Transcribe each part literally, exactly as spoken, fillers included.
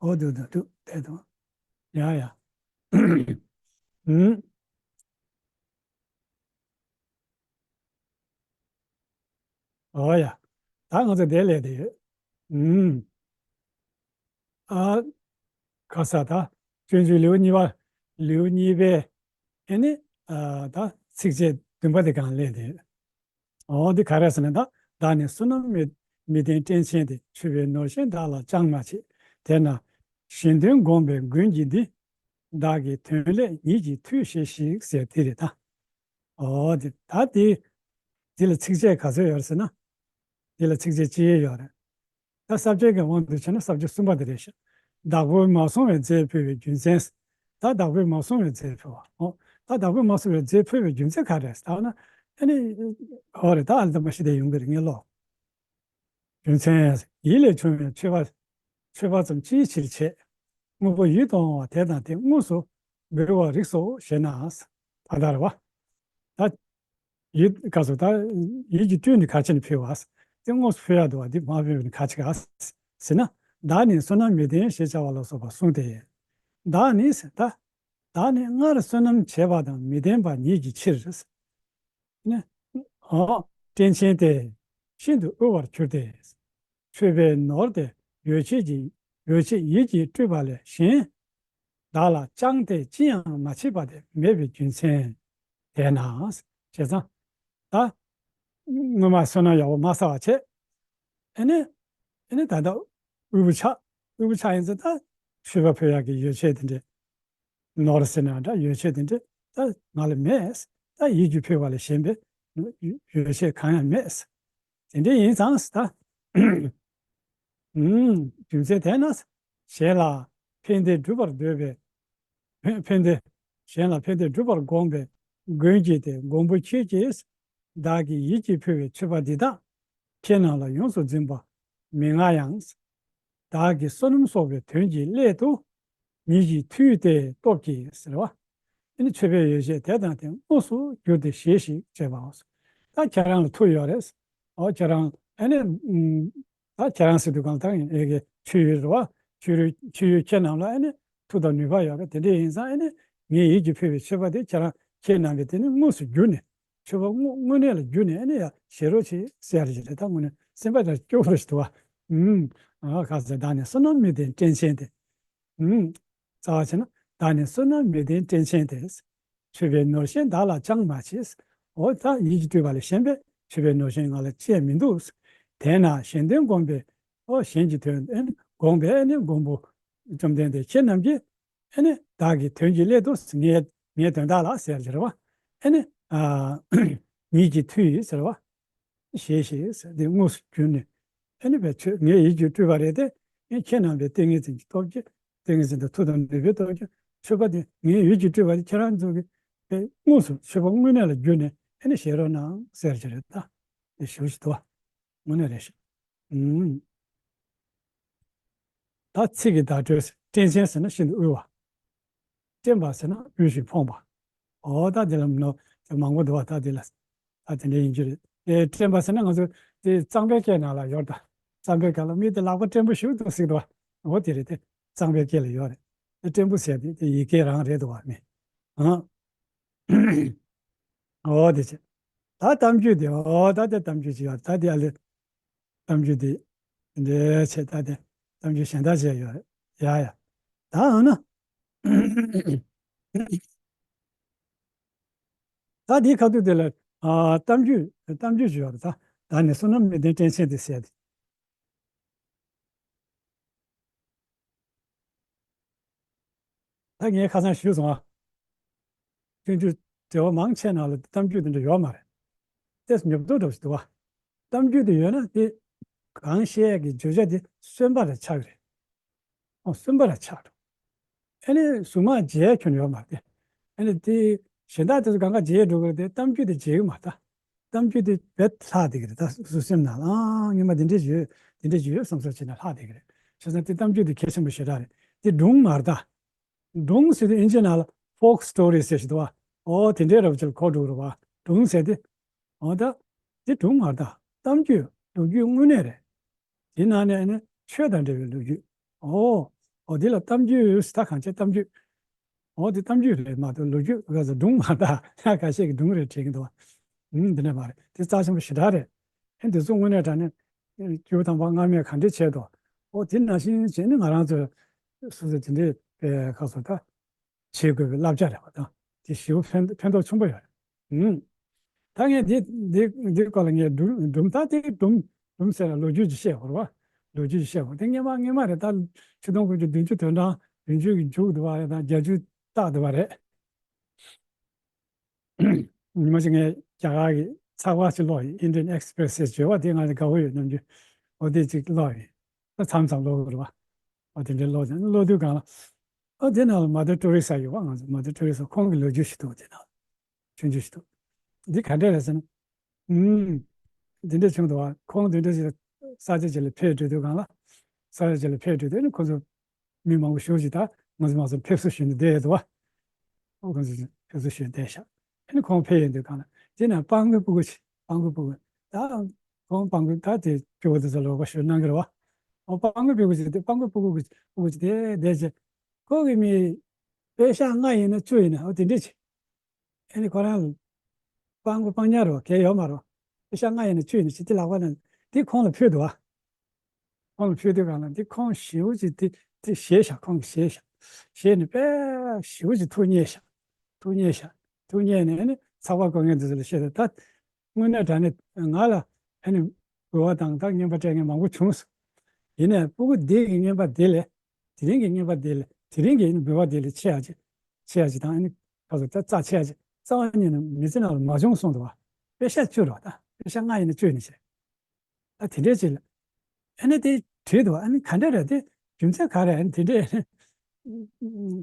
འོ་འདུག་འདུག་འདུག་དེ་དང་། ཡ་ཡ། ཨུམ། འོ་ཡ། ད་ང་ཚོ་དེ་ལས་དེ་ཡོད། ཨུམ། ཨ། ག་ས་ད། སྤྱོད་འཇུག་ལེའུ་གཉིས་པ། ལེའུ་གཉིས་པའི། ཨེ་ནི། ཨ། ད་ཚིགས་བཅད་བདུན་པ་དེ་གང་ལས་དེ་ཡོད། འོ་འདི་ག་རེ་ཟེར་ན་ད། བདག་ནི་བསོད་ནམས་མི་མི་ལྡན་བཀྲེན་ཆེན་ཏེ། མཆོད་པའི་ནོར་གཞན་བདག་ལ་ཅང་མ་མཆིས། དེས་ན་གཞན་དོན་བསྒོམས་པའི་མགོན་གྱིས་འདི། བདག་གི་དོན་སླད་ཉིད་ཀྱིས་ཐུལ་བཞེས་ཤིག་ཟེར་དེ་རེད་ད། འོ་དེ་ད་དེ། དེ་ལ་ཚིགས་བཅད་ག་ཚོད་ཡོད་རེད་ཟེར་ན། དེ་ལ་ཚིགས་བཅད་གཅིག་ཡོད་རེད། ད་ས་བཅད་ཀྱི་དབང་དུ་བྱས་ན་ས་བཅད་གསུམ་པ་དེ་རེད་ཤག་བདག་པོས་མ་བཟུང་བའི་རྫས་ཕུལ་བའི་རྒྱུ་མཚན། ད་བདག་པོས་མ་བཟུང་བའི་རྫས་ཕུལ་བ། འོ། ད་བདག་པོས་མ་བཟུང་བའི་རྫས་ཕུལ་བའི་རྒྱུ་མཚན་ག་རེ་རེད་ཟེར་ན། ཨ་ནི། འོ་རེད། ད་ཨ་ལ་ད་མ་ཤི་དེ་ཡོང་གི་རེད། ངས་ཀློག་རྒྱུ་མཚན། ཡིད་ལས་བྱུང་བའི་མཆོད་པ། མཆོད་པ་ཙམ་ཅིའི་ཕྱིར་བྱེད། དངོས་པོ་ཡིད་དུ་འོང་བ་དེ་དང་དེ་དངོས་སུ་འབུལ་བར་རིགས་སོ་ཞེ་ན། ད་ལྟར་བ། ད། ཡིད་ག་སོ་ད། ཡིད་ཀྱིས་སྤྲུལ་ནས་ག་ཅི་ནས་ཕུལ་བ། དེ་དངོས་སུ་ཕུལ་ཡག་འདུག་བ། འདི་མ་ཕུལ་བ་ནི་ག་ཅི་ག་ཟེར་ན། བདག་ནི་བསོད་ནམས་མི་ལྡན་ཞེས་བྱ་བ་ལ་སོགས་པ་གསུངས་ཏེ། བདག་ནི་ཟེར་ད། བདག་ནི་སྔར་བསོད་ནམས་བྱས་པ་དང་མི་ལྡན་པ་ཉིད་ཀྱི་ཕྱིར། ནི། འོ། བཀྲེན་ཆེན་ཏེ། ཤིན་ཏུ་དབུལ་བར་གྱུར་ཏེ། མཆོད་པའི་ནོར་དེ་ཡོ་བྱད་ཀྱི་ཡོ་བྱད་ཡིད་ཀྱིས་སྤྲུལ་པ་ལས་གཞན། བདག་ལ་ཅང་སྟེ་ཅི་ཡང་མ་མཆིས་པ་དེ་མེད་པའི་རྒྱུ་མཚན། དེས་ན། བྱས་ཙང་། ད། སྔོན་མ་བསོད་ནམས་ཡག་པོ་མ་བསགས་པ་བྱས། ཨ་ནི། ཨ་ནི་ད་ལྟ་དབུལ་པོ་ཆགས། དབུལ་པོ་ཆགས་ཡིན་ཙང་ད། མཆོད་པ་ཕུལ་ཡག་གི་ཡོ་བྱད་དེ་འདྲས། ནོར་ཟེར་ན་འདྲ་ཡོ་བྱད་དེ་འདྲས་ད་ང་ལ་མེད། ད་ཡིད་ཀྱིས་ཕུལ་བ་ལས་གཞན་པའི་ཡོ་བྱད་གང་ཡང་མེད། དེ་འདྲས་ཡིན་ཙང་ད། ཨུམ། རྒྱུ་མཚན་དེས་ན། གཞན་ལ་ཕན་བདེ་སྒྲུབ་པར་འདོད་པའི། ཕན་ཕན་བདེ། གཞན་ལ་ཕན་བདེ་སྒྲུབ་པར་དགོངས་པའི་མགོན་གྱིས་ཏེ། མགོན་པོ་ཁྱེད་ཀྱིས་བདག་གི་ཡིད་ཀྱིས་ཕུལ་བའི་མཆོད་པ་འདི་དག་ཁྱེད་རྣམས་ལ་ཡོངས་སུ་འཛིན་པ་མི་མངའ་ཡང་། བདག་གི་བསོད་ནམས་གསོག་པའི་དོན་གྱི་སླད་དུ་ཉིད་ཀྱིས་ཐུལ་ཏེ་སྟོབས་ཀྱིས་ཟེར་བ། ཨ་ནི་མཆོད་པའི་ཡོ་བྱད་དེ་དང་དེ་དངོས་སུ་བསྒྱུར་ཏེ་བཞེས་ཤིག་ཅེས་པའོ། ད་ཁྱེད་རང་ལ་མཐུ་ཡོད་རེད། འོ་ཁྱེད་རང་ཨ་ནི། ད་ཁྱེད་རང་ཟེར་དུས་གང་ལྟར་ཡིན་ཨེ་གི་ཆོས་ཡོད་རེད་བ། ཆོས་ཡོད་ཆོས་ཡོད་ཁྱེད་རྣམས་ལ་ཨ་ནི་མཐུ་དང་ནུས་པ་ཡོད་རེད། དེ་འདྲ་ཡིན་ཙང་ཨ་ནི་ངའི་ཡིད་ཀྱིས་ཕུལ་བའི་མཆོད་པ་དེ་ཁྱེད་རང་ཁྱེད་རྣམས་ཀྱིས་དེ་ནི་དངོས་སུ་བསྒྱུར་ནས་མཆོད་པ་དངོས་དངོས་གནས་ལ་བསྒྱུར་ནས་ཨ་ནི་ཡ་བཞེས་རོགས་བྱེད་ཟེར་ཡ་རེད། ད་དངོས་གནས་སེམས་པ་དང་སྐྱོ་བོ་རེ་ཞིག་འདུག་བ། ཨུམ། ཨ་ག་ཟེར་བདག་ནི་བསོད་ནམས་མི་ལྡན་བཀྲེན་ཆེན་ཏེ། ཨུམ། རྩ་བ་བྱས་ན་བདག་ནི་བསོད་ནམས་མི་ལྡན་བཀྲེན་ཆེན་ཏེ། མཆོད་པའི་ནོར་གཞན་བདག་ལ་ཅང་མ་མཆིས། འོ་ད་ཡིད་ཀྱིས་སྤྲུལ་པ་ལས་གཞན་པའི་མཆོད་པའི་ནོར་གཞན་ང་ལ་ཅི་ཡང་མི་འདུག། དེས་ན་གཞན་དོན་བསྒོམས་པའི། འོ་གཞན་གྱི་དོན་ཨེ་ནི་བསྒོམས་པའི་ཨེ་ནི་མགོན་པོ་བཅོམ་ལྡན་འདས་ཁྱེད་རྣམས་ཀྱིས་ཨེ་ནི་བདག་གི་དོན་གྱི་སླད་དུ་ངའི་ངའི་དོན་དག་ལ་ཟེར་ཟེར་བ། ཨེ་ནི་ཨ་ཉིད་ཀྱིས་ཐུལ་ཟེར་བ། ཞེས་ཞེས་ཟེར་དེ་དངོས་སུ་བསྒྱུར་ནས། ཨ་ནི་བའི་ཆོས་ངའི་ཡིད་ཀྱིས་སྤྲུལ་པ་རེད་དེ། ཨེ་ཁྱེད་རྣམས་པའི་ཏིང་ངེ་འཛིན་གྱི་སྟོབས་ཀྱིས་ཏིང་ངེ་འཛིན་དང་མཐུ་དང་ནུས་པའི་སྟོབས་ཀྱིས་མཆོད་པ་དེ་ངའི་ཡིད་ཀྱིས་སྤྲུལ་པ་དེ་ཁྱེད་རང་ཚོ་གིས་དངོས་སུ་མཆོད་པ་དངོས་གནས་ལ་བསྒྱུར་ནས་ཨ་ནི་བཞེས་རོགས་གནང་ཟེར་གྱི་རེད་ད། དེ་ཞུ་ཞིག་འདུག་བ། དངོས་གནས་རེད་ཤག་ཨུམ། ད་ཚིག་གི་བརྡ་སྤྲོད་བཀྲེན་ཆེན་ཟེར་ན་ཤིན་ཏུ་དབུལ་བ། བཀྲེན་པ་ཟེར་ན་དབུལ་ཞིང་ཕོངས་པ། འོ་ད་དེ་ལ་མི་ནོར་དེ་མང་པོ་འདུག་བ། ད་དེ་ལ་ད་དེ་འདྲ་ཡིན་རྒྱུ་རེད། ཨེ་བཀྲེན་པ་ཟེར་ན་ང་ཚོ་དེ་གཙང་པའི་སྐད་ནང་ལ་ཡོད་ད། གཙང་པའི་སྐད་ལ་མི་དེ་ལག་པ་བཀྲེན་པོ་ཞིག་འདུག་ཟེར་འདུག་བ། འོ་དེ་རེད་དེ། གཙང་པའི་སྐད་ལ་ཡོད་རེད། དེ་བཀྲེན་པོ་ཟེར་དེ་དེ་ཡི་གེ་རང་རེད་འདུག་བ་མི། ཨང་། འོ་དེ་བྱས། ད་གཏམ་རྒྱུད་དེ་འོ་ད་དེ་གཏམ་རྒྱུད་ཅིག་ཡོད་ད་དེ་ཨ་ལེ། གཏམ་རྒྱུད་འདི་འདྲའི་ཆེ་ད་དེ་གཏམ་རྒྱུད་གཞན་དག་ཅིག་ཡོད་རེད་ཡ་ཡ། ད་འོ་ན་ད་འདིའི་ཁ་ཐུག་དེ་ལ་ཨ་གཏམ་རྒྱུད་གཏམ་རྒྱུད་ཅིག་ཡོད་རེད་ད། བདག་ནི་བསོད་ནམས་མི་ལྡན་བཀྲེན་ཆེན་ཏེ་ཟེར་ཏེ། ད་ངས་ཁ་སང་ཞུས་སོང་ཨ། ཆུང་ཆུང་འབྲེལ་བ་མང་ཆེ་ནང་ལ་གཏམ་རྒྱུད་དེ་འདྲ་ཡོད་མ་རེད། ཏོག་ཙམ་ཉོབ་ཏོ་འདྲ་བོ་ཞིག་འདུག་བ། གཏམ་རྒྱུད་དེ་ཡོད་ན་དེ་གང་བཤད་ཀྱི་བརྗོད་བྱ་དེ་གསོན་པ་རེ་ཆགས་ཀྱི་རེད། ཨོ་གསོན་པ་རེ་ཆགས་འགྲོ། ཨ་ནི་གཟུངས་སྔགས་བརྗེད་ཁྱོན་ཡོད་མ་རེད། ཨ་ནི་དེ་གཞན་དག་དེ་ཚོ་གང་ག་བརྗེད་འགྲོ་གི་རེད་དེ་གཏམ་རྒྱུད་དེ་བརྗེད་གི་མ་རེད་ད། གཏམ་རྒྱུད་དེ་རྦད་ལྷག་བསྡད་ཀྱི་རེད་ད། སོ་སེམས་ནང་ལ་ཨང་སྔོན་མ་དེ་འདྲས་ཡོད་དེ་འདྲས་ཡོད་བསམ་བསམ་བྱས་ནས་ལྷག་བསྡད་ཀྱི་རེད། བྱས་ཙང་དེ་གཏམ་རྒྱུད་དེ་གལ་ཆེན་པོ་ཞེ་དྲག་རེད། དེ་སྒྲུང་མ་རེད་ད། སྒྲུང་ཟེར་དུས་ཨིན་ཇི་ནང་ལ་ཕོག་སི་ཊོ་རི་ཟེར་ཞིག་འདུག་བ། ཨོ་དེ་འདྲས་རབ་ཅིག་གོ་འགྲོ་རེད་བ། སྒྲུང་ཟེར་དེ། ཨོ་ད། དེ་སྒྲུང་མ་རེད་ད། གཏམ་རྒྱུད་ལོ་རྒྱུས་དངོས་གནས་རེད། དེ་ནང་ནས་ཨ་ནི་ཆོས་དང་འབྲེལ་བའི་ལོ་རྒྱུས། ཨོ། འོ་འདི་ལ་གཏམ་རྒྱུད་ཟེར། ད་གང་བྱས་གཏམ་རྒྱུད། འོ་དེ་གཏམ་རྒྱུད་རེད་མ་གཏོགས་ལོ་རྒྱུས་ག་ཚོད་སྒྲུང་མ་གཏོགས། ད་ཁ་ཤས་ཀྱིས་སྒྲུང་རེད་དྲན་གྱི་འདུག་བ། ཨུམ། འདི་འདྲ་མ་རེད། དེ་རྩ་ཆེན་པོ་ཞེ་དྲག་རེད། ཨེ་འདི་ཚོ་དངོས་གནས་དྲང་གནས་སྐྱེས་བུ་དམ་པ་སྔ་མས་ག་འདྲས་བྱས་འདུག་འོ་དེ་ནང་བཞིན་བྱས་ནས་ང་རང་ཚོས་སོ་སོ་དེ་འདྲས་པའི་ཁ་སོ་ད་བྱེད་དགོས་པའི་བསླབ་བྱ་རེད་བ། ད་དེ་ཞེ་པོ་ཕན་ཕན་ཐོགས་ཆེན་པོ་ཡོད་རེད། ཨུམ། ད་ངས་འདི་འདི་འདི་སྐོར་ལ་ངས་སྒྲུང་སྒྲུང་ད་དེ་སྒྲུང་སྒྲུང་ཟེར་ལ་ལོ་རྒྱུས་ཅིག་བཤད་དགོས་རེད་བ། ལོ་རྒྱུས་ཅིག་བཤད་དགོས། དེ་སྔོན་མ་སྔོན་མ་རེད། ད་ཆིག་སྟོང་དགུ་བརྒྱ་བདུན་ཅུ་དོན་གྲངས་བདུན་ཅུ་གི་མཇུག་འདུག་བ་རེད། ད་བརྒྱད་ཅུ་ལྟག་འདུག་བ་རེད། ཉི་མ་ཞིག་ངས་རྒྱ་གར་གྱི་ཚགས་པར་ཅིག་ཀློག་ཡིན། Indian Express ཟེར་བརྗོད་པ་དེ་ང་ཚོ་དགའ་པོ་ཡོད་ནམ་རྒྱུན། འོ་དེ་ཅིག་ཀློག་ཡིན། ད་མཚམས་མཚམས་ཀློག་གི་རེད་བ། འོ་དེ་འདྲའི་ཀློག་ཀྱང་ཀློག་དུས་སྒང་ལ། ཨ་དེ་ནང་ལ་Mother Teresa ཡོད་བ། ང་ཚོ་Mother Teresa ཁོང་གི་ལོ་རྒྱུས་ཤིག་འདུག་དེ་ནང་ཆུང་ཆུང་ཞིག་འདུག་འདི་ག་འདྲས་རེད་ཟེར་ན། ཨུམ། འདི་འདྲས་བྱུང་འདུག་བ། ཁོང་འདི་འདྲས་ཞིག་ས་ཆ་ཅིག་ལ་ཕེབས་འགྲོ་དུས་སྒང་ལ། ས་ཆ་ཅིག་ལ་ཕེབས་འགྲོ་དུས་ནི་ཁོ་ཚོ་མི་མང་པོ་ཞེ་པོ་ཅིག་ད་ང་ཚོ་མང་ཚོགས་ཕེབས་བསུ་ཞུས་ནས་བསྡད་ཡོད་འདུག་བ། ཨོ་ཁོང་ཚོ་ཕེབས་བསུ་ཞུས་བསྡད་ཤག་ཨ་ནི་ཁོང་ཕེབས་ཡོང་དུས་སྒང་ལ་དེ་ན་སྤྲང་པོའི་སྤུ་གུ་ཅིག་སྤྲང་པོའི་སྤུ་གུ། ད་ཁོང་སྤྲང་པོ་ད་དེ་སྐྱོ་བོ་དེ་ཚོ་ལ་རོགས་པ་ཞུ་གནང་གི་རེད་བ། ཨོ་སྤྲང་པོའི་སྤུ་གུ་ཅིག་དེ་སྤྲང་པོའི་སྤུ་གུ་སྤུ་གུ་ཅིག་དེ་བསྡད་ཅིག་ཁོ་གི་མི་པེ་ཤག་ལྔ་ཡིན་ན་བཅུ་ཡིན་ན་ཨོ་དེ་འདྲས་ཅིག་ཨ་ནི་ཁོ་རང་ལ་སྤྲང་པོ་སྤྲང་ཉག་རེད་བ། གལ་ཡོད་མ་རེད་བ། པེ་ཤག་ལྔ་ཡིན་ན་བཅུ་ཡིན་ན་ཅིག་དེ་ལག་པ་ན་དེ་ཁོང་ལ་ཕུལ་འདུག་བ། ཁོང་ལ་ཕུལ་དུས་སྒང་ལ་འདི་ཁོང་ཞེ་པོ་ཅིག་དེ་དེ་ཞེད་ཤག་ཁོང་གིས་ཞེད་ཤག་ཞེད་ནས་དཔེ་ཞེ་པོ་ཅིག་ཐུགས་མཉེས་ཤག་ཐུགས་མཉེས་ཤག་ཐུགས་མཉེས་ནས་ཨ་ནི་ཚགས་པར་བཀོད་མཁན་དེ་ཚོ་ལ་བཤད་དུས། ད་དངོས་གནས་དྲང་གནས་ང་ལ་ཨ་ནི་འབུལ་བ་དང་ད་རྔན་པ་སྤྲད་མཁན་མང་པོ་བྱུང་སོང་། ཡིན་ནའི་སྤུ་གུ་འདི་གི་རྔན་པ་འདི་ལས་དེ་རིང་གི་རྔན་པ་འདི་ལས་དེ་རིང་གི་ཨ་ནི་འབུལ་བ་འདི་ལས་ཆེ་ཡ་ཅིག་ཆེ་ཡ་ཅིག་དང་། ཨ་ནི་ཁ་སོ་ད་རྩ་ཆེ་ཡ་ཅིག་རྩ་བ་ཉིད་ནས་མི་ཚེ་ནང་ལ་མ་བྱུང་གསུངས་འདུག་བ། པེ་ཤག་བཅུ་རེད་བ། ད་པེ་ཤག་ལྔ་ཡིན་ན་བཅུ་ཡིན་ན་ཞེས། ད་དེ་འདྲས་ཅིག་ལ། ཨ་ནི་དེ་དྲིས་འདུག་ཨ་ནི་ག་འདྲས་རེད། དེ་རྒྱུ་མཚན་ག་རེ་རེད། ཨ་ནི་དེ་འདྲས་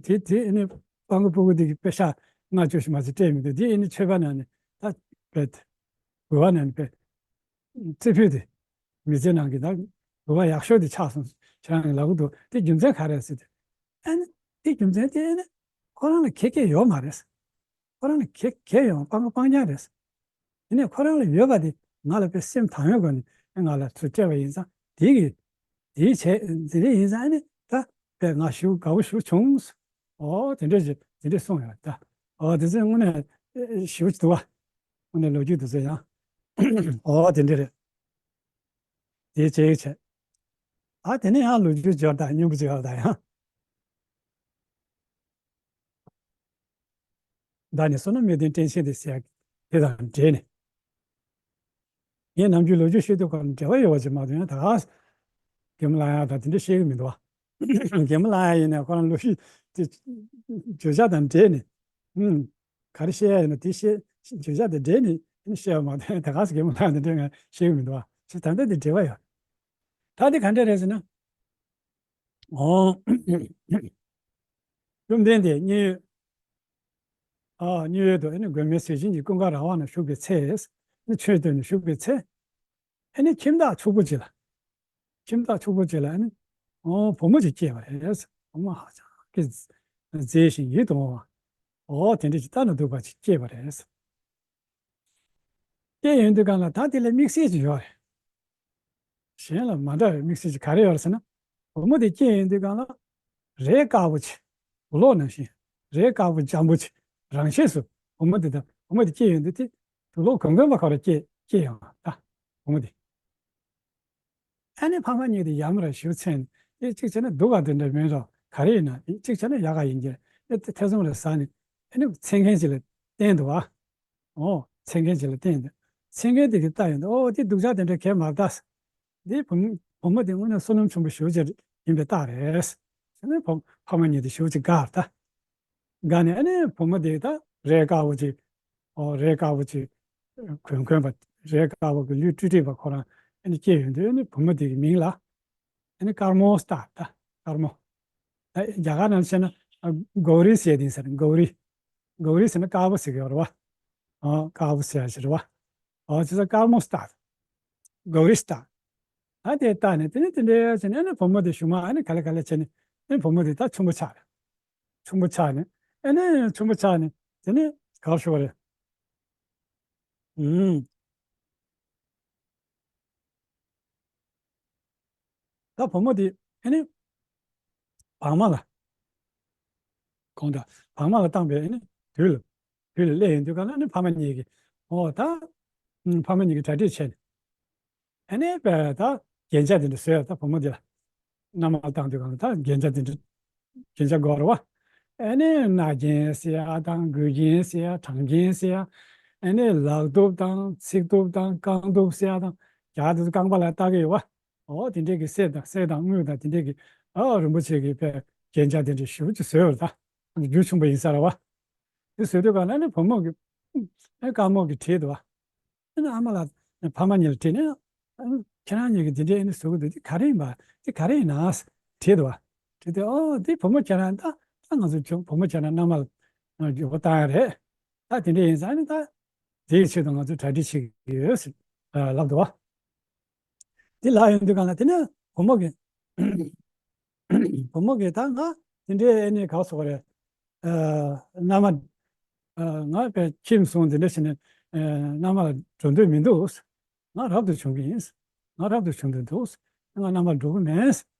དེ་དེ་ཨ་ནི་སྤྲང་པོའི་སྤུ་གུ་དེ་གིས་པེ་ཤག་ལྔ་བཅུ་ཞིག་མ་ཚད་སྤྲད་མི་འདུག་དེ་ཨ་ནི་ཆོས་པ་ནང་ནས་ད་བེད་གོ་བ་ནང་ནས་བེད་རྩེ་ཕུད་དེ་མི་ཚེ་ནང་གི་ད་གོ་བ་ཡག་ཤོས་དེ་ཆགས་སོང་ཁྱེད་རང་གིས་ལབ་གི་འདུག་དེ་རྒྱུ་མཚན་ག་རེ་རེད་ཟེར་དུས། ཨ་ནི་དེ་རྒྱུ་མཚན་དེ་ཨ་ནི་ཁོ་རང་ལ་གལ་གལ་ཡོད་མ་རེད། ཁོ་རང་ལ་གལ་གལ་ཡོད་མ་རེད། སྤྲང་པོ་སྤྲང་ཉག་རེད། དེ་ནས་ཁོ་རང་ལ་ཡོད་པ་དེ་ང་ལ་དཔེ་སེམས་དང་བའི་སྒོ་ནས་ང་ལ་ཚུར་སྤྲད་པ་ཡིན་ཙང་དེ་གི་དེའི་བྱས་དེ་འདྲ་ཡིན་ཙང་ཨ་ནི་ད་དཔེ་ང་ཞེ་པོ་དགའ་པོ་ཞེ་པོ་བྱུང་། ཨོ་དེ་འདྲ་ཞིག་དེ་འདྲ་གསུངས་ཡོད་ད། ཨོ་དེ་ཚོ་དངོས་གནས་ཞེ་པོ་ཅིག་འདུག་བ། དངོས་གནས་ལོ་རྒྱུས་དེ་ཚོ་ཡང་ཨོ་དེ་འདྲ་རེད། དེའི་བྱས་བྱས། ཨ་དེ་ནས་ཡང་ལོ་རྒྱུས་འབྱོར་དང་སྙན་པོ་ཅིག་ཡོད་ད་ཡང་། བདག་ནི་བསོད་ནམས་དམིགས་ལྡན་བཀྲ་ཤིས་འདི་ཟེར་ཡག་དེ་དང་འབྲེལ་ནས། ངས་ནམ་རྒྱུན་ལོ་རྒྱུས་བཤད་དུས་ཁོ་ན་འབྲེལ་བ་ཡོད་པ་ཅིག་མ་གཏོགས་ཡང་ད་ག་སེ་རྒན་མོ་ལགས་ཡང་ད་དེ་འདྲ་བཤད་གི་མི་འདུག་བ། རྒན་མོ་ལགས་ཡང་ཡིན་ནའི་ཁོ་རང་ལོ་རྒྱུས་དེ་བརྗོད་བྱ་དང་འབྲེལ་ནས། ཨུམ། ག་རེ་བཤད་ཡ་ཡིན་ན་དེ་བཤད་བརྗོད་བྱ་དང་འབྲེལ་ནས་བཤད་པ་མ་གཏོགས་ད་ག་སེ་རྒན་མོ་ལགས་དེ་འདྲ་ང་བཤད་གི་མི་འདུག་བ། ཅི་ད་ལྟ་དེ་འབྲེལ་བ་ཡོད། ད་དེ་ག་འདྲ་རེད་ཟེར་ན། ཨོ། བཅོམ་ལྡན་འདས་མཉན་ཡོད། ཨ་མཉན་ཡོད་དུ་ཨ་ནི་མགོན་མེད་ཟས་སྦྱིན་གྱི་ཀུན་དགའ་ར་བ་ན་བཞུགས་པའི་ཚེ། ཨ་ནི་ཆོས་སྟོན་ནས་བཞུགས་པའི་ཚེ། ཨ་ནི་ཁྱིམ་བདག་ཕྱུག་པོ་ཅིག་ལ། ཁྱིམ་བདག་ཕྱུག་པོ་ཅིག་ལ་ཨ་ནི། ཨོ་བུ་མོ་ཅིག་སྐྱེས་པ་རེད། བུ་མོ་ཧ་ཅང་གི་མཛེས་ཤིང་ཡིད་དུ་འོང་བ། ཨོ་དེ་འདྲ་ཅིག་ལྟ་ན་སྡུག་པ་ཅིག་སྐྱེས་པ་རེད། སྐྱེས་ཡོང་དུས་སྒང་ལ་ད་དེ་ལ་དམིགས་བསལ་ཅིག་ཡོད་རེད། གཞན་ལ་མ་འདྲ་བའི་དམིགས་བསལ་ཅིག་ག་རེ་ཡོད་རེད་ཟེར་ན། བུ་མོ་དེ་སྐྱེས་ཡོང་དུས་སྒང་ལ། རས་དཀར་པོ་ཅིག་དུག་ལོག་ནང་བཞིན། རས་དཀར་པོ་འཇམ་པོ་ཅིག་རང་ཆས་སུ་བུ་མོ་དེ་དང་བུ་མོ་དེ་སྐྱེས་ཡོང་དུས་དེ་དུག་ལོག་གོན་གོན་པ་ཁོ་རང་སྐྱེས་སྐྱེས་ཡོང་བ་ད། བུ་མོ་དེ། ཨ་ནི་ཕ་མ་གཉིས་དེ་ཡ་མོ་ར་ཞེ་པོ་འཚེམ་ནས་དེ་གཅིག་བྱས་ན་སྡུག་ག་དེ་འདྲ་མིན་རོགས་ག་རེ་ཡིན་ན་དེ་གཅིག་བྱས་ན་ཡག་ག་ཡིན་གྱི་རེད། དེ་ཐེ་ཚོམ་རེ་ཟ་ནས་ཨ་ནི་འཚེམ་མཁན་ཅིག་ལ་བསྟན་འདུག་བ། ཨོ། འཚེམ་མཁན་ཅིག་ལ་བསྟན་ཏེ། འཚེམ་མཁན་དེ་གིས་བལྟ་ཡོང་དུས་ཨོ་དེ་སྡུག་ཅག་དེ་འདྲ་གས་མ་རེད་ད། འདི་བུ་མོ་བུ་མོ་དེ་དངོས་གནས་བསོད་ནམས་ཆེན་པོ་ཞེ་པོ་ཅིག་ཡིན་པའི་རྟགས་རེད། ཟེར་ནས་ཕ་ཕ་མ་གཉིས་དེ་ཞེ་པོ་ཅིག་དགའ་རེད་ད། དགའ་ནས་ཨ་ནི་བུ་མོ་དེ་ད་རས་དཀར་པོ་ཅིག་ཨོ་རས་དཀར་པོ་ཅིག་གོན་གོན་པ། རས་དཀར་པོ་གི་ལུས་དཀྲིས་དཀྲིས་པ་ཁོ་རང་ཨ་ནི་སྐྱེས་ཡོང་དུས་ཨ་ནི་བུ་མོ་དེ་གི་མིང་ལ། ཨ་ནི་དཀར་མོ་བཏགས་ད་དཀར་མོ། ད་རྒྱ་གར་ནང་བཤད་ན་ཨ་གོ་རི་ཟེར་དེ་ཟེར་གོ་རི། གོ་རི་ཟེར་ན་དཀར་པོ་ཟེར་གི་ཡོད་རེད་བ། ཨ་དཀར་པོ་ཟེར་ཡ་ཞིག་རེད་བ། ཨ་ཅི་ཟེར་དཀར་མོ་བཏགས། གོ་རི་བཏགས། ད་དེ་བཏགས་ནས་དེ་ནས་དེ་འདྲ་བྱས་ནས་ཨ་ནི་བུ་མོ་དེ་གཞུག་མ་ཨ་ནི་ག་ལེ་ག་ལེ་བྱས་ནས་ཨ་ནི་བུ་མོ་དེ་ད་ཆུང་པོ་ཆགས་རེད། ཆུང་པོ་ཆགས་ནས་ཨ་ནི་ཆུང་པོ་ཆགས་ནས་དེ་ནས་ག་རེ་ཞུ་བ་རེད། ཨུམ། ད་བུ་མོ་དེ་ཨ་ནི། བག་མ་ལ། གོང་དུ་བག་མ་ལ་བཏང་པའི་ཨ་ནི་དུས་ལ། དུས་ལ་སླེབས་ཡོང་དུས་གང་ལ་ཨ་ནི་ཕ་མ་གཉིས་ཀྱིས། འོ་ད། ཨ་ཕ་མ་གཉིས་ཀྱིས་གྲ་སྒྲིག་བྱས་ནས། ཨ་ནི་པས་ད་རྒྱན་ཆ་དེ་འདྲ་བཟོས། ད་བུ་མོ་དེ་ལ་མནའ་མ་བཏང་དུས་གང་ལ་ད་རྒྱན་ཆ་དེ་འདྲ། རྒྱན་ཆ་དགོས་རེད་བ། ཨ་ནི་རྣ་རྒྱན་ཟེར་ཡ་དང་མགུལ་རྒྱན་ཟེར་ཡ། བྲང་རྒྱན་ཟེར་ཡ། ཨ་ནི་ལག་གདུབ་དང་ཚིགས་གདུབ་དང་རྐང་གདུབ་ཟེར་ཡ་དང་། རྒྱ་དེ་ཚོ་རྐང་པ་ལ་བཏགས་ཀྱི་ཡོད་བ། འོ་དེ་འདྲས་ཀྱི་གསེར་དང་གསེར་དང་དངུལ་དང་དེ་འདྲས་ཀྱི། ཨ་རིན་པོ་ཆེ་གི་པས་རྒྱན་ཆ་དེ་འདྲས་ཞེ་པོ་ཅིག་བཟོས་ཡོད་རེད། ད་རྒྱུ་ཆུང་པ་ཡིན་ས་རེད་བ། དེ་བཟོས་དུས་གང་ལ་ཨ་ནི་བུ་མོ་གི་ཨ་དཀར་མོ་གིས་དྲིས་འདུག་བ། ཨ་ནི་ཨ་མ་ལགས། ཕ་མ་གཉིས་ལ་དྲིས་ནས། ཨ་ནི་ཁྱེད་རང་གཉིས་ཀྱིས་འདི་འདྲའི་ཨ་ནི་བཟོ་གི་འདུག་དེ་ག་རེ་ཡིན་པ། དེ་ག་རེ་ཡིན་ན། དྲིས་འདུག་བ། དྲིས་ཏེ། ཨོ་དེ་བུ་མོ་ཁྱེད་རང་ད་ད་ང་ཚོ་ཆུང་བུ་མོ་ཁྱེད་རང་མནའ་མ་ལ་འགྱུར་བ་བཏང་ཡ་རེད། ད་དེ་འདྲ་ཡིན་ཙང་ཨ་ནི་ད་དེའི་ཆེད་དུ་ང་ཚོ་གྲ་སྒྲིག་བྱེད་ཀྱི་ཡོད་ཟེར་ལབ་འདུག་བ། དེ་ལབ་ཡོང་དུས་གང་ལ་དེ་ནས་བུ་མོ་གིས། བུ་མོ་གིས་ད་ང་དེ་འདྲའི་ཨ་ནི་ག་སོགས་རེད། ཨ་མནའ་མ། ཨ་ང་དཔེ་ཁྱིམ་སོང་དེ་འདྲ་བྱས་ནས་ཨ་མནའ་མ་ལ་འགྲོ་འདོད་མི་འདུག་ང་རབ་ཏུ་བྱུང་གི་ཡིན། ང་རབ་ཏུ་བྱུང་འདོད་འདུག་ང་མནའ་མར་འགྲོ་གི་མེད།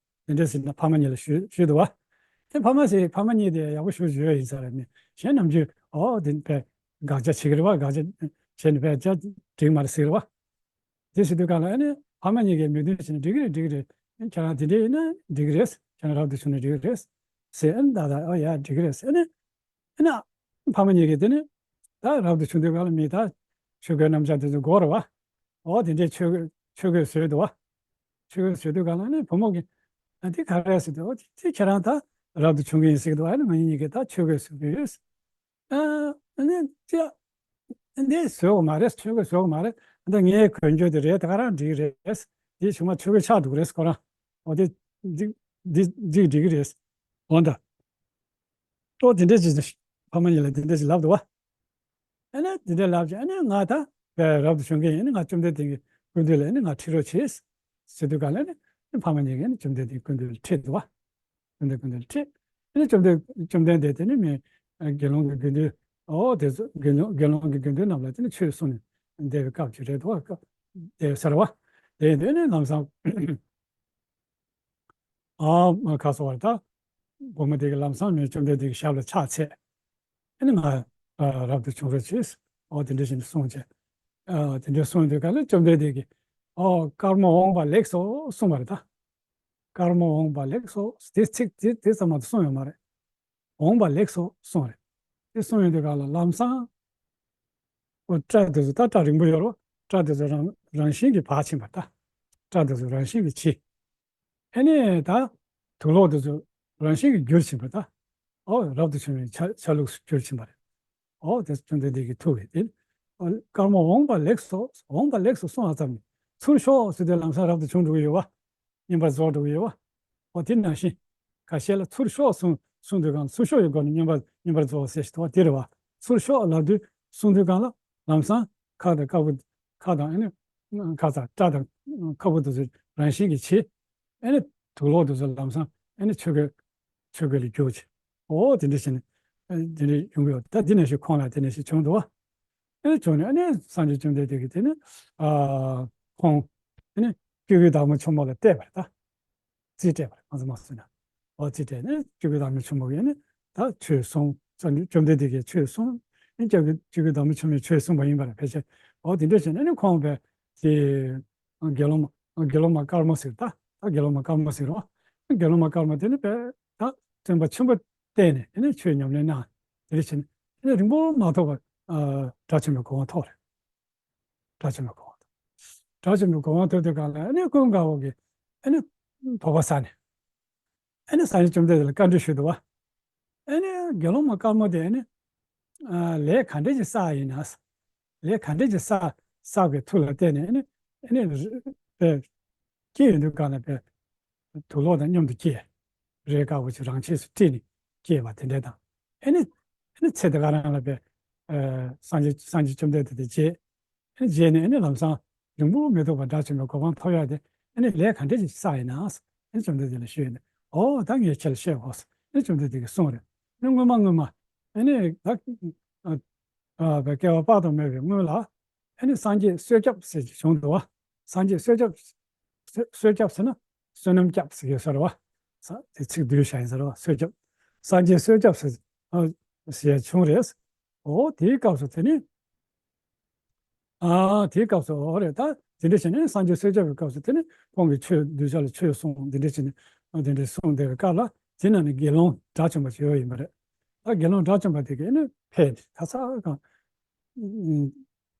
དེ་འདྲ་ཟེར་ནས་ཕ་མ་གཉིས་ལ་ཞུས་ཞུས་འདུག་བ། དེ་ཕ་མ་ཟེར་ཕ་མ་གཉིས་དེ་ཡག་པོ་ཞེ་པོ་ཅིག་ཡོད་ཡིན་ས་རེད། ནི་གཞན་ནམ་རྒྱུན་ཨོ་དེ་དཔེ་དགག་བྱ་བྱེད་ཀྱི་རེད་བ། དགག་བྱ་བྱས་ནས་དཔེ་བྱ་འགྲིག་མ་རེད་ཟེར་གྱི་རེད་བ། དེ་ཟེར་དུས་གང་ལ་ཨ་ནི་ཕ་མ་གཉིས་ཀས་མོས་མཐུན་བྱས་ནས་འགྲིག་གི་རེད། འགྲིག་གི་རེད། ཁྱེད་རང་དེ་འདྲ་ཡིན་ན་འགྲིག་གི་རེད། ཁྱེད་རང་རབ་ཏུ་བྱུང་ན་འགྲིག་གི་རེད་ཟེར། ཨ་ནི་ད་ད་ཨོ་ཡ་འགྲིག་གི་རེད་ཟེར། ཨ་ནི་ཨ་ནི་ཕ་མ་གཉིས་ཀས་དེ་ནི་ད་རབ་ཏུ་བྱུང་དུས་གང་ལ་མི་ད་ཆོས་གོས་སྣམ་སྦྱར་དེ་ཚོ་དགོས་རེད་བ། ཨོ་དེ་འདྲའི་ཆོས་གོས་ཆོས་གོས་བཟོས་འདུག་བ། ཆོས་གོས་བཟོས་དུས་གང་ལ་ཨ་ནི་བུ་མོ་གིས་ཨ་དེ་ག་རེ་ཟེར་དུས། ཨོ་དེ་ཁྱེད་རང་ད་རབ་ཏུ་བྱུང་གི་ཡིན་ཟེར་གྱི་འདུག་ཨ་ནི་ང་གཉིས་ཀས་ད་ཆོས་གོས་བཟོ་གི་ཡོད། ཨ་ནི་ཅི། འདི་བཟོས་པ་མ་རེད། ཆོས་གོས་བཟོས་པ་མ་རེད། འདི་ངའི་གོན་རྒྱུ་དེ་རེད། ད་ག་རང་འགྲིག་རེད། འདི་ཞུ་མ་ཆོས་གོས་ཆགས་འདུག་རེད་ཁོ་རང་། འོ་དེ་འགྲིག་འདི་འགྲིག་འགྲིག་གི་རེད། འོ་ད། ཏོ་དེ་འདྲས་ཅིག་ཕ་མ་གཉིས་ལ་དེ་འདྲས་ཅིག་ལབ་འདུག་བ། ཨ་ནི་དེ་འདྲས་ལབ་ཅིག་ཨ་ནི་ང་ད་བས་རབ་ཏུ་བྱུང་མཁན་ཡིན། ཨ་ནི་ང་བཅོམ་ལྡན་འདས་ཀྱི་སྐུ་མདུན་ལ་ཨ་ནི་ང་ཁྲིད་རོགས་བྱེད་ཟེར་དུས་གང་ལ་ཨ་ནི་ཕ་མ་གཉིས་ཀས་ཨ་ནི་བཅོམ་ལྡན་འདས་སྐུ་མདུན་ལ་ཁྲིད་འདུག་བ། བཅོམ་ལྡན་སྐུ་མདུན་ལ་ཁྲིད། དེ་ནས་བཅོམ་ལྡན་བཅོམ་ལྡན་འདས་དེ་ནས་མི་དགེ་སློང་གི་དགེ་འདུན། ཨོ་དེ་ཚོ་དགེ་སློང་དགེ་སློང་གི་དགེ་འདུན་རྣམས་ལ་དེ་ནས་ཆོས་གསུངས་ནས་བསྡད་པའི་སྐབས་ཅིག་རེད་འདུག་བསྡད་ཟེར་བ། དེ་དེ་ནས་ལམ་སང་ཨ་མ་ཁ་སོ་བར་ད་བུ་མོ་དེ་གི་ལམ་སང་མི་བཅོམ་ལྡན་འདས་ཀྱི་ཞབས་ལ་ཕྱག་འཚལ། དེ་ནས་ང་ཨ་རབ་ཏུ་བྱུང་རོགས་བྱེད། ཨོ་དེ་འདྲ་བྱས་ནས་གསུངས་བྱས། ཨ་དེ་འདྲ་གསུངས་དུས་ག་ལ་བཅོམ་ལྡན་འདས་ཀྱིས་ཨོ་དཀར་མོ་འོངས་པ་ལེགས་སོ་གསུངས་པ་རེད་ད། དཀར་མོ་འོངས་པ་ལེགས་སོ། དེ་ཚིག་དེ་དེ་ཙམ་མ་གཏོགས་གསུངས་ཡོད་མ་རེད། འོངས་པ་ལེགས་སོ་གསུངས་རེད། དེ་གསུངས་ཡོང་དུས་ག་ལ་ལམ་སང་། ཨོ་སྐྲ་དེ་ཚོ་ད་སྐྲ་རིང་པོ་ཡོད་རེད་བ། སྐྲ་དེ་ཚོ་རང་རང་བཞིན་གྱིས་བག་ཕྱིན་པ་ད། སྐྲ་དེ་ཚོ་རང་བཞིན་གྱིས་ཕྱིན། ཨ་ནི་ད་དུག་ལོག་དེ་ཚོ་རང་བཞིན་གྱིས་འགྱུར་ཕྱིན་པ་ད། ཨོ་རབ་ཏུ་བྱུང་བའི་ཆ་ཆ་ལུགས་སུ་འགྱུར་ཕྱིན་པ་རེད། ཨོ་དེ་བཅོམ་ལྡན་འདས་ཀྱིས་ཐུགས་ཀྱིས་དེ། ཨོ་དཀར་མོ་འོངས་པ་ལེགས་སོ། འོངས་པ་ལེགས་སོ་གསུངས་པ་ཙམ་ནས་ཚུར་ཤོག་ཟེར་དུས་ལམ་སང་རབ་ཏུ་བྱུང་འགྲོ་གི་ཡོད་བ། བསྙེན་པར་རྫོགས་འགྲོ་གི་ཡོད་བ། འོ་དེ་ནང་བཞིན། ཁ་ཤས་ལ་ཚུར་ཤོག་གསུང་གསུང་དུས་གང་ཚུར་ཤོག་ཡི་སྒོ་ནས་བསྙེན་པར་བསྙེན་པར་རྫོགས་ཟེར་ཞིག་འདུག་བ། དེ་རེད་བ། ཚུར་ཤོག་ལབ་དུས་གསུང་དུས་གང་ལ་ལམ་སང་ཁ་དང་ཁ་སྤུ། ཁ་དང་ཨ་ནི་ཁ་ཚ་སྐྲ་དང་ཁ་སྤུ་དེ་ཚོ་རང་བཞིན་གྱིས་བྱེད། ཨ་ནི་དུག་ལོག་དེ་ཚོ་ལམ་སང་ཨ་ནི་ཆོས་གོས་ཆོས་གོས་ལ་འགྱུར་བྱེད། འོ་དེ་འདྲ་བྱས་ནས་ཨ་དེ་འདྲ་ཡོང་གི་ཡོད། ད་དེ་ནང་བཞིན་ཁོང་ལ་དེ་ནང་བཞིན་བྱུང་འདུག་བ། ཨ་ནི་བྱུང་ནས་ཨ་ནི་སངས་རྒྱས་བཅོམ་ལྡན་འདས་ཀྱིས་དེ་ནི་ཨ་ཁོང་ཨ་ནི་སྐྱེ་དགུའི་བདག་མོ་ཆེན་མོ་ལ་གཏད་པ་རེད་ད། རྩིས་སྤྲད་པ་རེད། ང་ཚོ་མ་སུ་ན། འོ་རྩིས་སྤྲད་ནས་སྐྱེ་དགུའི་བདག་མོ་ཆེན་མོ་གིས་ནི་ད་ཆོས་གསུངས། སངས་རྒྱས་བཅོམ་ལྡན་འདས་ཀྱིས་ཆོས་གསུངས། ཨ་ནི་སྐྱེ་དགུའི་སྐྱེ་དགུའི་བདག་མོ་ཆེན་མོས་ཆོས་གསུངས་པ་ཡིན་པ་རེད། ཕལ་ཆེར། འོ་དེ་འདྲ་བྱས་ནས་ནི་ཁོང་བས་དེ་དགེ་སློང་མ་དགེ་སློང་མ་དཀར་མོ་ཟེར་ད། ད་དགེ་སློང་མ་དཀར་མོ་ཟེར་རོ། དགེ་སློང་མ་དཀར་མོ་དེ་ནི་བས་ད་སྟོན་པ་ཆེན་པོ་བསྟེན་ནས་ཨ་ནི་ཆོས་ཉམས་ལེན་གནང་། དེ་འདྲ་བྱས་ནས་ཨ་ནི་རིང་པོ་མ་ཐོགས་པར་ཨ་དགྲ་བཅོམ་པའི་གོ་འཕང་ཐོབ་རེད། དགྲ་བཅོམ་པའི་གོ་འཕང་ཐོབ། དགྲ་བཅོམ་པའི་གོ་འཕང་ཐོབ་དུས་གང་ལ་ཨ་ནི་ཀུན་དགའ་བོ་གིས་ཨ་ནི་དོགས་པ་ཟ་ནས། ཨ་ནི་སངས་རྒྱས་བཅོམ་ལྡན་འདས་ལ་བཀའ་འདྲི་ཞུས་འདུག་བ། ཨ་ནི་དགེ་སློང་མ་དཀར་མོ་དེ་ཨ་ནི་ཨ་ལས་ག་འདྲ་ཞིག་བསགས་ཡིན་ན། ལས་ག་འདྲ་ཞིག་བསགས་བསགས་པའི་མཐུ་ལ་བརྟེན་ནས་ཨ་ནི་ཨ་ནི་རེ་པའི་སྐྱེས་ཡོང་དུས་གང་ལ་པའི་དུག་ལོག་དང་མཉམ་དུ་སྐྱེས། རས་དཀར་པོ་ཞིག་རང་ཆས་སུ་དཀྲིས་ནས་སྐྱེས་པ་དེ་འདྲ་དང་། ཨ་ནི་ཨ་ནི་ཚེ་འདི་ག་རང་ལ་པའི་ཨ་སངས་རྒྱས་སངས་རྒྱས་བཅོམ་ལྡན་འདས་དེ་མཇལ། རྗེས་ནས་ཨ་ནི་ལམ་སང་རིང་པོ་མི་ཐོགས་པར་དགྲ་བཅོམ་པའི་གོ་འཕང་ཐོབ་ཡག་དེ་ཨ་ནི་ལས་ག་འདྲ་ཞིག་བསགས་ཡིན་ན། ཨ་ནི་བཅོམ་ལྡན་འདས་ལ་ཞུས་ནས། འོ་ད་ངས་ཁྱེད་ལ་བཤད་དགོས། ཨ་ནི་བཅོམ་ལྡན་འདས་ཀྱིས་གསུངས་རེད། ཨ་ནི་སྔོན་མ་སྔོན་མ་ཨ་ནི་ད་ཨ་བསྐལ་པ་དཔག་ཏུ་མེད་པའི་སྔོན་ལ་ཨ་ནི་སངས་རྒྱས་གསོལ་སྐྱབས་ཟེར་གྱི་བྱུང་འདུག་བ། སངས་རྒྱས་གསོལ་སྐྱབས། གསོལ་སྐྱབས་ཟེར་ན་བསོད་ནམས་སྐྱབས་ཟེར་གྱི་ཡོད་ས་རེད་བ། ས་དེ་ཚིག་བསྡུས་བཞག་ཡིན་ཟེར་བ། གསོལ་ཇབ། སངས་རྒྱས་གསོལ་ཇབ་ཟེར། ཨ། ཟེར་བྱུང་རེད། འོ་དེའི་སྐབས་སུ་དེ་ནི། ཨ། དེའི་སྐབས་སུ་འོ་རེད། ད་དེ་འདྲ་བྱས་ནས་སངས་རྒྱས་གསོལ་ཇབ་ཀྱི་སྐབས་སུ་དེ་ནི་ཁོང་གིས་ཆོས་གདུལ་བྱ་ལ་ཆོས་གསུངས། དེ་འདྲ་བྱས་ནས་དེ་འདྲ་གསུངས་བསྡད་པའི་སྐབས་ལ། དེ་ནང་ནས་དགེ་སློང་དགྲ་བཅོམ་པ་ཞིག་ཡོད་ཡིན་པ་རེད། ད་དགེ་སློང་དགྲ་བཅོམ་པ་དེ་གིས་ཨ་ནི་ཕེབས་ནས། ད་ས་གང་།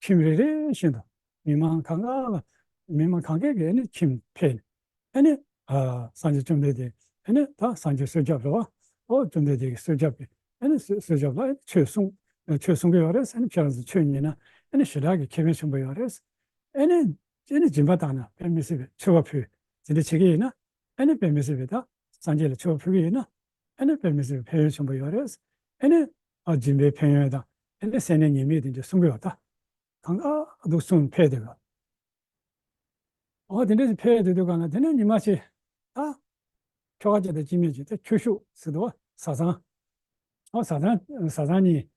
ཁྱིམ་རེ་རེ་བཞིན་དུ་མི་མང་གང་ག་ལ། མི་མང་གང་གས་ཀྱིས་ཨ་ནི་ཁྱིམ་ཕེབས་ནས། ཨ་ནི། ཨ། སངས་རྒྱས་བཅོམ་ལྡན་འདས། ཨ་ནི་ད་སངས་རྒྱས་གསོལ་ཇབ་རེད་བ། ཨོ། བཅོམ་ལྡན་འདས་ཀྱི་གསོལ་ཇབ་ཀྱི། ཨ་ནི་གསོལ་གསོལ་ཇབ་ལ་ཨ་ནི་ཆོས་གསུང་། ཆོས་གསུང་གི་ཡོད་རེད། ཨ་ནི་ཁྱེད་རང་ཚོ་ཆོས་ཉན་ན་ཨ་ནི་ཞེ་དྲག་གི་ཁེ་ཕན་ཆེན་པོ་ཡོད་རེད། ཨ་ནི། ཨ་ནི་སྦྱིན་པ་བཏང་ན་དཔེ་མི་སྲིད་པའི་མཆོད་པ་ཕུལ། དེ་འདྲ་བྱེད་ཀྱི་ཡིན་ན། ཨ་ནི་དཔེ་མི་སྲིད་པའི་ད་སངས་རྒྱས་ལ་མཆོད་པ་ཕུལ་གྱི་ཡིན་ན། ཨ་ནི་དཔེ་མི་སྲིད་པའི་ཕན་ཡོན་ཆེན་པོ་ཡོད་རེད། ཨ་ནི། ཨ། སྦྱིན་པའི་ཕན་ཡོན་དང་། ཨ་ནི་སེམས་ནད་ཉེན་མེད་དེ་འདྲ་གསུང་གི་ཡོད། ད་གང་ག་འདུག་གསུངས་ཕེབས་བསྡད་ཡོད། འོ། དེ་འདྲ་ཞིག་ཕེབས་བསྡད་དུས་གང་ལ། དེ་ནས་ཉི་མ་ཞིག་ད་ཁྱོ་ག་ཅིག་དང་སྐྱེ་དམན་ཅིག་ད་ཁྱོ་ཤུག་ཟེར་དུས་བཟའ་ཚང་། ཨོ། བཟའ་ཚང་། བཟའ་ཚང་གཉིས།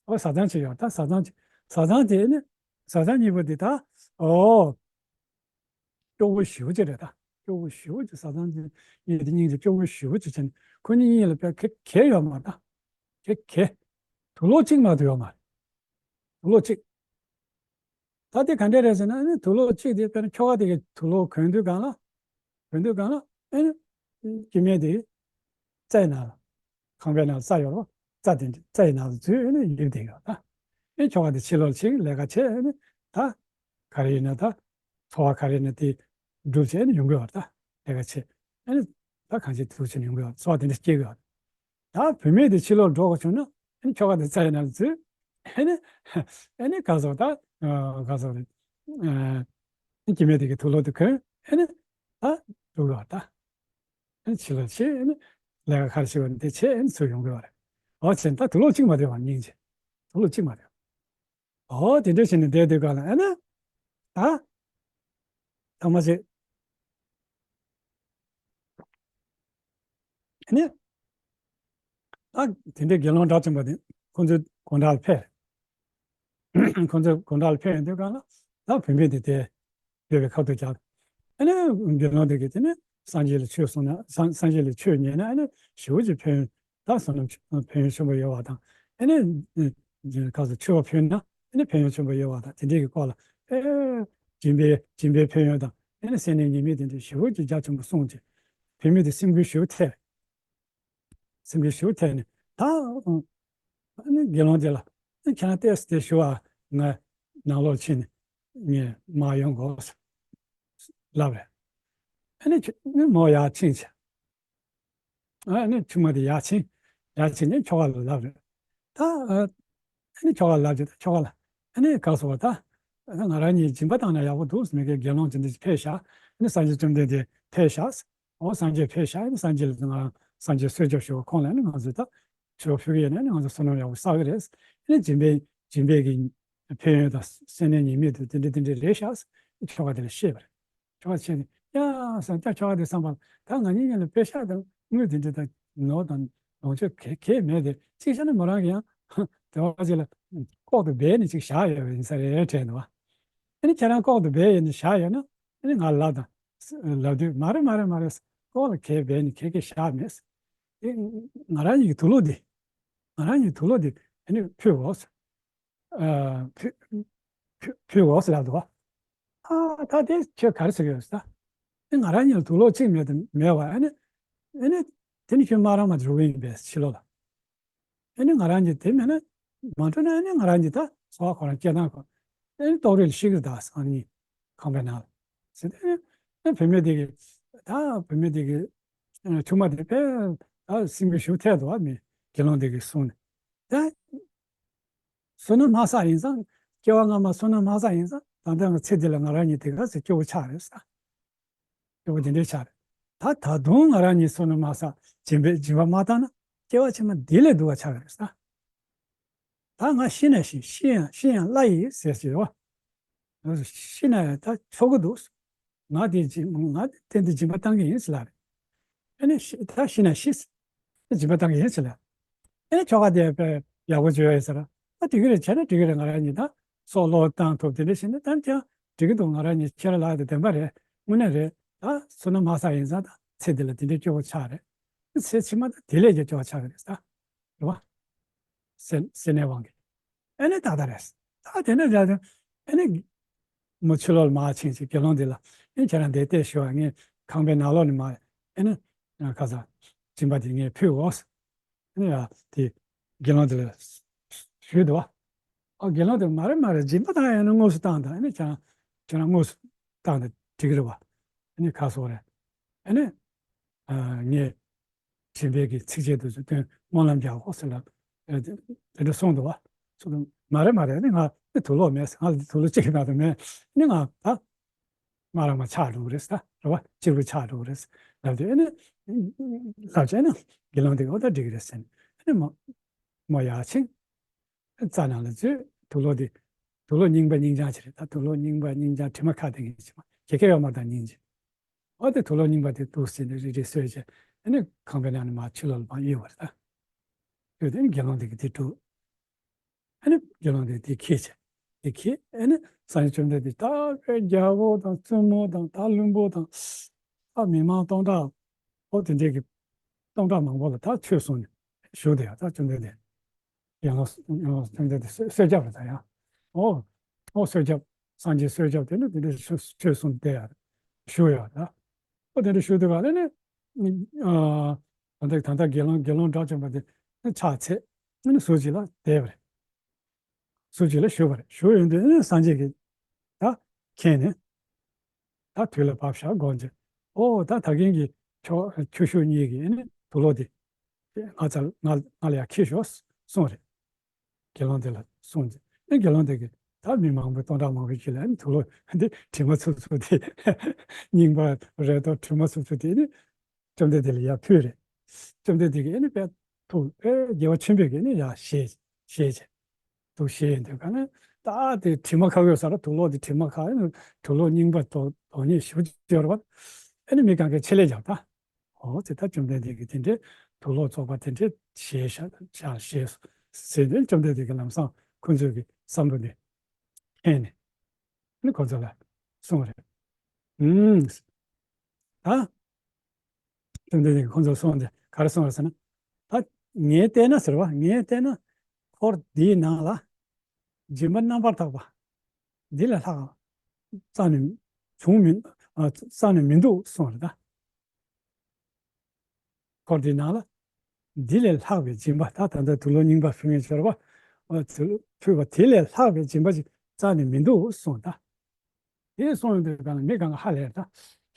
ཨོ། བཟའ་ཚང་ཅིག་ཡོད། ད་བཟའ་ཚང་ཅིག་བཟའ་ཚང་དེ་ནི། བཟའ་ཚང་གཉིས་པོ་དེ་ད། ཨོ། སྐྱོ་བོ་ཞེ་པོ་ཅིག་རེད། ད་སྐྱོ་བོ་ཞེ་པོ་ཅིག་བཟའ་ཚང་གཉིས་དེ་གཉིས་དེ་སྐྱོ་བོ་ཞེ་པོ་ཅིག་བྱས་ནས། ཁོ་གཉིས་གཉིས་ལ་དཔེ་ག་གེ་ཡོད་མ་རེད། ད་གེ་གེ་དུག་ལོག་གཅིག་མ་གཏོགས་ཡོད་མ་རེད། དུག་ལོག་གཅིག་ད་དེ་ག་འདྲ་རེད་ཟེར་ན། ཨ་ནི་དུག་ལོག་གཅིག་དེ་དཔེར་ན་ཁྱོ་ག་དེ་གིས་དུག་ལོག་གོན་དུས་གང་ལ། གོན་དུས་གང་ལ། ཨ་ནི་སྐྱེ་དམན་དེ་རྩྭའི་ནང་ལ། ཁང་པའི་ནང་ལ་རྩྭ་ཡོད་རེད། རྩྭ་དེ་རྩྭའི་ནང་ལ་འཛུལ། ཨ་ནི་ཡུལ་དེ་ཡོད། ད་ཨ་ནི་ཁྱོ་ག་དེ་ཕྱི་ལོགས་ཕྱིན། ལས་ཀ་བྱས། ཨ་ནི་ད་ག་རེ་ཡིན་ན། ད་འཚོ་བ་ག་རེ་ཡིན་ན་དེ་སྒྲུབ་བྱས། ཨ་ནི་ཡོང་གི་ཡོད་རེད། ད་ལས་ཀ་བྱས། ཨ་ནི་ད་གང་བྱས་འདུག་བྱས་ནས་ཡོང་གི་ཡོད་རེད། འཚོ་བ་དེ་འདྲ་སྐྱེལ་གི་ཡོད་རེད། ད་བུད་མེད་དེ་ཕྱི་ལོགས་འགྲོ་དགོས་བྱུང་ན། ཨ་ནི་ཁྱོ་ག་དེ་རྩྭའི་ནང་ལ་འཛུལ། ཨ་ནི། ཨ་ནི་ག་ཟེར། ད་ག་ཟེར་རེད། ཨ། སྐྱེ་དམན་དེ་གིས་དུག་ལོག་དེ་གོན། ཨ་ནི་ད་འགྲོ་གི་ཡོད་རེད། ད་ཨ་ནི་ཕྱི་ལོགས་ཕྱིན། ཨ་ནི་ལས་ཀ་ག་རེ་བྱེད་པ་ནི་དེ་བྱས། ཨ་ནི་ཚུར་ཡོང་གི་ཡོད་རེད། འོ་བྱས་ད་དུག་ལོག་གཅིག་མ་སྡོད་པ་སྙིང་རྗེ། དུག་ལོག་གཅིག་མ་སྡོད། འོ་དེ་འདྲ་བྱས་ནས་བསྡད་དུས་གང་ལ། ཨ་ནི་ད་ཐ་མ་ཞིག་ཨ་ནི་ད་དེ་འདྲའི་དགེ་སློང་དགྲ་བཅོམ་པ་དེ་ཁོ་ཚོའི་དགོང་དག་ལ་ཕེབས། ཁོ་ཚོའི་དགོང་དག་ལ་ཕེབས་ཡོང་དུས་གང་ལ། ད་བུད་མེད་དེ་དེ་སྡོད་པའི་ཁ་ཐུག་རྒྱག་ཨ་ནི་དགེ་སློང་དེ་གིས་དེ་ནི་སངས་རྒྱས་ལ་ཆོས་གསུངས་ན། སངས་སངས་རྒྱས་ལ་ཆོས་ཉན་ན་ཨ་ནི་ཞེ་པོ་ཅིག་ཕན་ཡོན། ད་བསོད་ནམས་ཕན་ཡོན་ཆེན་པོ་ཡོད་པ་དང་། ཨ་ནི་ག་ཚོད་མཆོད་པ་ཕུལ་ན་ཨ་ནི་ཕན་ཡོན་ཆེན་པོ་ཡོད་པ་དང་། དེ་འདྲའི་གི་སྐོར་ལ། ཨེ། སྦྱིན་པའི་སྦྱིན་པའི་ཕན་ཡོན་དང་། ཨ་ནི་སེམས་ནད་ཉེན་མེད་དེ་འདྲ་ཞེ་པོ་ཅིག་རྒྱ་ཆེན་པོ་གསུངས་བྱས། བུད་མེད་དེ་སེམས་འགུལ་ཞེ་པོ་ཐེབས། སེམས་འགུལ་ཞེ་པོ་ཐེབས་ནས་ད། ཨ་ནི་དགེ་སློང་དེ་ལ། ཨ་ནི་ཁྱེད་རང་ཏོག་ཙམ་དེ་བཞུགས་ཨ། ང་ནང་ལོགས་ཕྱིན་ནས་ངས་མར་ཡོང་དགོས་ལབ་རེད། ཨ་ནི་ཁྱོད་ནི་མར་ཡར་ཕྱིན་བྱས། ཨ་ནི་ཆུང་མ་དེ་ཡར་ཕྱིན། ཡར་ཕྱིན་ནས་ཁྱོ་ག་ལ་ལབ་རེད། ད་ཨ་ནི་ཁྱོ་ག་ལ་ལབ་བྱས། ད་ཁྱོ་ག་ལ་ཨ་ནི་ག་ཟེར་བ། ད་ང་རང་གཉིས་སྦྱིན་པ་བཏང་ན་ཡག་པོ་འདུག་ཟེར། མི་དགེ་དགེ་སློང་ཅིག་འདི་ཕེབས་ཤག་ཨ་ནི་སངས་རྒྱས་བཅོམ་ལྡན་འདས་ཕེབས་ཤག་ཨོ། སངས་རྒྱས་ཕེབས་ཤག་ཨ་ནི་སངས་རྒྱས་ལ་ང་རང་སངས་རྒྱས་གསོལ་ཇ་ཞུ་བ། ཁོང་ལ་ཨ་ནི་ང་ཚོས་ད་མཆོད་པ་ཕུལ་གི་ཡོད་ན་ཨ་ནི་ང་ཚོ་བསོད་ནམས་ཡག་པོ་བསགས་གི་རེད། ཨ་ནི་སྦྱིན་པའི་སྦྱིན་པའི་གི་ཕན་ཡོན་དང་སེམས་ནད་ཉེན་མེད་དེ་དེ་འདྲ་དེ་འདྲ་རེད་ཤག་ཨ་ནི་ཁྱོ་ག་དེ་ལ་བཤད་པ་རེད། ཁྱོ་ག་བྱས་ནས། ཡ་ཟེར། ད་ཁྱོ་ག་དེ་བསམ་པ། ད་ང་གཉིས་གཉིས་ལ་པེ་ཤག་དང་དངུལ་དེ་འདྲ་དང་ནོར་དང་ལོངས་སྤྱོད་ག་ག་མེད་དེ། གཅིག་བྱས་ན་མོ་རང་གིས་ཡང་དེ་བ་ཅིག་ལ་ལྐོག་ཏུ་སྦས་ནས་ཅིག་བཞག་ཡོད་པ་ཡིན་ས་རེད་དྲན་འདུག་བ། ཨ་ནི་ཁྱེད་རང་ལྐོག་ཏུ་སྦས་ཡོད་ནས་བཞག་ཡོད་ན། ཨ་ནི་ང་ལབ་དང་། ལབ་དུས། མ་རེད་མ་རེད་མ་རེད། ལྐོག་ལ་ག་སྦས་ནས་ག་ག་བཞག་མེད། ཨེ། ང་རང་གཉིས་ཀྱི་དུག་ལོག་འདི། ང་རང་གཉིས་དུག་ལོག་འདི་ཨ་ནི་ཕུལ་དགོས། ཨ། ཕུལ་ཕུལ་ཕུལ་དགོས་ཟེར་ལབ་འདུག་བ། ཨ། ད་དེ་ཁྱོད་ག་རེ་ཟེར་གྱི་ཡོད་ཟེར། ད་ཨེ། ང་རང་གཉིས་ལ་དུག་ལོག་གཅིག་མེད་དུ་མེད་པ། ཨ་ནི་ཨ་ནི་དེ་ནི་ཁྱོད་མ་རང་མ་འགྲོ་གི་ཡིན་པས་ཕྱི་ལོགས་ལ། ཨ་ནི་ང་རང་གཉིས་དེ་མེད་ན་མ་འགྲོ་ན། ཨ་ནི་ང་རང་གཉིས་ད་འཚོ་བ་ཁོ་རང་སྐྱེལ་སྟངས་ཁོ། ཨ་ནི་ལྟོགས་རི་ལ་ཤི་གི་རེད། ད་སང་ཉིན་ཁང་པའི་ནང་ལ་ཟེར་ཏེ། ཨ་ནི་བུད་མེད་དེ་གིས། ད་བུད་མེད་དེ་གིས་ཆུང་མ་དེ་དཔེ་ད་སེམས་འགུལ་ཞེ་པོ་ཐེབས་འདུག་བ། མི་དགེ་སློང་དེ་གིས་གསུངས་ནས། ད་བསོད་ནམས་མ་བསགས་ཡིན་ཙང་། སྐྱེ་བ་སྔ་མ་བསོད་ནམས་མ་བསགས་ཡིན་ཙང་། ད་ལྟ་ང་ཚེ་འདི་ལ་ང་རང་གཉིས་དེ་ག་ཚོད་སྐྱོ་བོ་ཆགས་རེད་ཟེར། སྐྱོ་བོ་དེ་འདྲའི་ཆགས་རེད། ད་ད་དུང་ང་རང་གཉིས་བསོད་ནམས་མ་བསགས། སྦྱིན་པའི་སྦྱིན་པ་མ་བཏང་ན་སྐྱེ་བ་ཕྱི་མ་འདི་ལས་སྡུག་པ་ཆགས་ཀྱི་རེད་ཟེར། ད་ང་ཤི་ན་ཤི། ཤི་ཡང་ཤི་ཡང་སླ་ཡི་ཟེར་གྱི་ཡོད། ཤི་ན་ཡང་ད་ཆོག་གི་འདུག་ང་དེ་སྦྱིན། ང་དེ་འདི་སྦྱིན་པ་བཏང་གི་ཡིན་ཟེར་ལབ་རེད། ཨ་ནི་ཤི། ད་ཤི་ན་ཤི། སྦྱིན་པ་བཏང་གི་ཡིན་ཟེར་ལབ། ཨ་ནི་ཁྱོ་ག་དེ་དཔེ་ཡག་པོ་བྱོས་ཡོད་ཟེར། ཨ། འགྲིག་གི་རེད། བྱས་ན་འགྲིག་གི་རེད། ང་རང་གཉིས་ད་སྲོག་བློས་བཏང་ཐུབ། དེ་འདྲ་བྱས་ན་ད་ཀྱང་འགྲིག་གི་འདུག་ང་རང་གཉིས་ཁྱེད་རང་ལབ་དེ་བདེན་པ་རེད། དངོས་གནས་རེད། ད་བསོད་ནམས་མ་བསགས་ཡིན་ཙང་ད་ཚེ་འདི་ལ་དེ་འདྲའི་སྐྱོ་བོ་ཆགས་རེད། ཚེ་ཕྱི་མ་དང་དེ་ལས་ཀྱང་སྐྱོ་བ་ཆགས་ཀྱི་རེད་ད། རེད་བ། སེར་སྣའི་དབང་གིས། ཨ་ནི་ཏག་ཏག་རེད། ད་དེ་འདྲ་བྱས་ཏེ་ཨ་ནི་མོ་ཕྱི་ལོགས་ལ་མར་ཕྱིན་བྱས་དགེ་སློང་འདི་ལ། ཨ་ནི་ཁྱེད་རང་འདིར་བལྟས་ཞུ་བ། ངས་ཁང་པའི་ནང་ལོགས་ནས་མར་ཨ་ནི་ཁ་སང་སྦྱིན་པ་དེ་ངས་ཕུལ་འོ། ཨ་ནི་ཡ་དེ་དགེ་སློང་དེ་ལ་ཞུས་འདུག་བ། ཨ་དགེ་སློང་དེ་མ་རེད་མ་རེད། སྦྱིན་པ་བཏང་ཡ་ནི་དངོས་སུ་བཏང་དང་། ཨ་ནི་ཁྱེད་རང་ཁྱེད་རང་དངོས་སུ་བཏང་དང་འགྲིག་གི་རེད་བ། ཨ་ནི་ཁ་སོག་རེད། ཨ་ནི་ངས་སྦྱིན་པའི་གི་ཚིགས་བཅད་དུ་སྟོན། སྨོན་ལམ་རྒྱག་དགོས་ཟེར་ལ། ཨ་དེ་དེ་འདྲ་གསུངས་འདུག་བ། གསུངས་འདུག་མ་རེད་མ་རེད། ཨ་ནི་ང་ནི་དུག་ལོག་མེད། ང་ལ་དུག་ལོག་གཅིག་གི་ནང་དུ་མེད། ཨ་ནི་ང་ད། དམར་ལམ་ཆགས་འགྲོ་གི་རེད་ད། རེད་བ། གཅེར་བུ་ཆགས་འགྲོ་གི་རེད་ལབ་དུས། ཨ་ནི་ལབ་བྱས་ན་དགེ་སློང་དེ་གིས་འོ་ད་འགྲིག་གི་རེད་ཟེར་ནས། ཨ་ནི་མོ་མོ་ཡར་ཕྱིན། རྩྭ་ནང་ལ་འཛུལ། དུག་ལོག་དེ་དུག་ལོག་རྙིང་པ་རྙིང་རྐྱང་ཅིག་རེད་ད། དུག་ལོག་རྙིང་པ་རྙིང་རྐྱང་དྲི་མ་ཁ་དེ་གི་ཅིག་མ་གེ་གེ་ཡོད་མ་ད་རྙིང་ཅིག་འོ་དེ་དུག་ལོག་རྙིང་པ་དེ་འདུག་ཟེར་ནས་རིལ་རིལ་གསོལ་བྱས། ཨ་ནི་ཁང་པའི་ནང་ནས་མར་ཕྱི་ལོགས་ལ་མར་གཡུགས་པ་རེད་ད། གཡུགས་དེ་ནི་དགེ་སློང་དེ་གིས་དེ་སྒྲུབ། ཨ་ནི་དགེ་སློང་དེ་དེ་ཁྱེར་བྱས། དེ་ཁྱེར། ཨ་ནི་སངས་རྒྱས་བཅོམ་ལྡན་འདས་ད་བའི་རྒྱལ་པོ་དང་བཙུན་མོ་དང་ད་བློན་པོ་དང་། ད་མི་མང་སྟོང་ཕྲག་འོ་དེ་འདྲས་ཀྱི་སྟོང་ཕྲག་མང་པོ་ལ་ད་ཆོས་གསུངས་ནས་བཞུགས་བསྡད་ཡོད་ད། བཅོམ་ལྡན་འདས་ཡང་ཡང་བཅོམ་ལྡན་འདས་གསོལ་གསོལ་ཇ་རེད་ད་ཡང་། འོ་འོ་གསོལ་ཇ། སངས་རྒྱས་གསོལ་ཇ་དེ་ནི་དེ་འདྲས་ཆོས་གསུངས་བསྡད་ཡོད། བཞུགས་ཡོད་ད། འོ་དེ་འདྲས་བཞུགས་བསྡད་པ་ལ་ནི། ཨ་ད་ལྟ་ད་ལྟ་དགེ་སློང་དགེ་སློང་དགྲ་བཅོམ་པ་དེ་ཕྱག་འཚལ། ཨ་ནི་ཟུར་གཅིག་ལ་བསྡད་པ་རེད། ཟུར་གཅིག་ལ་བཞུགས་པ་རེད། བཞུགས་ཡོང་དུས་ཨ་ནི་སངས་རྒྱས་ཀྱིས་ད་མཁྱེན་ནས། ད་དུས་ལ་བབ་ཤག་དགོངས་བྱས། ཨོ་ད་ད་གིན་གྱི་ཁྱོ་ཁྱོ་ཤུག་གཉིས་ཀྱིས་ཨ་ནི་དུག་ལོག་དེ་ང་ཚ་ང་ང་ལ་ཡར་འཁྱེར་ཤོག་གསུངས་རེད། དགེ་སློང་དེ་ལ་གསུངས་རྗེས། ཨ་དགེ་སློང་དེ་གིས་ད་མི་མང་པོ་སྟོང་ཕྲག་མང་པོའི་རྗེས་ལ་ཨ་ནི་དུག་ལོག་འདི་དྲི་མ་འཚུབ་འཚུབ་དེ། རྙིང་པ་རེད་དོ། དྲི་མ་འཚུབ་འཚུབ་དེ་ཨ་ནི་བཅོམ་ལྡན་འདས་ལ་ཡར་ཕུལ་རེད། བཅོམ་ལྡན་འདས་ཀྱིས་ཨ་ནི་དཔེ་ཐུགས་དཔེ་དགེ་བ་ཆེན་པོས་ཀྱིས་ཨ་ནི་ཡར་བཞེས་བཞེས་བྱས། འདུག་བཞེས་ཡོང་དུས་ག་ནས་ད་དེ་དྲི་མ་ཁ་ཡོད་ས་ར། དུག་ལོག་དེ་དྲི་མ་ཁ་ཡོད། དུག་ལོག་རྙིང་པ་དོ་དོ་ཉེས་ཞེ་པོ་ཅིག་ཡོད་རེད་པ། ཨ་ནི་མི་གང་གས་ཆེད་ལས་བརྒྱབ་ད། འོ་ཙི་ད་བཅོམ་ལྡན་འདས་ཀྱིས་དེ་འདྲའི་དུག་ལོག་བཙོག་པ་དེ་འདྲའི་བཞེས་ཤག་ཤག་བཞེས་ཟེར་དུས་བཅོམ་ལྡན་འདས་ཀྱིས་ལམ་སང་ཁོ་ཚོའི་གི་བསམ་བློ་འདི་མཁྱེན་ནས་ཨ་ནི་ཁོ་ཚོ་ལ་གསུངས་པ་རེད། ཨུམ། ད་བཅོམ་ལྡན་འདས་ཀྱིས་ཁོ་ཚོར་གསུངས་ཏེ་ག་རེ་གསུངས་རེད་ཟེར་ན། ད་ངས་བལྟས་ན་ཟེར་བ། ངས་བལྟས་ན་འཁོར་འདིའི་ནང་ལ་སྦྱིན་པ་རྣམ་པར་དག་པ་འདི་ལས་ལྷག་རྩ་ནས་བྱུང་མི་ཨ་རྩ་ནས་མི་འདུག་གསུངས་རེད་ད། འཁོར་འདིའི་ནང་ལ་འདི་ལས་ལྷག་པའི་སྦྱིན་པ། ད་ད་ལྟ་དུག་ལོག་རྙིང་པ་ཕུལ་མཁན་ཚོར་བ། ཨ་དུག་ལོག་ཕུལ་བ་དེ་ལས་ལྷག་པའི་སྦྱིན་པ་ཅིག་རྩ་ནས་མི་འདུག་གསུངས་ད། དེ་གསུངས་ཡོང་དུས་གང་ལ་མི་གང་ག་ཧ་ལས་ད།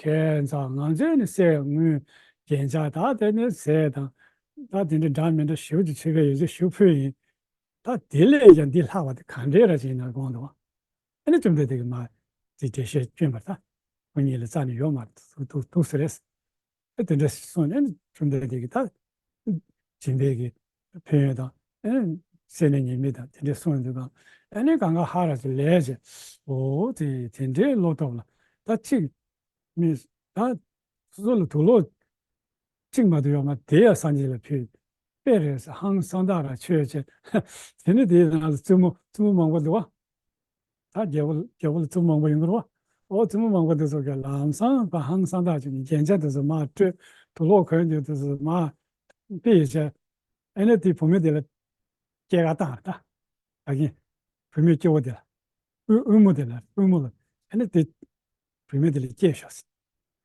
ཁྱད་མཚར། ང་ཚོས་ནི་ཟས་དངུལ་རྒྱན་ཆ་ད་དེ་ནི་ཟས་དང་ད་དེ་འདྲ་འདྲ་མི་འདྲ་ཞེ་པོ་ཅིག་ཕྱི་པའི་ཡོད་ཚད་ཞེ་པོ་ཕུལ་ཡིན། ད་དེ་ལས་ཀྱང་འདི་ལྷག་པ་དེ་གང་འདྲས་ར་ཅིག་ཡིན་ན་དགོངས་འདུག་ཨ་ནི་བཅོམ་ལྡན་འདས་ཀྱིས་མར་དེ་འགྲེལ་བཤད་བསྐྱོན་པར་ད། ཁོ་གཉིས་ལ་རྩ་ནས་ཡོད་མ་རེད། འདུག་འདུག་འདུག་ཟེར་རེད། ཨ་དེ་འདྲ་གསུངས་ནས་བཅོམ་ལྡན་འདས་ཀྱིས་ད་སྦྱིན་པའི་གི་ཕན་ཡོན་དང་། ཨ་སེར་སྣའི་ཉེས་དམིགས་དང་དེ་འདྲ་གསུངས་ཡོང་དུས་གང་ཨ་ནི་གང་ག་ཧ་ར་ཅིག་ལས་བྱས། འོ་དེ་དེ་འདྲའི་བློ་སྟོབས་ལ་ད་གཅིག་མི་ད་སོ་སོ་ལ་དུག་ལོག་གཅིག་མ་གཏོགས་ཡོད་མ་དེ་ཡང་སངས་རྒྱས་ལ་ཕུལ། དཔེ་རེད་ཟེར་ཧང་སངས་དག་ར་ཆོས་བྱས། དེ་ནི་དེའི་ནང་ལ་བཙུན་མོ་བཙུན་མོ་མང་པོ་འདུག་བ། ད་རྒྱལ་པོ་རྒྱལ་པོ་ལ་བཙུན་མོ་མང་པོ་ཡོང་གི་རེད་བ། འོ་བཙུན་མོ་མང་པོ་དེ་ཚོ་གིས་ལམ་སང་ད་ཧང་སངས་དག་བྱས་ནས་རྒྱན་ཆ་དེ་ཚོ་མར་སྤྲོད། དུག་ལོག་གོན་རྒྱུ་དེ་ཚོ་མར་ཕུད་བྱས། ཨ་ནི་དེ་བུད་མེད་དེ་ལ་སྐྱེལ་ག་བཏང་རེད་ད། ད་གིན་བུད་མེད་སྐྱེ་བོ་དེ་ལ། དབུལ་དབུལ་མོ་དེ་ལ། དབུལ་མོ་ལ། ཨ་ནི་དེ་བུད་མེད་དེ་ལ་སྐྱེལ་ཤོག་ཟེར།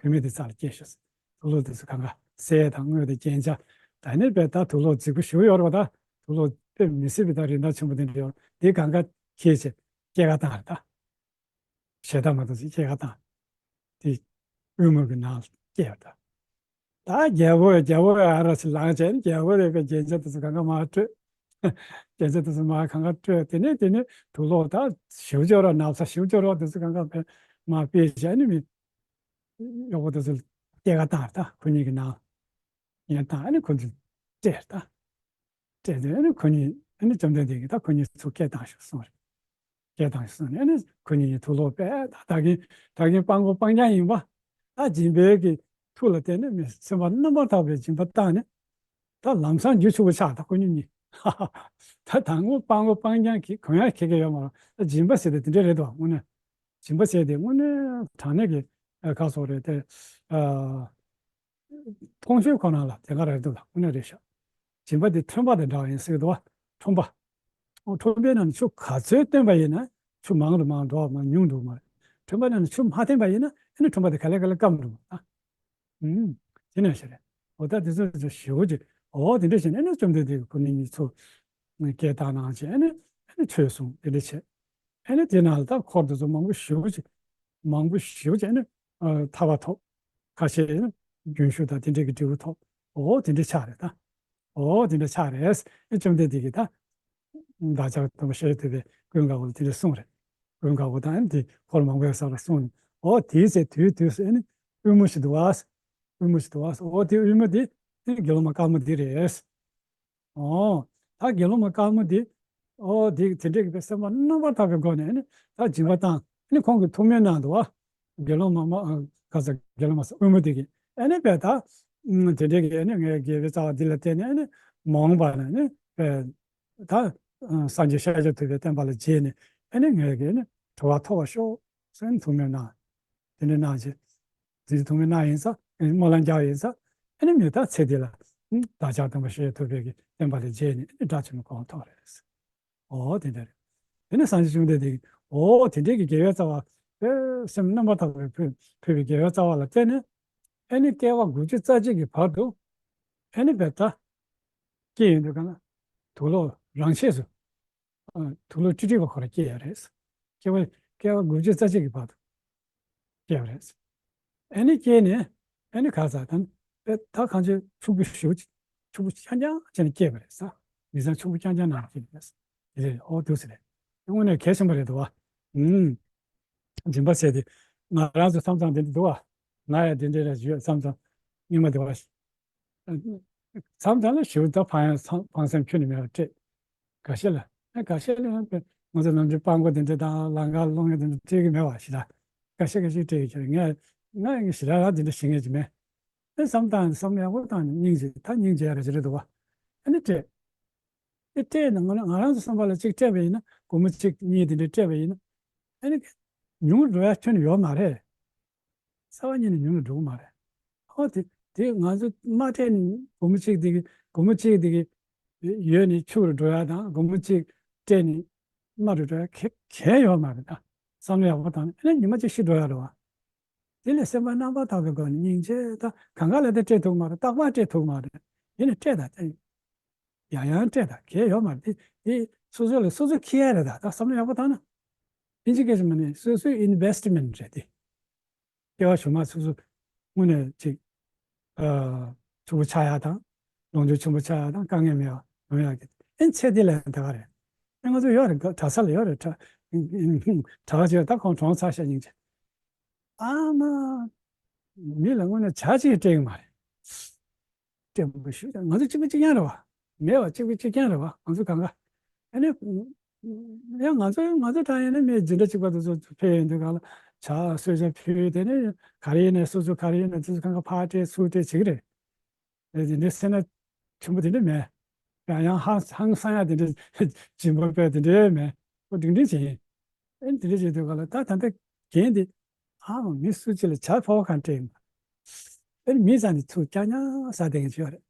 བུད་མེད་དེ་རྩ་ལ་སྐྱེལ་ཤོག་ཟེར། དུག་ལོག་དེ་ཚོ་གང་ག་ཟས་དང་དངུལ་དང་རྒྱན་ཆ། ད་ནི་དཔེ་ད་དུག་ལོག་རྫིག་པོ་ཞེ་པོ་ཡོད་རེད་བ། ད་དུག་ལོག་དཔེ་མི་སྲིད་པའི་ད་རིན་ཐང་ཆེན་པོ་དེ་འདྲ་ཡོད་རེད། དེ་གང་ག་ཁྱེར་བྱས་སྐྱེལ་ག་བཏང་རེད་ད། ཞེ་དྲག་མ་གཏོགས་ཅིག་སྐྱེལ་ག་བཏང་། དེ་དབུལ་མོ་གི་ནང་ལ་སྐྱེལ་བ་ད། ད་རྒྱལ་པོ་རྒྱལ་པོ་ཨ་ར་ཅིག་ལངས་བྱས་ནས་རྒྱལ་པོ་རེད་པའི་རྒྱན་ཆ་དེ་ཚོ་གང་ག་མར་སྤྲོད། རྒྱན་ཆ་དེ་ཚོ་མར་གང་ག་སྤྲོད། དེ་ནས་དེ་ནས་དུག་ལོག་ད་ཞེ་པོ་ཅིག་ཡོད་རེད། ན་བཟའ་ཞེ་པོ་ཅིག་ཡོད་རེད། དེ་ཚོ་གང་ག་ཕར་མར་ཕུད་བྱས་ནས་མི་གཡོག་པོ་དེ་ཚོ་སྐྱེལ་ག་བཏང་རེད་ད། ཁོ་གཉིས་ཀྱི་ནང་ལ་ཡར་བཏང་། ཨ་ནི་ཁོ་ཚོ་སྤྲད་རེད་ད། སྤྲད་དེ་ཨ་ནི་ཁོ་གཉིས་ཨ་ནི་བཅོམ་ལྡན་འདས་ཀྱིས་ད་ཁོ་གཉིས་ཚུར་སྐྱེལ་བཏང་ཤོག་གསུངས་རེད། སྐྱེལ་བཏང་ཤོག་གསུངས་ནས་ཨ་ནི་ཁོ་གཉིས་ཀྱིས་དུག་ལོག་དཔེ་ད་ད་གིན་ད་གིན་སྤྲང་པོ་སྤྲང་རྐྱང་ཡིན་པ། ད་སྦྱིན་པའི་གི་མཐུ་ལ་བརྟེན་ནས་མི་སེམས་པ་རྣམ་པར་དག་པའི་སྦྱིན་པ་བཏང་ནས་ད་ལམ་སང་རྒྱུ་ཆུང་པོ་ཆགས། ད་ཁོ་གཉིས་གཉིས་ད་དང་པོ་སྤྲང་པོ་སྤྲང་རྐྱང་གིས་གང་ཡང་ཁེ་གི་ཡོད་མ་རེད། ད་སྦྱིན་པ་ཟེར་དེ་དེ་འདྲ་རེད་དོ། དངོས་གནས་སྦྱིན་པ་ཟེར་དེ་དངོས་གནས་དྲང་གནས་ཀྱི་ཨ་ཁ་སོགས་རེད་དེ། ཨ། ཀོང་ཇོའི་ཁོ་ན་ལ་དེ་ག་རེ་འདུག་ལ་དངོས་གནས་རེད་ཤག་སྦྱིན་པ་དེ་ཁྲོན་པ་དང་འདྲ་བ་ཡིན་ཟེར་གི་འདུག་བ། ཁྲོན་པ། ཨོ་ཁྲོན་པའི་ནང་ནས་ཆུ་ག་ཚོད་བཏོན་པ་ཡིན་ན་ཆུ་མང་རུ་མང་འགྲོ་བ་མ་ཉུང་འགྲོ་མ་རེད། ཁྲོན་པ་ནང་ནས་ཆུ་མ་བཏོན་པ་ཡིན་ན་ཨ་ནི་ཁྲོན་པ་དེ་ག་ལེ་ག་ལེ་སྐམ་འགྲོ་མ་རེད། ཨུམ། དེ་ནས་ཞེ་རེད། འོ་ད་དེ་ཚོ་ཚོ་ཞེ་པོ་ཅིག་འོ་དེ་འདྲ་བྱས་ནས་ཨ་ནི་བཅོམ་ལྡན་འདས་ཀྱིས་ཁོ་ནི་གཉིས་ཚོ་སྐད་བཏང་གནང་བྱས་ཨ་ནི་ཨ་ནི་ཆོས་གསུངས་དེ་འདྲ་བྱས། ཨ་ནི་དེ་ནང་ལ་ད་འཁོར་དེ་ཚོ་མང་པོ་ཞེ་པོ་ཅིག་མང་པོ་ཞེ་པོ་ཅིག་ཨ་ནི་ཨ་ཐར་པ་ཐོབ། ཁ་ཤས་ཨ་ནི་རྒྱུན་ཞུགས་དང་དེ་འདྲའི་གི་འབྲས་བུ་ཐོབ། འོ་དེ་འདྲ་ཆགས་རེད་ད། འོ་དེ་འདྲ་ཆགས་རེད། ཨ་བཅོམ་ལྡན་འདས་ཀྱིས་ད་བདག་ཅག་སྟོན་པ་ཤཱཀྱ་ཐུབ་པས་ཀུན་དགའ་བོ་ལ་དེ་འདྲ་གསུངས་རེད། ཀུན་དགའ་བོ་དང་ཨ་ནི་དེ་འཁོར་མང་པོའི་ས་ལ་གསུངས་ནས་འོ་དེའི་ཚེ་དུས་དུས་སུ་ཨ་ནི་པུས་མོ་ཞིག་འདུག་བ། པུས་མོ་ཞིག་འདུག་བ། འོ་དེ་པུས་མོ་དེ་ཨ་ནི་དགེ་སློང་མ་དཀར་མོ་དེ་རེད། ཨོ། ད་དགེ་སློང་མ་དཀར་མོ་འདི། ཨོ་འདི་དེ་འདྲས་ཀྱི་པའི་སེམས་པ་རྣམ་པར་དག་པའི་སྒོ་ནས་ཨ་ནི་ད་སྦྱིན་པ་བཏང་ཨ་ནི་ཁོང་གིས་ཐུགས་སྨོན་གནང་འདུག་བ། དགེ་སློང་མ་མ་ཨ་ག་ས་དགེ་སློང་མ་ས་དབུལ་མོ་དེ་གིས་ཨ་ནི་པའི་ད། ཨུམ་དེ་འདྲས་ཀྱི་ཨ་ནི་ངའི་དགེ་བའི་རྩ་བ་འདི་ལ་བརྟེན་ནས་ཨ་ནི་མ་འོངས་པ་ན་ཨ་ནི་པའི་ད་ཨ་སངས་རྒྱས་ཤཱཀྱ་ཐུབ་པའི་བསྟན་པ་ལ་མཇལ་ནས་ཨ་ནི་ངའི་གི་ཨ་ནི་གྲོལ་བ་ཐོབ་པར་ཤོག་ཟེར་ནས་ཐུགས་སྨོན་གནང་། དེ་འདྲ་གནང་རྗེས། དེ་འདྲ་ཐུགས་སྨོན་གནང་ཡིན་ཙང་ཨ་ནི་སྨོན་ལམ་རྒྱག་ཡིན་ཙང་ཨ་ནི་མི་ད་ཚེ་འདི་ལ་ཨ་བདག་ཅག་སྟོན་པ་ཤཱཀྱ་ཐུབ་པའི་གི་བསྟན་པ་ལ་མཇལ་ནས་ཨ་ནི་དགྲ་བཅོམ་གོ་འཕང་ཐོབ་རེད། ཨོ་དེ་འདྲ་རེད། དེ་ནས་སངས་རྒྱས་བཅོམ་ལྡན་འདས་ཀྱིས་ཨོ་དེ་འདྲའི་གི་དགེ་བའི་རྩ་བ་ཨེ་སེམས་རྣམ་པར་དག་པའི་ཕུལ་ཕུལ་བའི་དགེ་བའི་རྩ་བ་ལ་བརྟེན་ནས་ཨ་ནི་བསྐལ་པ་དགུ་བཅུ་རྩ་གཅིག་གི་བར་དུ་ཨ་ནི་བེ་ད་སྐྱེས་ཡོང་དུས་ག་ན་དུག་ལོག་རང་ཆས་སུ། ཨ་དུག་ལོག་ཀྲིག་ཀྲི་བ་ཁོ་རང་སྐྱེས་ཡོད་རེད། སྐྱེ་བ་སྐྱེ་བ་དགུ་བཅུ་རྩ་གཅིག་གི་བར་དུ་སྐྱེས་པ་རེད། ཨ་ནི་སྐྱེས་ནས་ཨ་ནི་ག་ས་ད་ནི་ད་གང་ཅི་ཕྱུག་པོ་ཞེ་པོ་ཅིག་ཕྱུག་པོ་རྐྱང་རྐྱང་བྱས་ནས་སྐྱེས་པ་རེད་ས། མི་ཚང་ཕྱུག་པོ་རྐྱང་རྐྱང་ནང་སྐྱེས་པ་རེད། དེ་རེད་ཨོ་འདུག་ཟེར་རེད། དངོས་གནས་གལ་ཆེན་པོ་རེད་འདུག་བ། ཨུམ། སྦྱིན་པ་ཟེར་དེ་ང་རང་ཚོ་མཚམས་མཚམས་དེ་འདྲ་འདུག་བ། ང་ཡང་དེ་འདྲ་རེ་ཞུ་ཡ་མཚམས་མཚམས་སྙིང་མ་བདེ་བ་ཞིག་མཚམས་མཚམས་ལ་ཞུ་ད་ཕངས་ཡང་ཕངས་སེམས་ཁྱོན་ནས་མེད་པར་སྤྲད། འགའ་ཤས་ལ་ཨ་འགའ་ཤས་ལ་ཡང་ང་ཚོ་ནམ་རྒྱུན་སྤྲང་པོ་དེ་འདྲ་དང་ལང་ཀར་སློང་ཡ་དེ་འདྲ་སྤྲད་ཀྱི་མེད་པ་ཞིག་ལ། འགའ་ཤས་འགའ་ཤས་སྤྲད་ཀྱི་ཁྱེར་ངས་ང་ཡང་ཞེ་དྲག་རང་དེ་འདྲ་ཞིག་ངས་ཀྱི་མེད། ཨ་བསམ་སྟངས་བསམ་ཡག་པོ་བཏང་ནས་སྙིང་རྗེ་ད་སྙིང་རྗེ་རེ་ཞིག་རེད་འདུག་བ། ཨ་ནི་སྤྲད། ཨེ་སྤྲད་ན་ང་ང་རང་ཚོ་བསམ་པ་ལ་གཅིག་སྤྲད་པ་ཡིན་ན་སྒོར་མོ་གཅིག་གཉིས་དེ་འདྲ་སྤྲད་པ་ཡིན་ན་ཨ་ནི་ཉུང་རུ་འགྲོ་ཡ་ཁྱོན་ནས་ཡོད་མ་རེད། རྩ་བ་ཉིད་ནས་ཉུང་རུ་འགྲོ་གི་མ་རེད། ཨོ་དེ་དེ་ང་ཚོ་མ་སྤྲད་ནས་སྒོར་མོ་གཅིག་དེ་གི་སྒོར་མོ་གཅིག་དེ་གི་ཡོད་ནས་ཆུ་རུ་འགྲོ་ཡ་དང་སྒོར་མོ་གཅིག་སྤྲད་ནས་མ་རུ་འགྲོ་ཡ་གལ་གལ་ཡོད་མ་རེད་ད། བསམ་བློ་ཡག་པོ་བཏང་ནས་ཨ་ནི་ཉི་མ་གཅིག་ཤི་འགྲོ་ཡ་རེད་བ། དེ་ལས་སེམས་པ་རྣམ་པར་དག་པའི་སྒོ་ནས་སྙིང་རྗེ་དང་གང་ག་ལ་དེ་སྤྲད་ཐུབ་མ་རེད། རྟག་པར་སྤྲད་ཐུབ་མ་རེད། ཡིན་ནའི་སྤྲད་ད་ཡང་ཡང་སྤྲད་ད་གལ་ཡོད་མ་རེད། དེ་དེ་སོ་སོ་ལ་སོ་སོ་ཁེ་ཡ་རེད་ད། ད་བསམ་བློ་ཡག་པོ་བཏང་ན། ཨིན་ཇི་སྐད་ཆ་མ་ནི་སོ་སོའི་ཨིན་ཝེསྟ་མེན་ཊི་རེད་དེ། སྐྱེ་བ་གཞུག་མ་སོ་སོ་དངོས་གནས་ཅིག་ཨ་ཕྱུག་པོ་ཆགས་ཡག་དང་། ལོངས་སྤྱོད་ཆེན་པོ་ཆགས་ཡག་དང་དཀའ་ངལ་མེད་པ་ཡོང་ཡག་གི་ཨིན་ཚེ་འདི་ལ་ཡང་དེ་ག་རེད། ཨིན་ང་ཚོ་ཡོད་རེད་གྲྭ་ས་ལ་ཡོད་རེད་གྲྭ་གྲྭ་བ་ཅིག་ད་ཁོང་གྲོངས་ཚར་ཤག་སྙིང་རྗེ། ཨ་མ། མི་ལ་དངོས་གནས་བྱ་ཅིག་སྤྲད་ཀྱི་མ་རེད། སྤྲད་པ་ཞུ་ད་ང་ཚོ་གཅིག་པ་གཅིག་རྐྱང་རེད་བ། མེད་བ་གཅིག་པ་གཅིག་རྐྱང་རེད་བ་ང་ཚོ་གང་ག་ཨ་ནི། ཡང་ང་ཚོ་ང་ཚོ་དྲང་ཡིན་ན་མི་འཛིན་གྲྭ་གཅིག་པ་དེ་ཚོ་ཕེབས་ཡོང་དུས་གང་ལ་ཇ་གསོལ་ཇ་ཕུལ་དེ་ནས་ག་རེ་ཡིན་ནས་སོ་སོ་ག་རེ་ཡིན་ནས་དེ་ཚོ་གང་ག་ཕར་སྤྲད་ཚུར་སྤྲད་བྱེད་ཀྱི་རེད། དེ་འདྲའི་སེར་སྣ་ཆེན་པོ་དེ་འདྲ་མེད། ཡང་ཡང་ཧང་ཧང་སང་ཡ་དེ་འདྲ་སྦྱིན་པ་སྤེལ་དེ་འདྲ་མེད། ཁོ་སྒྲིང་སྒྲིང་བྱེད་ཡིན། ཨེ་དེ་འདྲ་བྱེད་དུས་ག་ལ་ད་ད་ལྟ་རྒན་འདི་ཨ་མི་སུ་གཅིག་ལ་ཇ་ཕོར་པ་གང་སྤྲད་ཡིན་པ། ཨེ་མི་ཟ་ནས་ཚུར་ཀྱག་ཉག་ཟ་བསྡད་མཁན་ཅིག་ཡོད་རེད།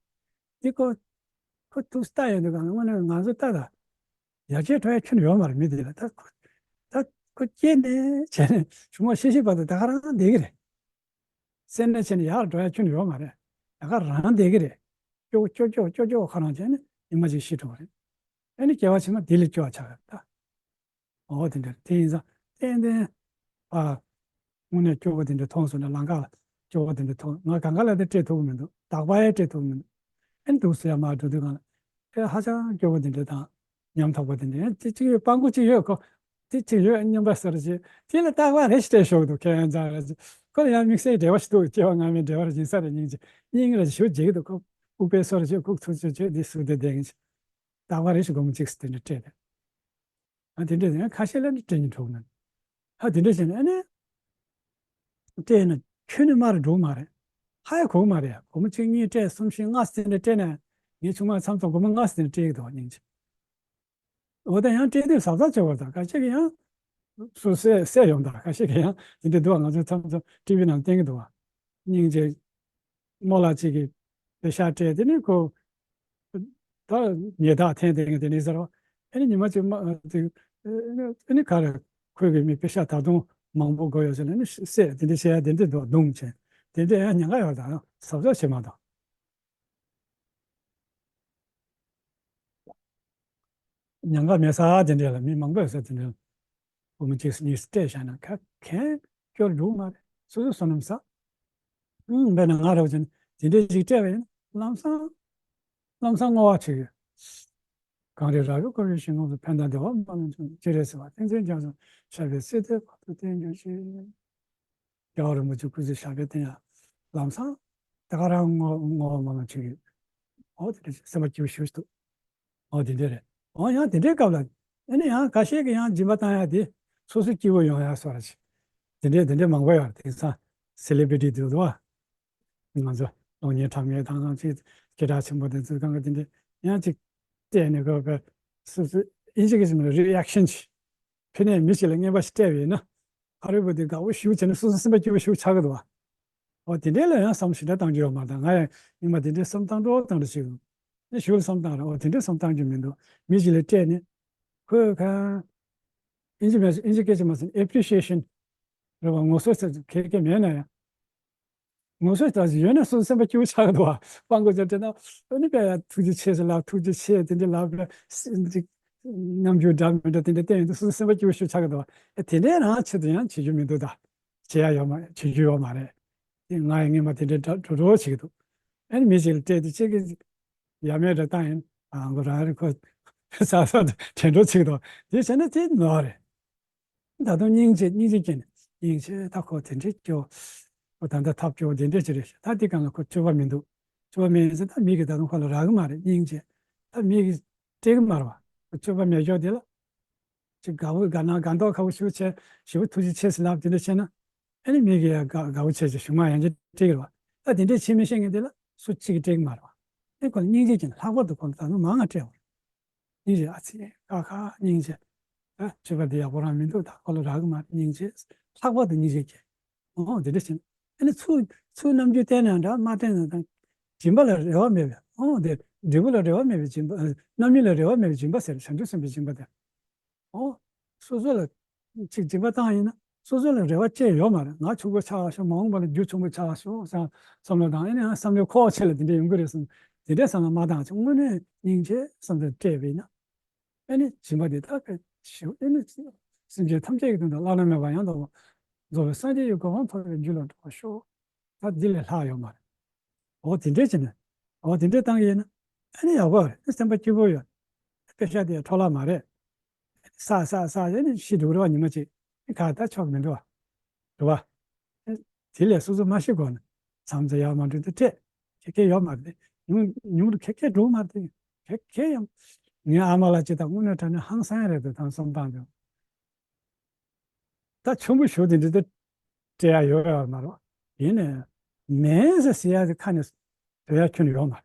འདི་ཁོ་ཁོ་ཐུགས་ལྟ་ཡོང་དུས་ག་ལ་དངོས་གནས་ང་ཚོ་ལྟ་ད་ཡར་རྒྱས་འགྲོ་ཡ་ཁྱོན་ནས་ཡོད་མ་རེད། མི་འདི་ལ་ད་ཁོ་ད་ཁོ་སྐྱེས་ནས་བྱས་ནས་གཞུག་མ་ཤི་ཤི་བར་དུ་ད་ག་རང་བསྡད་ཀྱི་རེད། སེར་སྣ་བྱས་ནས་ཡར་འགྲོ་ཡ་ཁྱོན་ནས་ཡོད་མ་རེད། ད་ག་རང་བསྡད་ཀྱི་རེད། སྐྱོ་སྐྱོ་སྐྱོ་སྐྱོ་སྐྱོ་ཁོ་རང་བྱས་ནས་ཉི་མ་གཅིག་ཤི་འགྲོ་བ་རེད། ཨ་ནི་སྐྱེ་བ་ཕྱི་མ་དེ་ལས་སྐྱོ་བ་ཆགས་ཡོད་ད། འོ་དེ་འདྲ་དེ་ཡིན་ཙང་ཏན་ཏན་ཨ་དངོས་གནས་སྐྱོ་པོ་དེ་འདྲ་མཐོང་སོང་ན་ལམ་ཁ་ལ་སྐྱོ་པོ་དེ་འདྲ་མཐོང་ང་གང་ག་ལ་དེ་སྤྲད་ཐུབ་ཀྱི་མི་འདུག་རྟག་པར་ཡང་སྤྲད་ཐུབ་ཀྱི་མི་འདུག་ཨེ་འདུག་ཟེར་ཡ་མར་འགྲོ་དུས་གང་ལ་ཨེ་ཧ་ཅང་སྐྱོ་པོ་དེ་འདྲ་དང་ཉམ་ཐག་པ་དེ་འདྲ་ཨེ་ཅི་གཅིག་ཡོད་སྤྲང་པོ་གཅིག་ཡོད་ཁོ་དེ་གཅིག་ཡོད་སྙམ་པ་སོ་རེ་བྱེད་དེ་ལ་རྟག་པར་རེ་ཞིག་སྤྲད་ཞོག་འདུག་ཁྱེད་ཡང་ཚང་རེ་བྱེད་ཁོ་ལ་ཡང་དམིགས་བསལ་འབྲེལ་བ་ཞིག་འདུག་སྐྱེ་བ་སྔ་མའི་འབྲེལ་བ་རེ་བྱེད་ས་རེ་སྙིང་རྗེ་སྙིང་རེ་ཞུ་བྱེད་ཀྱི་འདུག་ཁོ་ཨུ་པའི་སོ་རེ་བྱེད་ཁུག་ཚུགས་ཚུགས་བྱེད་དེ་སུ་དེ་བསྡད་ཡིན་རྟག་པར་རེ་ཞིག་སྒོར་མོ་གཅིག་སུ་དེ་འདྲ་སྤྲད་དེ། ཨ་དེ་འདྲ་ཡང་ཁ་ཤས་ལ་ནི་སྤྲད་སྙིང་བྲོ་གི་མེད། ཨ་དེ་འདྲ་བྱས་ནས་ཨ་ནི། སྤྲད་ན་ཁྱོན་ནས་མར་འགྲོ་གི་མ་རེད། ཧ་ཡ་གོ་གི་མ་རེད། སྒོར་མོ་གཅིག་གཉིས་སྤྲད་གསུམ་བཞི་ལྔ་ཟེར་འདྲ་སྤྲད་ན། ངའི་ཆུང་མ་མཚམས་མཚམས་སྒོར་མོ་ལྔ་ཟེར་འདྲ་སྤྲད་ཀྱི་འདུག་སྙིང་རྗེ། འོ་ད་ཡང་སྤྲད་དུས་གཟབ་གཟབ་བྱེད་དགོས་ད་ཁ་ཤས་ཀྱིས་ཡང་། སུ་བསད་བསད་ཡོང་ད་ཁ་ཤས་ཀྱིས་ཡང་དེ་འདྲ་འདུག་ང་ཚོའི་མཚམས་མཚམས་ཊི་ཝི་ནང་བསྟན་གྱི་འདུག་བ། སྙིང་རྗེ། རྨོ་ལགས་གཅིག་གིས་ པེ་ཤག་སྤྲད་དེ་ནི་ཁོ། ད་ཉལ་ཐག་འཐེན་དེ་དེ་ནི་ཟེར་བ། ཨ་ནི་ཉི་མ་གཅིག་མ་དེ། ཨ་ནི་ག་རེ། ཁོས་གི་མི་པེ་ཤག་ད་དུང་མང་པོ་དགོས་ཡོད་ཟེར་ནས་ཨ་ནི་བསད་དེ་འདྲ་བྱས་ཡ་དེ་འདྲ་འདུག་རྡུང་བྱས། དེ་འདྲ་ཡང་ཉེན་ཁ་ཡོད་ད་ཟབ་ཟབ་བྱེད་མ་དང་། ཉེན་ཁ་མེད་ས་དེ་འདྲ་ལ་མི་མང་པོ་ཡོད་ས་དེ་འདྲ་ལ། བུ་མོ་གཅིག་གཉིས་སྤྲད་བཞག་ན་ཁ་གན་སྐྱོར་འགྲོ་མ་རེད། སོ་སོ་བསོད་ནམས་བསགས། ཨང་། དཔེར་ན་ང་རང་བཞིན་དེ་འདྲའི་ཞིག་སྤྲད་པ་ཡིན་ན་ལམ་སང་། ལམ་སང་བསྔོ་བ་བྱེད་ཡོད། གངས་རི་ར་བས་བསྐོར་བའི་ཞིང་ཁམས་སུ། ཕན་དང་བདེ་བ་མ་ལོན་ཅིང་། ཅི་རིགས་བྱ་བ་ཐེག་མཆོག་རྒྱ་མཚོར། ཤར་བའི་སྲིད་མཐའི་བར་དུ་བརྟན་གྱུར་ཅིག། རྒྱལ་བ་རིན་པོ་ཆེ་སྐུ་ཚེ་ཞབས་པད་བརྟན་ཡ། ལམ་སང་དེ་ག་རང་བསྔོ་བསྔོ་བ་མ་ལོན་ཅིག་ཡོད། འོ་དེ་འདྲ་སེམས་པ་སྐྱིད་པོ་ཞིག་འདུག་འོ་དེ་འདྲ་རེད། འོ་ཡང་དེ་འདྲའི་སྐབས་ལ་ཨ་ནི་ཡང་ཁ་ཤས་ཀྱིས་ཡང་སྦྱིན་པ་བཏང་ཡ་དེ་སོ་སོ་སྐྱིད་པོ་ཡོང་ཡ་སོགས་ར་ཅིག་དེ་འདྲའི་དེ་འདྲའི་མང་པོ་ཡོད་རེད། དེང་སང་སེ་ལེ་བྷི་རི་ཊི་འདུག་འདུག་བ། ང་ཚོ་གློག་བརྙན་འཁྲབ་མཁན་དང་ང་ཚོའི་སྐད་གྲགས་ཆེན་པོ་དེ་ཚོའི་སྒང་ག་དེ་འདྲའི་ཡང་ཅིག་བལྟས་ནས་གོ་ག་སོ་སོ་ཨིན་ཇི་སྐད་ཆ་མིན་རི་ཨེག་ཤན་ཅིག་ཕི་ནས་མི་ཞིག་ལ་རྔན་པ་ཞིག་སྤྲད་པ་ཡིན་ན། ཕ་རོལ་པོ་དེ་དགའ་བོ་ཞེ་པོ་བྱས་ནས་སོ་སོ་སེམས་པ་སྐྱིད་པོ་ཞེ་པོ་ཆགས་ཀྱི་འདུག་བ། འོ་དེ་འདྲའི་ལ་ཡང་བསམ་བློ་ཞེ་དྲག་བཏང་རྒྱུ་ཡོད་མ་རེད། ད་ང་ཡང་སྔོན་མ་དེ་འདྲའི་བསམ་བཏང་འགྲོ་བཏང་འགྲོ་བྱེད་ཀྱི་འདུག་ནི་ཞེ་པོ་བསམ་བཏང་རེད། འོ་དེ་འདྲའི་བསམ་བཏང་རྒྱུ་མི་འདུག་མི་ཞིག་ལ་སྤྲད་ནས་ཁོས་གང་ཨིན་ཇི་མེད་ཨིན་ཇི་སྐད་ཆ་མ་ཟིན་ཨེ་པི་རི་ཤི་ཡེ་ཤན་རེད་བ། ངོ་སོ་ཟེར་གལ་གལ་མེད་ན་ཡང་། ངོ་སོ་ད་ཡོད་ན་སོ་སོ་སེམས་པ་སྐྱིད་པོ་ཆགས་ཀྱི་འདུག་བ། སྤྲང་པོ་ཅིག་སྤྲད་ན་ཨ་ནི་དཔེ་ཡ་ཐུགས་རྗེ་ཆེ་ཟེར་ལབ། ཐུགས་རྗེ་ཆེ་དེ་འདྲ་ལབ་པས་སེམས་ཅིག་རྣམ་འགྱུར་འདྲ་མི་འདྲ་དེ་འདྲ་བསྟན་ཡོང་དུས་སོ་སོ་སེམས་པ་སྐྱིད་པོ་ཞིག་ཆགས་ཀྱི་འདུག་བ། ཨེ་དེ་འདྲའི་རང་ཆེད་དུ་ཡང་བྱེད་རྒྱུ་མི་འདུག་ད་བྱེད་ཡ་ཡོད་མ་བྱེད་རྒྱུ་ཡོད་མ་རེད། དེ་ང་ཡང་སྔོན་མ་དེ་འདྲའི་འདྲ་འགྲོ་འགྲོ་བྱེད་ཀྱི་འདུག་ཨ་ནི་མི་ཞིག་ལ་སྤྲད་དེ་ཁྱེད་ཀྱིས་ཡ་མེད་འདྲ་བཏང་ཡིན། ཨ་ཁོ་རང་རེད་ཁོ་ས་ས་དྲན་འགྲོ་བྱེད་ཀྱི་འདུག་དེ་བྱས་ན་དེ་ནོར་རེད། ད་དུང་སྙིང་རྗེ་སྙིང་རྗེ་སྐྱེས་ནས་སྙིང་རྗེ་ད་ཁོ་དེ་འདྲའི་སྐྱོ། ཁོ་ད་ལྟ་ཐབས་སྐྱོ་བོ་དེ་འདྲའི་ཅི་རེད། ད་དེ་གང་ལ་ཁོ་སྤྱོད་པ་མི་འདུག་སྤྱོད་པ་མེད་ཟེར་ད་མི་གིས་ད་དུང་ཁོ་ལ་རག་གི་མ་རེད། སྙིང་རྗེ་ད་མི་གིས་སྤྲད་གི་མ་རེད་བ། ཁོ་སྤྱོད་པ་མེད་སྐྱོ་དེ་ལ་ཅིག་དགའ་བོ་དགའ་སྣང་དགའ་མདོག་ཁ་བོ་ཞུ་བྱས་ཞེ་པོ་ཐུགས་རྗེ་ཆེ་ཟེར་ལབ་དེ་འདྲ་བྱས་ན་ཨ་ནི་མི་གིས་ཡ་དགའ་དགའ་བོ་བྱས་ཀྱི་གཞུག་མ་ཡང་ཅིག་སྤྲད་གི་རེད་བ། ད་དེ་འདྲའི་ཕྱི་མི་ཤེས་མཁན་དེ་ལ་སུ་གཅིག་གིས་སྤྲད་གི་མ་རེད་བ། ཨེ་ཁོ་ལ་སྙིང་རྗེ་སྐྱེས་ནས་ལྷག་པར་དུ་ཁོ་ལ་ད་དུང་མང་ང་སྤྲད་བ་རེད། སྙིང་རྗེ་ཨ་ཙི་ཀ་ཁ་སྙིང་རྗེ། ཨ་སྤྱོད་པ་འདི་ཡག་པོ་རང་མི་འདུག་ད་ཁོ་ལ་རག་གི་མ་རེད། སྙིང་རྗེ་ལྷག་པར་དུ་སྙིང་རྗེ་སྐྱེ། འོ་འདི་འདྲ་བྱས་ན་ཨ་ནི་ཚུར་ཚུར་རྣམ་འགྱུར་བསྟན་ན་འདྲ་མ་བསྟན་ན་དང་སྦྱིན་པ་ལ་རེ་བ་མེད་པའི་འོ་དེ་འབྲས་བུ་ལ་རེ་བ་མེད་པའི་སྦྱིན་པ་ཨ་རྣམ་སྨིན་ལ་རེ་བ་མེད་པའི་སྦྱིན་པ་ཟེར་བྱང་ཆུབ་སེམས་དཔའི་སྦྱིན་པ་དེ། འོ། སོ་སོ་ལ་ཅིག་སྦྱིན་པ་བཏང་ཡིན་ན་སོ་སོ་ལ་རེ་བ་ཅི་ཡོད་མ་རེད། ང་ཕྱུག་པོ་ཆགས་ཤོག་མ་འོངས་པ་ལ་རྒྱུ་ཆེན་པོ་ཆགས་ཤོག་བསམ་བསམ་བློ་དང་ཨ་ནི་བསམ་བློའི་འཁོར་བ་ཆེ་ལ་དེ་འདྲ་ཡོང་གི་རེད་བསམ་དེ་འདྲའི་བསམ་བློ་མ་བཏང་ཅིག་དངོས་གནས་སྙིང་རྗེ་བསམ་བློ་སྤྲད་པ་ཡིན་ན་ཨ་ནི་སྦྱིན་པ་འདི་དག་གི་ཞིག་ཨ་ནི་སེམས་ཅན་ཐམས་ཅད་ཀྱི་དོན་དུ་བླ་ན་མེད་པ་ཡང་དག་པར་རྫོགས་པའི་སངས་རྒྱས་ཀྱི་གོ་འཕང་ཐོབ་པའི་རྒྱུ་ལ་འགྲོ་བར་ཤོག་ད་འདི་ལས་ལྷག་ཡོད་མ་རེད། འོ་དེ་འདྲས་བྱས་ནས་འོ་དེ་འདྲས་བཏང་གི་ཡིན་ན་ཨ་ནི་ཡག་པོ་རེད། སེམས་པ་སྐྱིད་པོ་ཡོད། པེ་ཤག་དེ་འཕྲོ་བརླག་མ་རེད། ས་ས་ས་ཡ་ནི་ཤི་འགྲོ་རེ་བ་ཉི་མ་གཅིག་ཁ་ད་ཆོག་མི་འགྲོ་བ། རེད་བ། དེ་ལས་སོ་སོ་མ་ཤི་གོང་ནས་མཚམས་ཚོ་ཡར་མར་འགྲོ་དུས་སྤྲད་ཁེ་ཁེ་ཡོད་མ་རེད། ཉུང་ཉུང་རུ་ཁེ་ཁེ་འགྲོ་མ་རེད། ཁེ་ཁེ་ཡང་ངའི་ཨ་མ་ལགས་ཅིག་དང་དངོས་གནས་དྲང་གནས་ཧང་སང་རེད་འདུག་དང་བསམ་སྟངས་དེ། ད་ཆུང་པོ་ཞུ་དེ་འདྲ་ད་སྤྲད་ཡ་ཡོད་ཡོད་མ་རེད། ཡིན་ནའི་མེད་ཟེར་ཟེར་ཡ་དེ་ཁ་ནས་འདོན་ཡ་ཁྱོན་ནས་ཡོད་མ་རེད།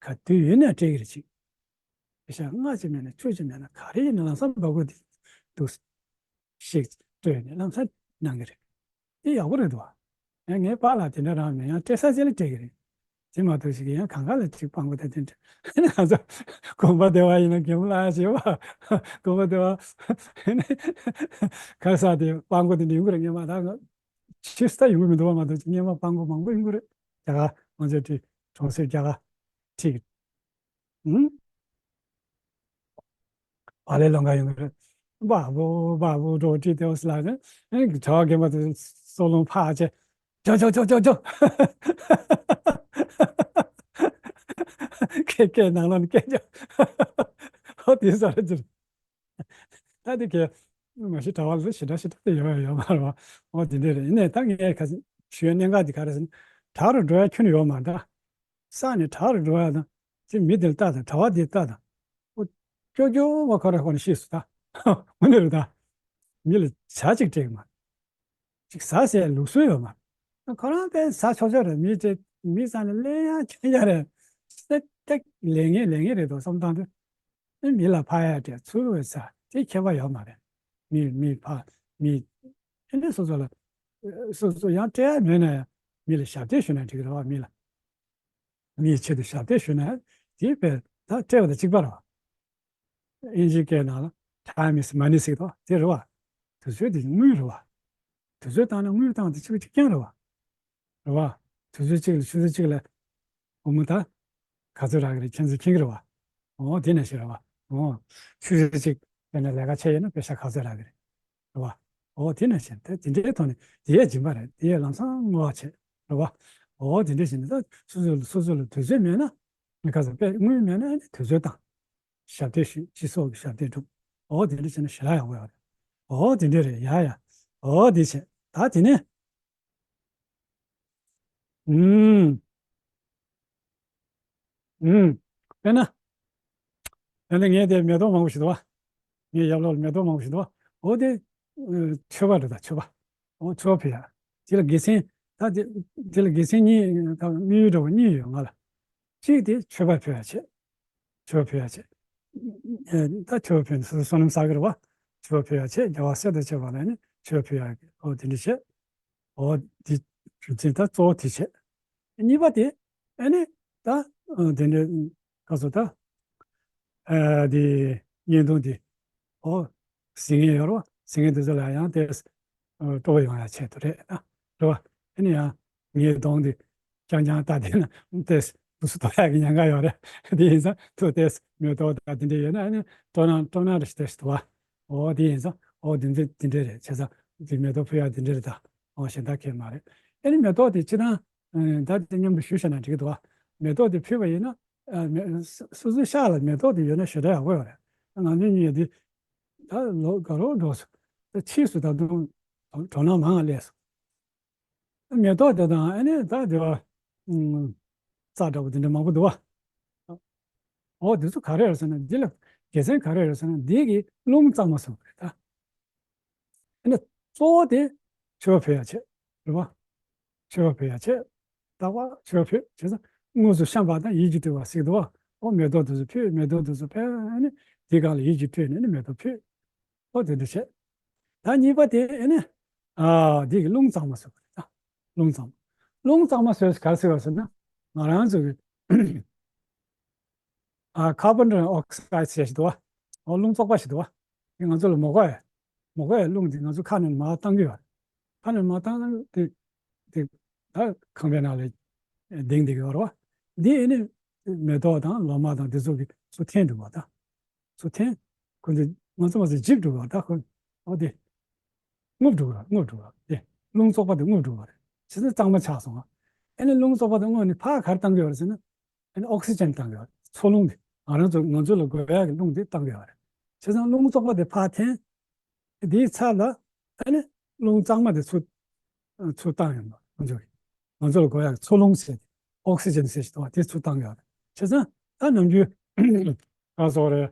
ག་དུས་ཡིན་ནའི་སྤྲད་གི་རེད་ཅིག་དེ་ཤ་ལྔ་ཅིག་མེད་ན་བཅུ་ཅིག་མེད་ན་ག་རེ་ཡིན་ན་ལམ་སང་འབག་དགོས་དེ་འདུག་ཞིག་སྤྲོད་ནས་ལམ་སང་གནང་གི་རེད། དེ་ཡག་པོ་རེད་འདུག་བ། ཡང་ངའི་པཱ་ལགས་དེ་འདྲ་རང་མེད། ཡང་སྤྲད་ས་ཅིག་ལ་སྤྲད་ཀྱི་རེད། དེ་མ་གཏོགས་ཞིག་ཡང་གང་ག་ལ་ཅིག་སྤྲང་པོ་དེ་དེ་འདྲ་ང་ཚོ་དགོན་པ་སྡེ་བ་ཡིན་ན་རྒན་པོ་ལགས་ཞེས་པ་དགོན་པ་སྡེ་བ་ག་ས་དེ་སྤྲང་པོ་དེ་འདྲ་ཡོང་གི་རེད། སྔོན་མ་ད་ང་ཕྱིས་སུ་ད་ཡོང་གི་མི་འདུག་བ། མ་གཏོགས་སྔོན་མ་སྤྲང་པོ་མང་པོ་ཡོང་གི་རེད། རྒྱ་གར་ང་ཚོའི་དེ་གྲོང་གསེབ་རྒྱ་གར་ཁྲིད། ཨང་། བག་ལེབ་སློང་ག་ཡོང་གི་རེད། སྦག་སྦུག་སྦག་སྦུག་འགྲོ་བྲིས་ཏེ་འོ་སི་ལ་ནི་གྲྭ་པ་རྒན་པ་དེ་སོ་ལོང་ཕར་བྱས། ཇོ་ཇོ་ཇོ་ཇོ་ཇོ། ཁྱེད་ཁྱེད་ནང་ལོགས་ནས་སྐད་རྒྱག་ཧོ་དེ་ས་ར་ཅིར། ད་དེ་གས་མ་གཞི་གྲྭ་པ་ལ་ཞེ་དྲག་ཞེ་དྲག་དེ་ཡོད་ཡོད་མ་རེད་བ། འོ་དེ་འདྲས་རེད། ཡིན་ནའི་ད་ངས་ཁ་ཞུ་ཡ་གནད་འགག་དེ་ག་རེ་ཟེར་ན། བྲག་རུ་འགྲོ་ཡ་ཁྱོན་ནས་ཡོད་མ་རེད་ད། ས་ནས་བྲག་རུ་འགྲོ་ཡ་དང་། ཅིག་མི་དེ་ལ་ལྟ་དང་གྲྭ་པ་དེ་ལ་ལྟ་དང་། ཨོ། སྐྱོ་སྐྱོ་བ་ཁོ་ར་ཁོ་ནས་ཤེས་སོང་ད། དངོས་གནས་རེད་ད། མི་ལ་ཇ་ཅིག་སྤྲད་གི་མ། ཅིག་ཟ་ཟེར་ལུགས་སྲོལ་ཡོད་མ་རེད། ཁོ་རང་དཔེ་ཟ་ཆོག་ཆོག་རེད། མི་དེ་མི་ས་ནས་ལེན་ཡ་ཁྱོན་ཡ་རེད། ཏག་ཏག་ལས་ངན་ལས་ངན་རེད་དོ་བསམ་སྟངས་དེ། ཨེ་མི་ལ་ཕར་ཡ་སྤྲད་ཚུར་བས་ཟ་དེ་ཁྱད་པར་ཡོད་མ་རེད། མི་མི་ཕར་མི་ཨེ་འདྲ་སོ་སོ་ལ་སོ་སོ་ཡང་སྤྲད་ཡ་མེད་ན་ཡང་མི་ལ་ཞབས་འདེགས་ཞུ་ན་འགྲིག་གི་རེད་བ། མི་ལ། མིའི་ཆེད་དུ་ཞབས་བརྟན་ཞུས་ན་དེ་དཔེ་ད་སྤྲད་པ་དང་གཅིག་པ་རེད་བ། དབྱིན་ཇིའི་སྐད་ནང་ལ་time is money ཟེར་གི་འདུག་བ། དེ་རེད་བ། དུས་ཚོད་དེ་དངུལ་རེད་བ། དུས་ཚོད་བཏང་ན་དངུལ་བཏང་དེ་གཅིག་པ་གཅིག་རྐྱང་རེད་བ། རེད་བ། དུས་ཚོད་གཅིག་ལ་ཆུ་ཚོད་གཅིག་ལ་སྒོར་མོ་ད་ག་ཚོད་རག་གི་རེད། ཁྱེད་ཚོས་མཁྱེན་གི་རེད་བ། འོ་དེ་ནང་བཞིན་རེད་བ། འོ་ཆུ་ཚོད་གཅིག་དཔེར་ན་ལས་ཀ་བྱས་ཡོད་ན་པེ་ཤ་ག་ཚོད་རག་གི་རེད། རེད་བ། འོ་དེ་ནང་བཞིན་དེ་དེ་འདྲའི་ཐོག་ནས་དེ་ཡས་སྦྱིན་པ་རེད། དེ་ཡས་ལམ་སང་བསྔོ་བ་བྱེད། རེད་བ། འོ་དེ་འདྲ་བྱས་ནས་ད་སོ་སོ་ལ་སོ་སོ་ལ་དུས་ཚོད་མེད་ན་ནི་ག་ཚོད་དཔེ་དངུལ་མེད་ན་ནི་དུས་ཚོད་བཏང་། ཞབས་བརྟན་ཞུ། སྤྱི་ཚོགས་ཀྱི་ཞབས་བརྟན་སྒྲུབ། འོ་དེ་འདྲ་བྱས་ན་ཞེ་དྲག་ཡག་པོ་ཡོད་རེད། འོ་དེ་འདྲ་རེད་ཡ་ཡ། འོ་དེ་བྱས་ད་དེ་ནས། ཨུམ། ཨུམ། དཔེར་ན། དཔེར་ན་ངས་དེ་མེ་ཏོག་མང་པོ་ཞིག་འདུག་བ། ངའི་ཡབ་ལོགས་ལ་མེ་ཏོག་མང་པོ་ཞིག་འདུག་བ། འོ་དེ། ཨ། མཆོད་པ་རེད་ད་མཆོད་པ། འོ་མཆོད་པ་ཕུལ་ཡ། དེ་ལ་དགེ་མཚན། ད་དེ། དེ་ལ་དགེ་མཚན་གཉིས་ད་དམིགས་ཡུལ་འདྲ་བོ་གཉིས་ཡོད་ང་ལ། གཅིག་དེ་མཆོད་པ་ཕུལ་ཡ་བྱེད། མཆོད་པ་ཕུལ་ཡ་བྱེད། ཨ། ད་མཆོད་པ་ཕུལ་ནས་སོ་སོ་བསོད་ནམས་བསགས་ཀྱི་རེད་བ། མཆོད་པ་ཕུལ་ཡ་བྱེད། རྒྱལ་བ་སྲས་དང་བཅས་པ་ལ་ནི་མཆོད་པ་ཕུལ་ཡ། འོ་དེ་འདྲ་བྱེད། འོ་དེ་རྒྱུ་མཚན་ད་གཙོ་བོ་དེ་བྱས། གཉིས་པ་དེ་ཨ་ནི་ད་ཨ་དེ་འདྲའི་ག་ཚོད་ད་ཨ་དེ་བརྙན་ཐུང་དེ་འོ་གཟིགས་མཁན་ཡོད་རེད་བ། གཟིགས་མཁན་དེ་ཚོ་ལ་ཡང་དེ་སྤྲོ་བ་ཡོང་ཡ་ཆེད་དུ་རེད་ད། རེད་བ། ཨ་ནི་ཡང་ངའི་གདོང་དེ་རྐྱང་རྐྱང་ལྟ་བསྡད་ན་དེ་ལུགས་སུ་གཏོང་ཡག་གི་ཉེན་ཁ་ཡོད་རེད། དེ་ཡིན་ཙང་ཐུགས་དེ་མེ་ཏོག་ད་དེ་འདྲ་ཡོད་ན་ཨ་ནི་སྤྲོ་སྣང་སྤྲོ་སྣང་རེ་ཞིག་དེ་ཞིག་འདུག་བ། འོ་དེ་ཡིན་ཙང་འོ་དེ་འདྲ་དེ་འདྲ་རེད། བྱས་ཙང་དེ་མེ་ཏོག་ཕུལ་ཡག་དེ་འདྲ་རེད་ད། འོ་གཞན་དག་གས་མ་རེད། ཨ་ནི་མེ་ཏོག་དེ་སྤྱིར་བཏང་ཨ་ད་དེ་མཉམ་དུ་ཞུས་བཞག་ན་འགྲིག་གི་འདུག་བ། མེ་ཏོག་དེ་ཕུལ་བ་ཡིན་ན་ཨ་མེ་སོ་སོའི་ཤག་ལ་མེ་ཏོག་དེ་ཡོད་ན་ཞེ་དྲག་ཡག་པོ་ཡོད་རེད། ང་ཚོའི་གཉིས་དེ་ད་ལོ་དགའ་རོགས་འགྲོ་སོང་། ད་ཕྱིས་སུ་ད་དུང་གྲོང་ནང་མང་ང་སླེབས་སོང་། མེ་ཏོག་དེ་དང་ཨ་ནི་ད་དེ་བ། ཨུམ། རྩྭ་འདྲ་པོ་དེ་འདྲ་མང་པོ་འདུག་བ། འོ་དེ་ཚོ་ག་རེ་རེད་ཟེར་ན་འདི་ལ་དགེ་མཚན་ག་རེ་རེད་ཟེར་ན་འདི་གི་རླུང་གཙང་མ་བཟོ་གི་རེད་ད། ཨ་ནི་གཙོ་བོ་དེ་མཆོད་པ་ཕུལ་ཡ་བྱེད། རེད་བ། མཆོད་པ་ཕུལ་ཡ་བྱེད། རྟག་པར་མཆོད་པ་ཕུལ་བྱས་ཙང་དངོས་སུ་བཤམས་པ་དང་ཡིད་ཀྱིས་སྤྲུལ་བ་ཟེར་གི་འདུག་བ། འོ་མེ་ཏོག་དེ་ཚོ་ཕུལ། མེ་ཏོག་དེ་ཚོ་ཕུལ། ཨ་ནི་དེའི་སྒང་ལ་ཡིད་ཀྱིས་སྤྲུལ་ནས་ནི་མེ་ཏོག་ཕུལ། ཨོ་དེ་འདྲ་བྱས། ད་གཉིས་པ་དེ་ཨེ་ནི། ཨ་འདི་གི་རླུང་གཙང་མ་ཟེར་བ་རེད་ད། རླུང་གཙང་མ། རླུང་གཙང་མ་ཟེར་ག་ཟེར་བ་ཟེར་ན། ང་རང་ཚོ་གི་ཨ་ཁར་བོན་ཌའི་ཨོག་སའིཌ་ཟེར་ཞིག་འདུག་བ། ཨོ་རླུང་བཙོག་པ་ཞིག་འདུག་བ། དེ་ང་ཚོ་ལ་མོ་ག་ཡ། མོ་ག་ཡ་རླུང་དེ་ང་ཚོ་ཁ་ནས་མར་བཏང་གི་ཡོད་རེད། ཁ་ནས་མར་བཏང་ན་དེ་དེ་ད་ཁང་པའི་ནང་ལ་ལྡིང་བསྡད་ཀྱི་ཡོད་རེད་བ། འདི་ཨེ་ནི་མེ་ཏོག་དང་ལོ་མ་དང་དེ་ཚོ་གི་ཚུར་འཐེན་འདུག་བ་ད། ཚུར་འཐེན། ཁོ་ཚོས་ང་ཚོ་མ་ཚོས་འཇིབ་འགྲོ་བ་ད་ཁོ། ཨོ་དེ། རྔུབ་འགྲོ་བ་རྔུབ་འགྲོ་བ་དེ། རླུང་བཙོག་པ་དེ་རྔུབ་འགྲོ་བ་རེད། བྱས་ཙང་གཙང་མ་ཆགས་སོང་ང་། ཨེ་ནི་རླུང་བཙོག་པ་དེ་རྔུབ་ནས་ཕར་ག་རེ་བཏང་གི་ཡོད་རེད་ཟེར་ན། ཨེ་ནི་ཨོག་སི་ཇན་བཏང་གི་ཡོད་རེད། འཚོ་རླུང་དེ་ང་རང་ཚོ་ང་ཚོ་ལ་དགོས་ཡག་གི་རླུང་དེ་བཏང་གི་ཡོད་རེད། བྱས་ཙང་རླུང་བཙོག་པ་དེ་ཕར་འཐེན། དེའི་ཚབ་ལ་ཨེ་ནི་རླུང་གཙང་མ་དེ་ཚུར་ཚུར་བཏང་ཡོང་བ་ང་ཚོ་གི། ང་ཚོ་ལ་དགོས་ཡག་ཚོར་རླུང་ཟེར་ཏེ། ཨོག་སི་ཇན་ཟེར་ཞིག་འདུག་བ། དེ་ཚུར་བཏང་ཡོད་རེད། བྱས་ཙང་ད་ནམ་རྒྱུན་ག་སོགས་རེད།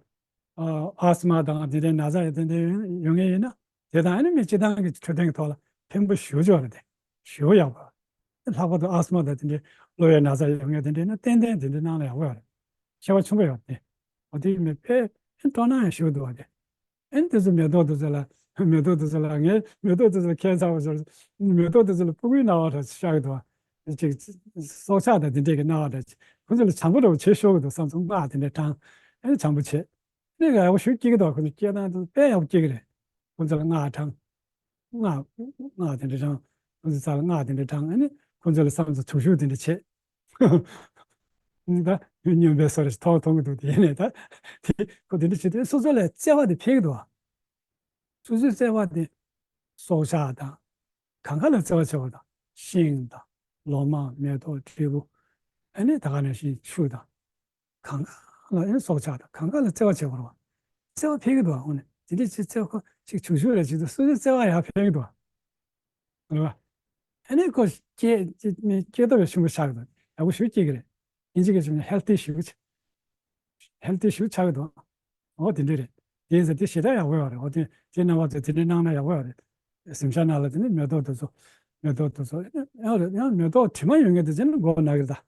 ཨ་སྨ་དང་དེ་འདྲའི་ན་ཚ་ཡང་དེ་འདྲའི་ཡོང་ཡོང་ངེས་ཡིན་ན། དེ་དང་ཨ་ནི་མི་སྤྱི་བཏང་གི་འཕྲོད་བསྟེན་གྱི་ཐོག་ལ་ཕན་པོ་ཞེ་པོ་ཅིག་ཡོད་རེད་དེ། ཞེ་པོ་ཡག་པོ། ལྷག་པར་དུ་ཨ་སྨ་དང་དེ་འདྲའི་གློ་བའི་ན་ཚ་ཡོང་ངེས་དེ་འདྲའི་ན་ཏན་ཏན་དེ་འདྲའི་གནང་ན་ཡག་པོ་ཡོད་རེད། ཁྱད་པར་ཆེན་པོ་ཡོད་རེད་དེ། འོ་དེ་མི་དཔེ་སྤྲོ་སྣང་ཡང་ཞེ་པོ་འདུག་བ་དེ། ཨེ་ནི་དེ་ཚོ་མེ་ཏོག་དེ་ཚོ་ལ། མེ་ཏོག་དེ་ཚོ་ལ་ངས་མེ་ཏོག་དེ་ཚོ་ལ་ཁྱད་མཚར་བ་ཟེར། མེ་ཏོག་དེ་ཚོ་ལ་ཕྲུ་གུའི་སྣང་བ་འདྲ་ཤར་གི་འདུག་བ། ཅིག་སྲོག་ཆགས་དང་དེ་འདྲས་ཀྱི་སྣང་བ་འདྲ་ཅིག་ཁོ་ཚོ་ལ་བྱམས་པོ་འདྲ་བོ་བྱེད་ཤོར་གི་འདུག་བསམ་སོང་། སྔགས་དེ་འདྲས་བགྲངས། ཨེ་ནི་བྱམས་པོ་བྱེད། ཨེ་ནི་ཡག་པོ་ཞེ་པོ་སྐྱེ་གི་འདུག་ཁོ་ཚོ་སྐད་གདངས་དེ་དཔེ་ཡག་པོ་སྐྱེ་གི་རེད། ཁོ་ཚོ་ལ་སྔགས་བགྲངས། སྔགས། སྔགས་དེ་འདྲས་བགྲངས། ཁོ་ཚོའི་རྩ་ལ་སྔགས་དེ་འདྲས་བགྲངས། ཨེ་ནི་ཁོ་ཚོ་ལ་བསམ་ཚུལ་དུག་ཤུགས་དེ་འདྲས་བྱེད། ད་སྨྱོན་པའི་བཟོ་འདྲ་ཞིག་མཐོང་མཐོང་གི་འདུག་དེ་ཡིན་ནའི་ད། དེ་ཁོ་དེ་འདྲ་བྱེད་དུས་སོ་སོ་ལ་བརྩེ་བ་དེ་འཕེལ་གི་འདུག་བ། སོ་སོའི་བརྩེ་བ་དེ་སྲོག་ཆགས་དང་། གང་ག་ལ་བརྩེ་བ་བྱེད་པ་དང་། ཤིང་དང་། ལོ་མ། མེ་ཏོག། འབྲས་བུ། ཨ་ནི་ད་ག་ནང་བཞིན་ཆུ་དང་། གང་ག་ལ་ཨེ་སྲོག་ཆགས་དང་། གང་ག་ལ་བརྩེ་བ་བྱེད་དགོས་རེད་བ། བརྩེ་བ་འཕེལ་གི་འདུག་བ། འོ་ན་དེ་འདྲ་ཅིག་བརྩེ་བ་ཁོ་ཅིག་བྱུང་ཤུགས་རེད་ཅིག་འདུག་སོ་སོའི་བརྩེ་བ་ཡར་འཕེལ་གི་འདུག་བ། རེད་བ། ཨ་ནི་ཁོ་སྐྱེ་སྐྱེ་སྟོབས་ཡང་ཆེན་པོ་ཆགས་ཀྱི་འདུག་ཡག་པོ་ཞེ་པོ་སྐྱེ་གི་རེད། དབྱིན་ཇི་སྐད་ཆ་ནས་ཧེལ་ཐི་ཞེ་པོ་ཆགས། ཧེལ་ཐི་ཞེ་པོ་ཆགས་ཀྱི་འདུག་འོ་དེ་འདྲ་རེད། དེ་ཡིན་ཙང་དེ་ཞེ་དྲག་ཡག་པོ་ཡོད་རེད། འོ་དེ་དེ་རྣམ་པ་ཚོས་དེ་འདྲ་གནང་ན་ཡག་པོ་ཡོད་རེད། གཟིམ་ཤག་ནང་ལ་དེ་ནས་མེ་ཏོག་དེ་ཚོ། མེ་ཏོག་དེ་ཚོ་ཡང་རེད། ཡང་མེ་ཏོག་དྲི་མ་ཡོད་མཁན་དེ་ཚོ་ནི་མགོ་ན་གི་རེད་ད།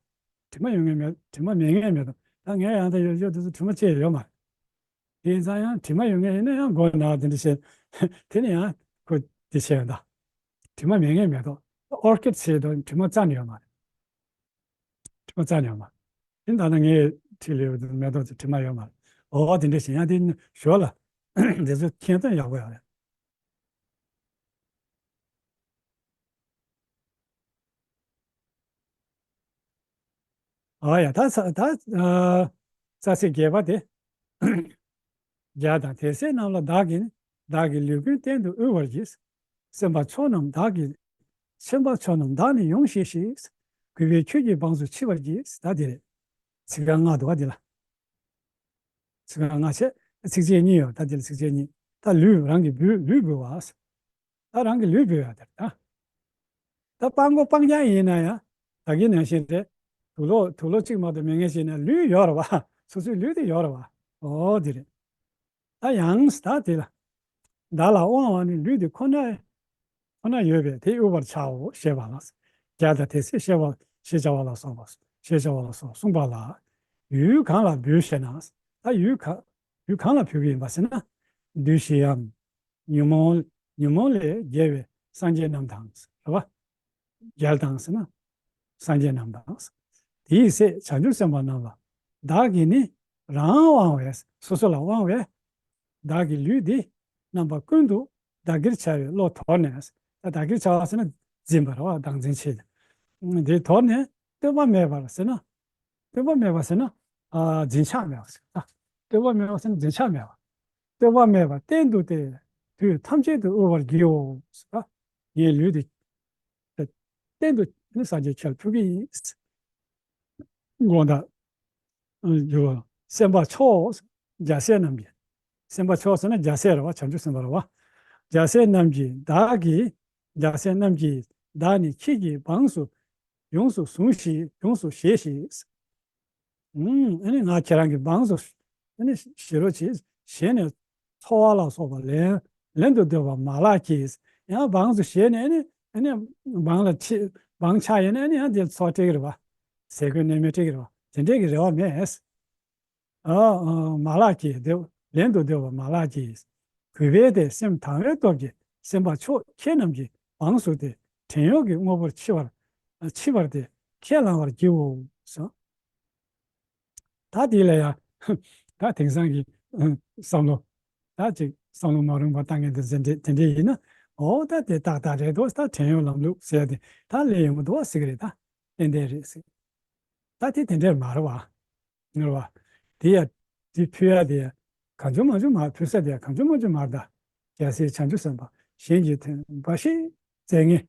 དྲི་མ་ཡོད་མཁན་མེད། དྲི་མ་མེད་མཁན་མེད་དོ། ད་ངས་ཡང་ད་ཡོད་ཡོད་དེ་ཚོ་དྲི་མ་ཅི་ཡང་ཡོད་མ་རེད། དེ་ཡིན་ཙང་ཡང་དྲི་མ་ཡོད་མཁན་ཡིན་ན་ཡང་མགོ་ན་དེ་འདྲ་བྱས། དེ་ནི་ཡང་ཁོ་དེ་བྱས་ཡོད་ད། དྲི་མ་མེད་མཁན་མེད་དོ། ཨོར་ཀིཌ་ཟེར་དོ་དྲི་མ་རྩ་ནས་ཡོད་མ་རེད། དྲི་མ་རྩ་ནས་ཡོད་མ་རེད། ད་ལྟ་ངས་བྲིས་ལེ་མེ་ཏོག་ཅིག་བྲིས་མ་ཡོད་མ་རེད། འོ་དེ་འདྲ་ཞིག་ཡང་དེ་ཞོར་ལ་འདི་ཚོ་མཁྱེན་སྟོན་ཡག་པོ་ཡོད་རེད། ཨ་ཡ་ད་ས་ད་ཨ་རྩ་ཚིག་བརྒྱད་པ་དེ། བརྒྱ་དང་དེ་སྲས་རྣམས་ལ་བདག་གིས་ནི། བདག་གི་ལུས་ཀུན་གཏན་དུ་དབུལ་བར་བགྱི། སེམས་དཔའ་མཆོག་རྣམས་བདག་གིས། སེམས་དཔའ་མཆོག་རྣམས་བདག་ནི་ཡོངས་བཞེས་ཤིག། གུས་པས་ཁྱོད་ཀྱི་འབངས་སུ་མཆི་བར་བགྱི། ད་དེ་རེད། ཚིག་རྐང་ལྔ་འདུག་བ་འདི་ལ། ཚིག་རྐང་ལྔ་བྱས། ཚིགས་བཅད་གཉིས་ཡོད། ད་འདི་ལ་ཚིགས་བཅད་གཉིས། ད་ལུས་རང་གི་འབུལ་ལུས་འབུལ་བ། ད་རང་གི་ལུས་འབུལ་ཡ་དེ་རེད་ད། ད་སྤང་མགོ་སྤང་རྐྱང་ཡིན་ན་ཡང་ད་གིན་ནང་བཞིན་རེད། དུག་ལོག་དུག་ལོག་གཅིག་མ་གཏོགས་མེད་མཁན་ཞིག་ན་ལུས་ཡོད་རེད་བ། སོ་སོའི་ལུས་དེ་ཡོད་རེད་བ། ཨོ་དེ་རེད། ད་ཡང་ད་དེ་ལ། བདག་ལ་དབང་བ་ནི་ལུས་འདི་ཁོ་ན། ཁོ་ན་ཡོད་པས་དེ་དབུལ་བར་བྱའོ་ཞེས་པ་ལ། བརྒྱ་དང་དེ་སྲས་ཞེས་པ་ཞེས་བྱ་བ་ལ་སོགས་པ་ཞེས་བྱ་བ་ལ་སོགས་གསུངས་པ་ལ། ཡུལ་གང་ལ་འབུལ་ཞེ་ན། ད་ཡུལ་ག་ཡུལ་གང་ལ་ཕུལ་གྱི་ཡིན་པ་ཟེར་ན། བདུད་བཞིའམ། ཉོན་མོངས་ཉོན་མོངས་ལས་རྒྱལ་བའི་སངས་རྒྱས་རྣམས་དང་ཟེར་བ། རྒྱལ་དང་ཟེར་ན། སངས་རྒྱས་རྣམས་དང་། དེའི་སྲས་བྱང་ཆུབ་སེམས་དཔའ་རྣམས་ལ། བདག་གིས་ནི་རང་དབང་བས་སོ་སོ་ལ་དབང་བས། བདག་གི་ལུས་འདི་རྣམ་པ་ཀུན་ཏུ་བདག་གིར་བྱ་བའི་བློ་དོར་ནས། ད་བདག་གིར་བྱ་བ་ཟེར་ན་འཛིན་པ་རེད་བ། བདག་འཛིན་བྱེད། འདི་དོར་ནས་ལྟོས་པ་མེད་པར་ཟེར་ན། ལྟོས་པ་མེད་པ་ཟེར་ན། ཨ་འཛིན་ཆགས་མེད་པ་ཟེར་ན། ལྟོས་པ་མེད་པ་ཟེར་ན་འཛིན་ཆགས་མེད་པ། ལྟོས་པ་མེད་པར་གཏན་དུ་སྟེ། དུས་ཐམས་ཅད་དུ་དབུལ་བར་བགྱིའོ་ཟེར་བ། ངའི་ལུས་འདི་གཏན་དུ་ནི་སངས་རྒྱས་ཁྱེད་ལ་ཕུལ་གྱི་ཡིན། དགོངས་དག་ཨ་འགྱུར་བ། སེམས་དཔའ་མཆོག་རྒྱལ་སྲས་རྣམས་ཀྱིས། སེམས་དཔའ་མཆོག་ཟེར་ན་རྒྱལ་སྲས་རེད་བ། བྱང་ཆུབ་སེམས་དཔའ་རེད་བ། རྒྱལ་སྲས་རྣམས་ཀྱིས་བདག་གིས། རྒྱལ་སྲས་རྣམས་ཀྱིས་བདག་ནི་ཁྱེད་ཀྱི་འབངས་སུ་ཡོངས་སུ་བཟུང་ཞིག་ཡོངས་སུ་བཞེས་ཤིག་ཨུམ། ཨ་ནི་ང་ཁྱེད་རང་གི་འབངས་སུ་ཨ་ནི་བཞེས་རོགས་གྱིས། བཞེས་ནས་འཚོ་བ་ལ་སོགས་པ་ལེན་ལེན་དུ་འདོད་པ་མ་ལགས་ཀྱིས། ཡང་འབངས་སུ་བཞེས་ནས་ཨ་ནི་ཨ་ནི་འབངས་ལ་ཆེ་འབངས་ཆགས་ཡོད་ན་ཨ་ནི་ཡང་དེ་འཚོ་སྤྲད་ཀྱི་རེད་བ། ཟས་གོས་གནས་མལ་སྤྲད་ཀྱི་རེད་བ། དེ་འདྲས་ཀྱི་རེ་བ་མེད། ཨ་ཨ་མ་ལགས་ཀྱིས་འདོད་ལེན་དུ་འདོད་པ་མ་ལགས་ཀྱིས། གུས་པས་ཏེ་སེམས་དང་བའི་སྟོབས་ཀྱིས་སེམས་དཔའ་མཆོག་ཁྱེད་རྣམས་ཀྱི་འབངས་སུ་སྟེ་བྲན་གཡོག་གི་དངོས་པོར་མཆི་བར་མཆི་བར་ཏེ་ཁས་བླང་བར་བགྱིའོ་ཟེར། ད་དེ་ལ་ཡང་ད་དེང་སང་གི་བསམ་བློ་ད་ཅིག་བསམ་བློ་མ་རུངས་པ་བཏང་མཁན་དེ་ཚོ་དེ་འདྲས་ཡིན་ན། འོ་ད་དེ་ཏག་ཏག་རེད་འདུག་ད་བྲན་གཡོག་ལམ་ལུགས་ཟེར་ཏེ་ད་ལས་ཡོང་གི་འདུག་བ་ཟེར་གི་རེད། ད་ཏན་ཏན་རེད་ཟེར། ད་དེ་དེ་འདྲས་མ་རེད་བ། ངེས་པ། དེ་ཡ། དེ་ཕུལ་ཡ་དེ་ཡ། གང་བྱུང་མང་བྱུང་མ་ཕུལ་ས་དེ་ཡ་གང་བྱུང་མང་བྱུང་མ་རེད་ད། རྒྱལ་སྲས་བྱང་ཆུབ་སེམས་དཔའ་གཞན་གྱི་དོན་འབའ་ཞིག་མཛད་ངེས།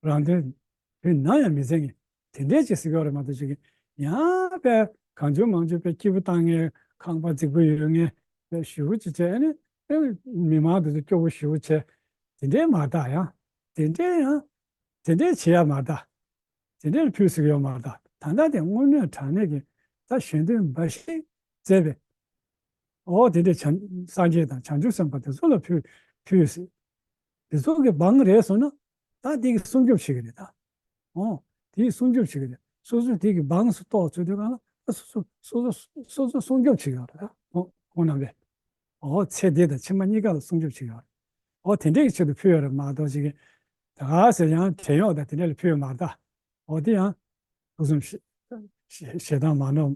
རང་དོན་དུས་ནམ་ཡང་མི་མཛད་ངེས། དེ་འདྲས་ཅིག་ཟེར་གྱི་ཡོད་རེད་མ་གཏོགས་ཅིག་ཡང་པའི་གང་བྱུང་མང་བྱུང་པའི་སྐྱིད་པོ་བཏང་ངེས། ཁང་པ་རྫིག་པོ་ཡོད་ངེས། པའི་ཞུ་བོ་ཅིག་བྱས་ཨ་ནི། ཨེ། མི་མང་དེ་ཚོ་སྐྱོ་བོ་ཞུ་བོ་བྱས། དེ་འདྲས་མ་རེད་ད་ཡང་། དེ་འདྲས་ཡང་། དེ་འདྲས་བྱེད་ཡ་མ་རེད་ད། དེ་འདྲའི་ཕུལ་ཟེར་གྱི་ཡོད་མ་རེད་ད། ད་ལྟ་དེ་དངོས་གནས་དྲང་གནས་ཀྱི་ད་གཞན་དོན་འབའ་ཞིག་མཛད་པའི། འོ་དེ་འདྲའི་བྱང་སངས་རྒྱས་དང་བྱང་ཆུབ་སེམས་དཔའ་དེ་ཚོ་ལ་ཕུལ་ཕུལ་ཟེར། དེ་ཚོ་གི་འབངས་རེད་སོང་ན་ད་དེ་གི་སྲུང་སྐྱོབ་བྱེད་ཀྱི་རེད་ད། འོ་དེ་གི་སྲུང་སྐྱོབ་བྱེད་ཀྱི་རེད། སོ་སོ་དེ་གི་འབངས་སུ་གཏོགས་ཚུལ་དུས་གང་ལ་ད་སོ་སོ་སོ་སོ་སོ་སོ་སྲུང་སྐྱོབ་བྱེད་ཀྱི་ཡོད་རེད་ད། འོ་ཁོང་རྣམ་པས། འོ་ཚེ་འདི་དང་ཕྱི་མ་གཉིས་ཀ་ལ་སྲུང་སྐྱོབ་བྱེད་ཀྱི་ཡོད་རེད། འོ་དེ་འདྲའི་གི་ཆེད་དུ་ཕུལ་ཡོད་རེད་མ་གཏོགས་ཅིག་གི་ད་ག་ཟེར་ཡང་བྲན་གཡོག་དང་དེ་འདྲ་ལ་ཕུལ་ཡོད་མ་རེད་ད། འོ་དེ་ཡང་ཕུན་སུམ་ཞེ་ཞེ་ཞེ་སྡང་མ་འདྲ་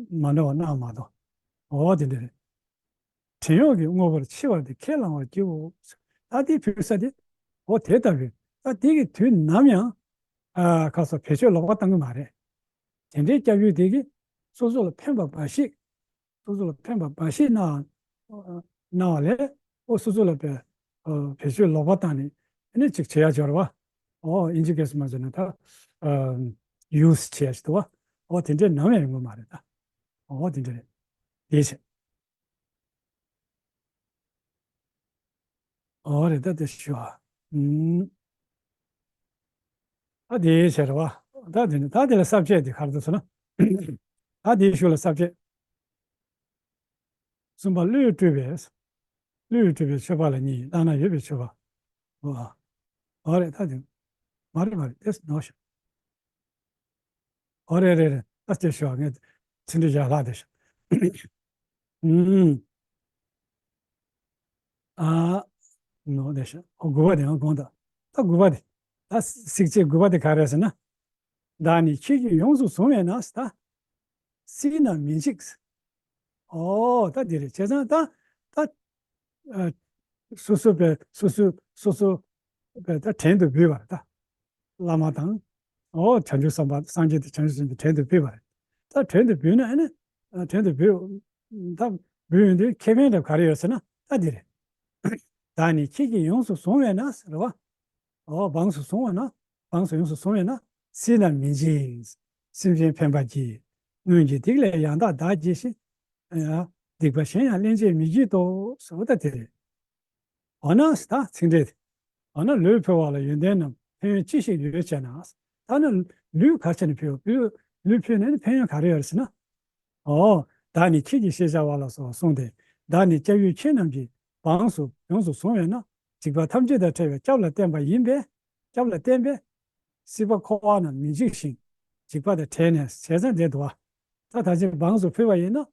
མ་འདྲ་བ་གནང་མ་གཏོགས། འོ་དེ་འདྲ་རེད། བྲན་གཡོག་གི་དངོས་པོར་མཆི་བར་ཏེ་ཁས་བླང་བར་བགྱིའོ། ད་དེ་ཕུལ་ས་དེ་འོ་དེ་ལྟ་བུའི་ད་དེ་གི་དུས་ནམ་ཡང་ཨ་ཁ་སོ་བེད་སྤྱོད་ལོག་པ་བཏང་གི་མ་རེད། དེ་འདྲའི་སྐྱབས་ཡུལ་དེ་གི་སོ་སོ་ལ་ཕན་པ་འབའ་ཞིག་སོ་སོ་ལ་ཕན་པ་འབའ་ཞིག་གནང་གནང་བ་ལས་ཨོ་སོ་སོ་ལ་བེད་བེད་སྤྱོད་ལོག་པ་བཏང་ནས་ཨ་ནི་ཅིག་བྱེད་ཡ་སྦྱོར་བ། ཨོ་ཨིན་ཇི་སྐད་སུ་མ་བྱས་ན་ད་ཡུ་སི་བྱེད་ཡ་ཞིག་འདུག་བ། ཨོ་དེ་འདྲའི་ནམ་ཡང་ཡོང་གི་མ་རེད་ད། ཨོ་དེ་འདྲ་རེད། དེ་བྱས། ཨོ་རེད་ད་དེ་ཞུ་ཨ། ཨུམ། ད་དེ་བྱས་རེད་བ། ད་དེ་ནི་ད་དེ་ལ་ས་བཅད་དེ་ག་རེ་འདུག་ཟེར་ན། ད་དེའི་གཞུག་ལ་ས་བཅད། གསུམ་པ་བློས་སྤྲུལ་པའི། བློས་སྤྲུལ་པའི་མཆོད་པ་ལ་གཉིས། བླ་ན་ཡོད་པའི་མཆོད་པ། ཨོ། ཨོ་རེད་ད་དེ། མ་རེད་མ་རེད་དེ་ནོར་ཤག་ཨོ་རེད་རེད་རེད། ད་དེ་ཞུ་ཨ་ངས་ཚིག་འབྲུ་བཞག་ལྷག་དེ་ཤག་ཨུམ། ཨ། ནོར་དེ་ཤག་ཨོ་དགུ་པ་དེ་ཡང་དགོངས་དག་ད་དགུ་པ་དེ། ད་ཚིགས་བཅད་དགུ་པ་དེ་ག་རེ་ཟེར་ན། བདག་ནི་ཁྱེད་ཀྱིས་ཡོངས་སུ་བཟུང་བས་ན་ཟེར་ད། སྲིད་ན་མི་འཇིགས། ཨོ་ད་འདི་རེད། བྱས་ཙང་ད་ད་ཨ་སོ་སོ་པའི་སོ་སོ་སོ་སོ་པའི་ད་བྲན་དུ་འབུལ་བ་རེད་ད། བླ་མ་དང་། ཨོ་བྱང་ཆུབ་སེམས་དཔའ་སངས་རྒྱས་དང་བྱང་ཆུབ་སེམས་དཔའ་བྲན་དུ་འབུལ་བ་རེད། ད་བྲན་དུ་འབུལ་ན་ཨ་ནི་ཨ་བྲན་དུ་འབུལ། ད་འབུལ་ཡོང་དུས་ཁེ་ཕན་འདྲ་ག་རེ་ཡོད་ཟེར་ན་ད་འདི་རེད། བདག་ནི་ཁྱེད་ཀྱིས་ཡོངས་སུ་བཟུང་བས་ན་ཟེར་བ། འོ་འབངས་སུ་བཟུང་བ་ན། འབངས་སུ་ཡོངས་སུ་བཟུང་བས་ན། སྲིད་ན་མི་འཇིགས། སེམས་ཅན་ཕན་པར་བགྱི། སྔོན་གྱི་སྡིག་ལས་ཡང་དག་བདག་བགྱིས་ཤིག། ཡང་སྡིག་པ་གཞན་ཡང་སླན་ཆད་མི་བགྱིད་དོ། ཟེར་བ་ད་དེ་རེད། འོ་ན་ད་ཚིག་འགྲེལ་དེ། འོ་ན་ལུས་འཕོས་པ་ལ་ཡོན་ཏན་རྣམས་ཕན་ཡོན་ཅི་ཞིག་ཡོད་ཅེ་ན། ད་ནི་ལུས་ག་ཆ་ནས་འཕོས་པ། ལུས་ལུས་འཕོས་ནས་ནི་ཕན་ཡོན་ག་རེ་ཡོད་ཟེར་ན། འོ། བདག་ནི་ཁྱེད་ཀྱི་ཞེས་བྱ་བ་ལ་སོགས་གསུངས་ཏེ། བདག་ནི་སྐྱབས་ཡུལ་ཁྱེད་རྣམས་ཀྱི་འབངས་སུ་ཡོངས་སུ་བཟུང་བས་ན། འཇིགས་པ་ཐམས་ཅད་དང་བྲལ་བའི་སྐྱབས་ལ་བརྟེན་པ་ཡིན་པས། སྐྱབས་ལ་བརྟེན་པས། སྲིད་པ་འཁོར་བ་རྣམས་མི་འཇིགས་ཤིང་། འཇིགས་པ་དང་བྲལ་ནས་ཟས་གཙང་འདྲེན་དུ་བ། ད་ད་ཅི་འབངས་སུ་ཕུལ་བ་ཡིན་ན།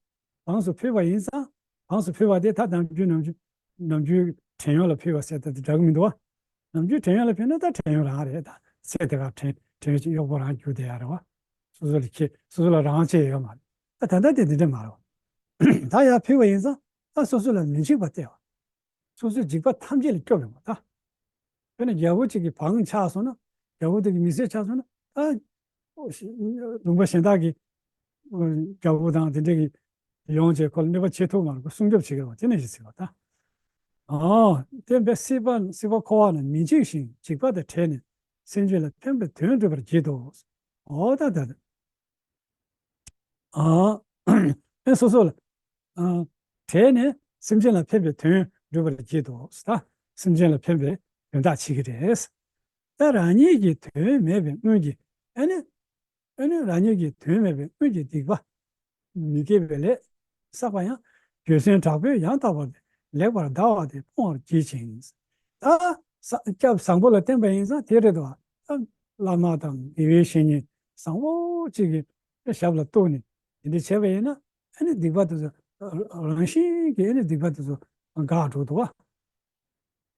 འབངས་སུ་ཕུལ་བ་ཡིན་ཙང་། འབངས་སུ་ཕུལ་བ་དེ་ད་ནམ་རྒྱུན་ནམ་རྒྱུན་ནམ་རྒྱུན་བྲན་གཡོག་ལ་ཕུལ་བ་ཟེར་ད་དེ་འདྲ་གི་མི་འདུག་བ། ནམ་རྒྱུན་བྲན་གཡོག་ལ་ཕུལ་ན་ད་བྲན་གཡོག་རང་རེད་ད། ཚེ་འདི་ག་བྲན་བྲན་གཡོག་གཅིག་གཡོག་པོ་རང་གྱུར་བསྡད་ཡ་རེད་བ། སོ་སོ་ལ་ཁྱེད་སོ་སོ་ལ་རང་བྱས་ཡོད་མ་རེད། ད་ད་ལྟ་དེ་འདི་འདྲ་མ་རེད་བ། ད་ཡར་ཕུལ་བ་ཡིན་ཙང་ད་སོ་སོ་ལ་མི་འཇིགས་པ་སྟེར་བ། སོ་སོའི་འཇིགས་པ་ཐམས་ཅད་ལས་སྐྱོབ་ཡོང་བ་ད། དཔེར་ན་རྒྱལ་པོ་གཅིག་གི་འབངས་ཆགས་སོང་ན། རྒྱལ་པོ་དེ་གི་མི་སེར་ཆགས་སོང་ན་ད། ལུང་པ་གཞན་དག་གི་རྒྱལ་པོ་དང་དེ་འདྲས་ཀྱི་ཡོང་བྱས་ཁོ་ལ་གནོད་པ་བྱེད་ཐུབ་མ་རེད། ཁོ་སྲུང་སྐྱོབ་བྱེད་ཀྱི་རེད་བ། དེ་ནས་ཞིག་ཟེར་བ་ད། ཨ། དེ་བས་སྲིད་པ་སྲིད་པ་འཁོར་བ་ན་མི་འཇིགས་ཤིང་འཇིགས་པ་དང་བྲལ་ནས་སེམས་ཅན་ལ་ཕན་པའི་དོན་སྒྲུབ་པར་བགྱིད་དོ། འོ་ད་ད། ཨ། ཨེ་སོ་སོ་ལ། ཨ། བྲལ་ནས་སེམས་ཅན་ལ་ཕན་པའི་དོན་སྒྲུབ་པར་བགྱིད་དོ། ད་སེམས་ཅན་ལ་ཕན་པའི་དོན་དག་བྱེད་ཀྱི་རེད། ད་རང་ཉིད་ཀྱི་དོན་མེད་པའི་སྔོན་གྱི་ཨ་ནི། ཨ་ནི་རང་ཉིད་ཀྱི་དོན་མེད་པའི་སྔོན་གྱི་སྡིག་པ། མི་དགེ་བའི་ལས་བསགས་པ་ཡང་། འགྱོད་སེམས་དྲག་པོས་ཡང་དག་པར་ལེགས་པར་བཟླ་བ་དེ་སྤོང་བར་བགྱིད་ཅིང་། ད་ས་སྐྱབས་བཟང་པོ་ལ་བརྟེན་པ་ཡིན་ཙང་དེ་རེད་དོ། ད་བླ་མ་དང་དགེ་བའི་བཤེས་གཉེན་བཟང་པོ་གཅིག་གི་ཞབས་ལ་གཏུགས་ནས་དེ་འདྲ་བྱས་པ་ཡིན་ན། ཨ་ནི་སྡིག་པ་དེ་ཚོ་རང་བཞིན་གྱིས་ཨ་ནི་སྡིག་པ་དེ་ཚོ་འགག་འགྲོ་འདུག་བ།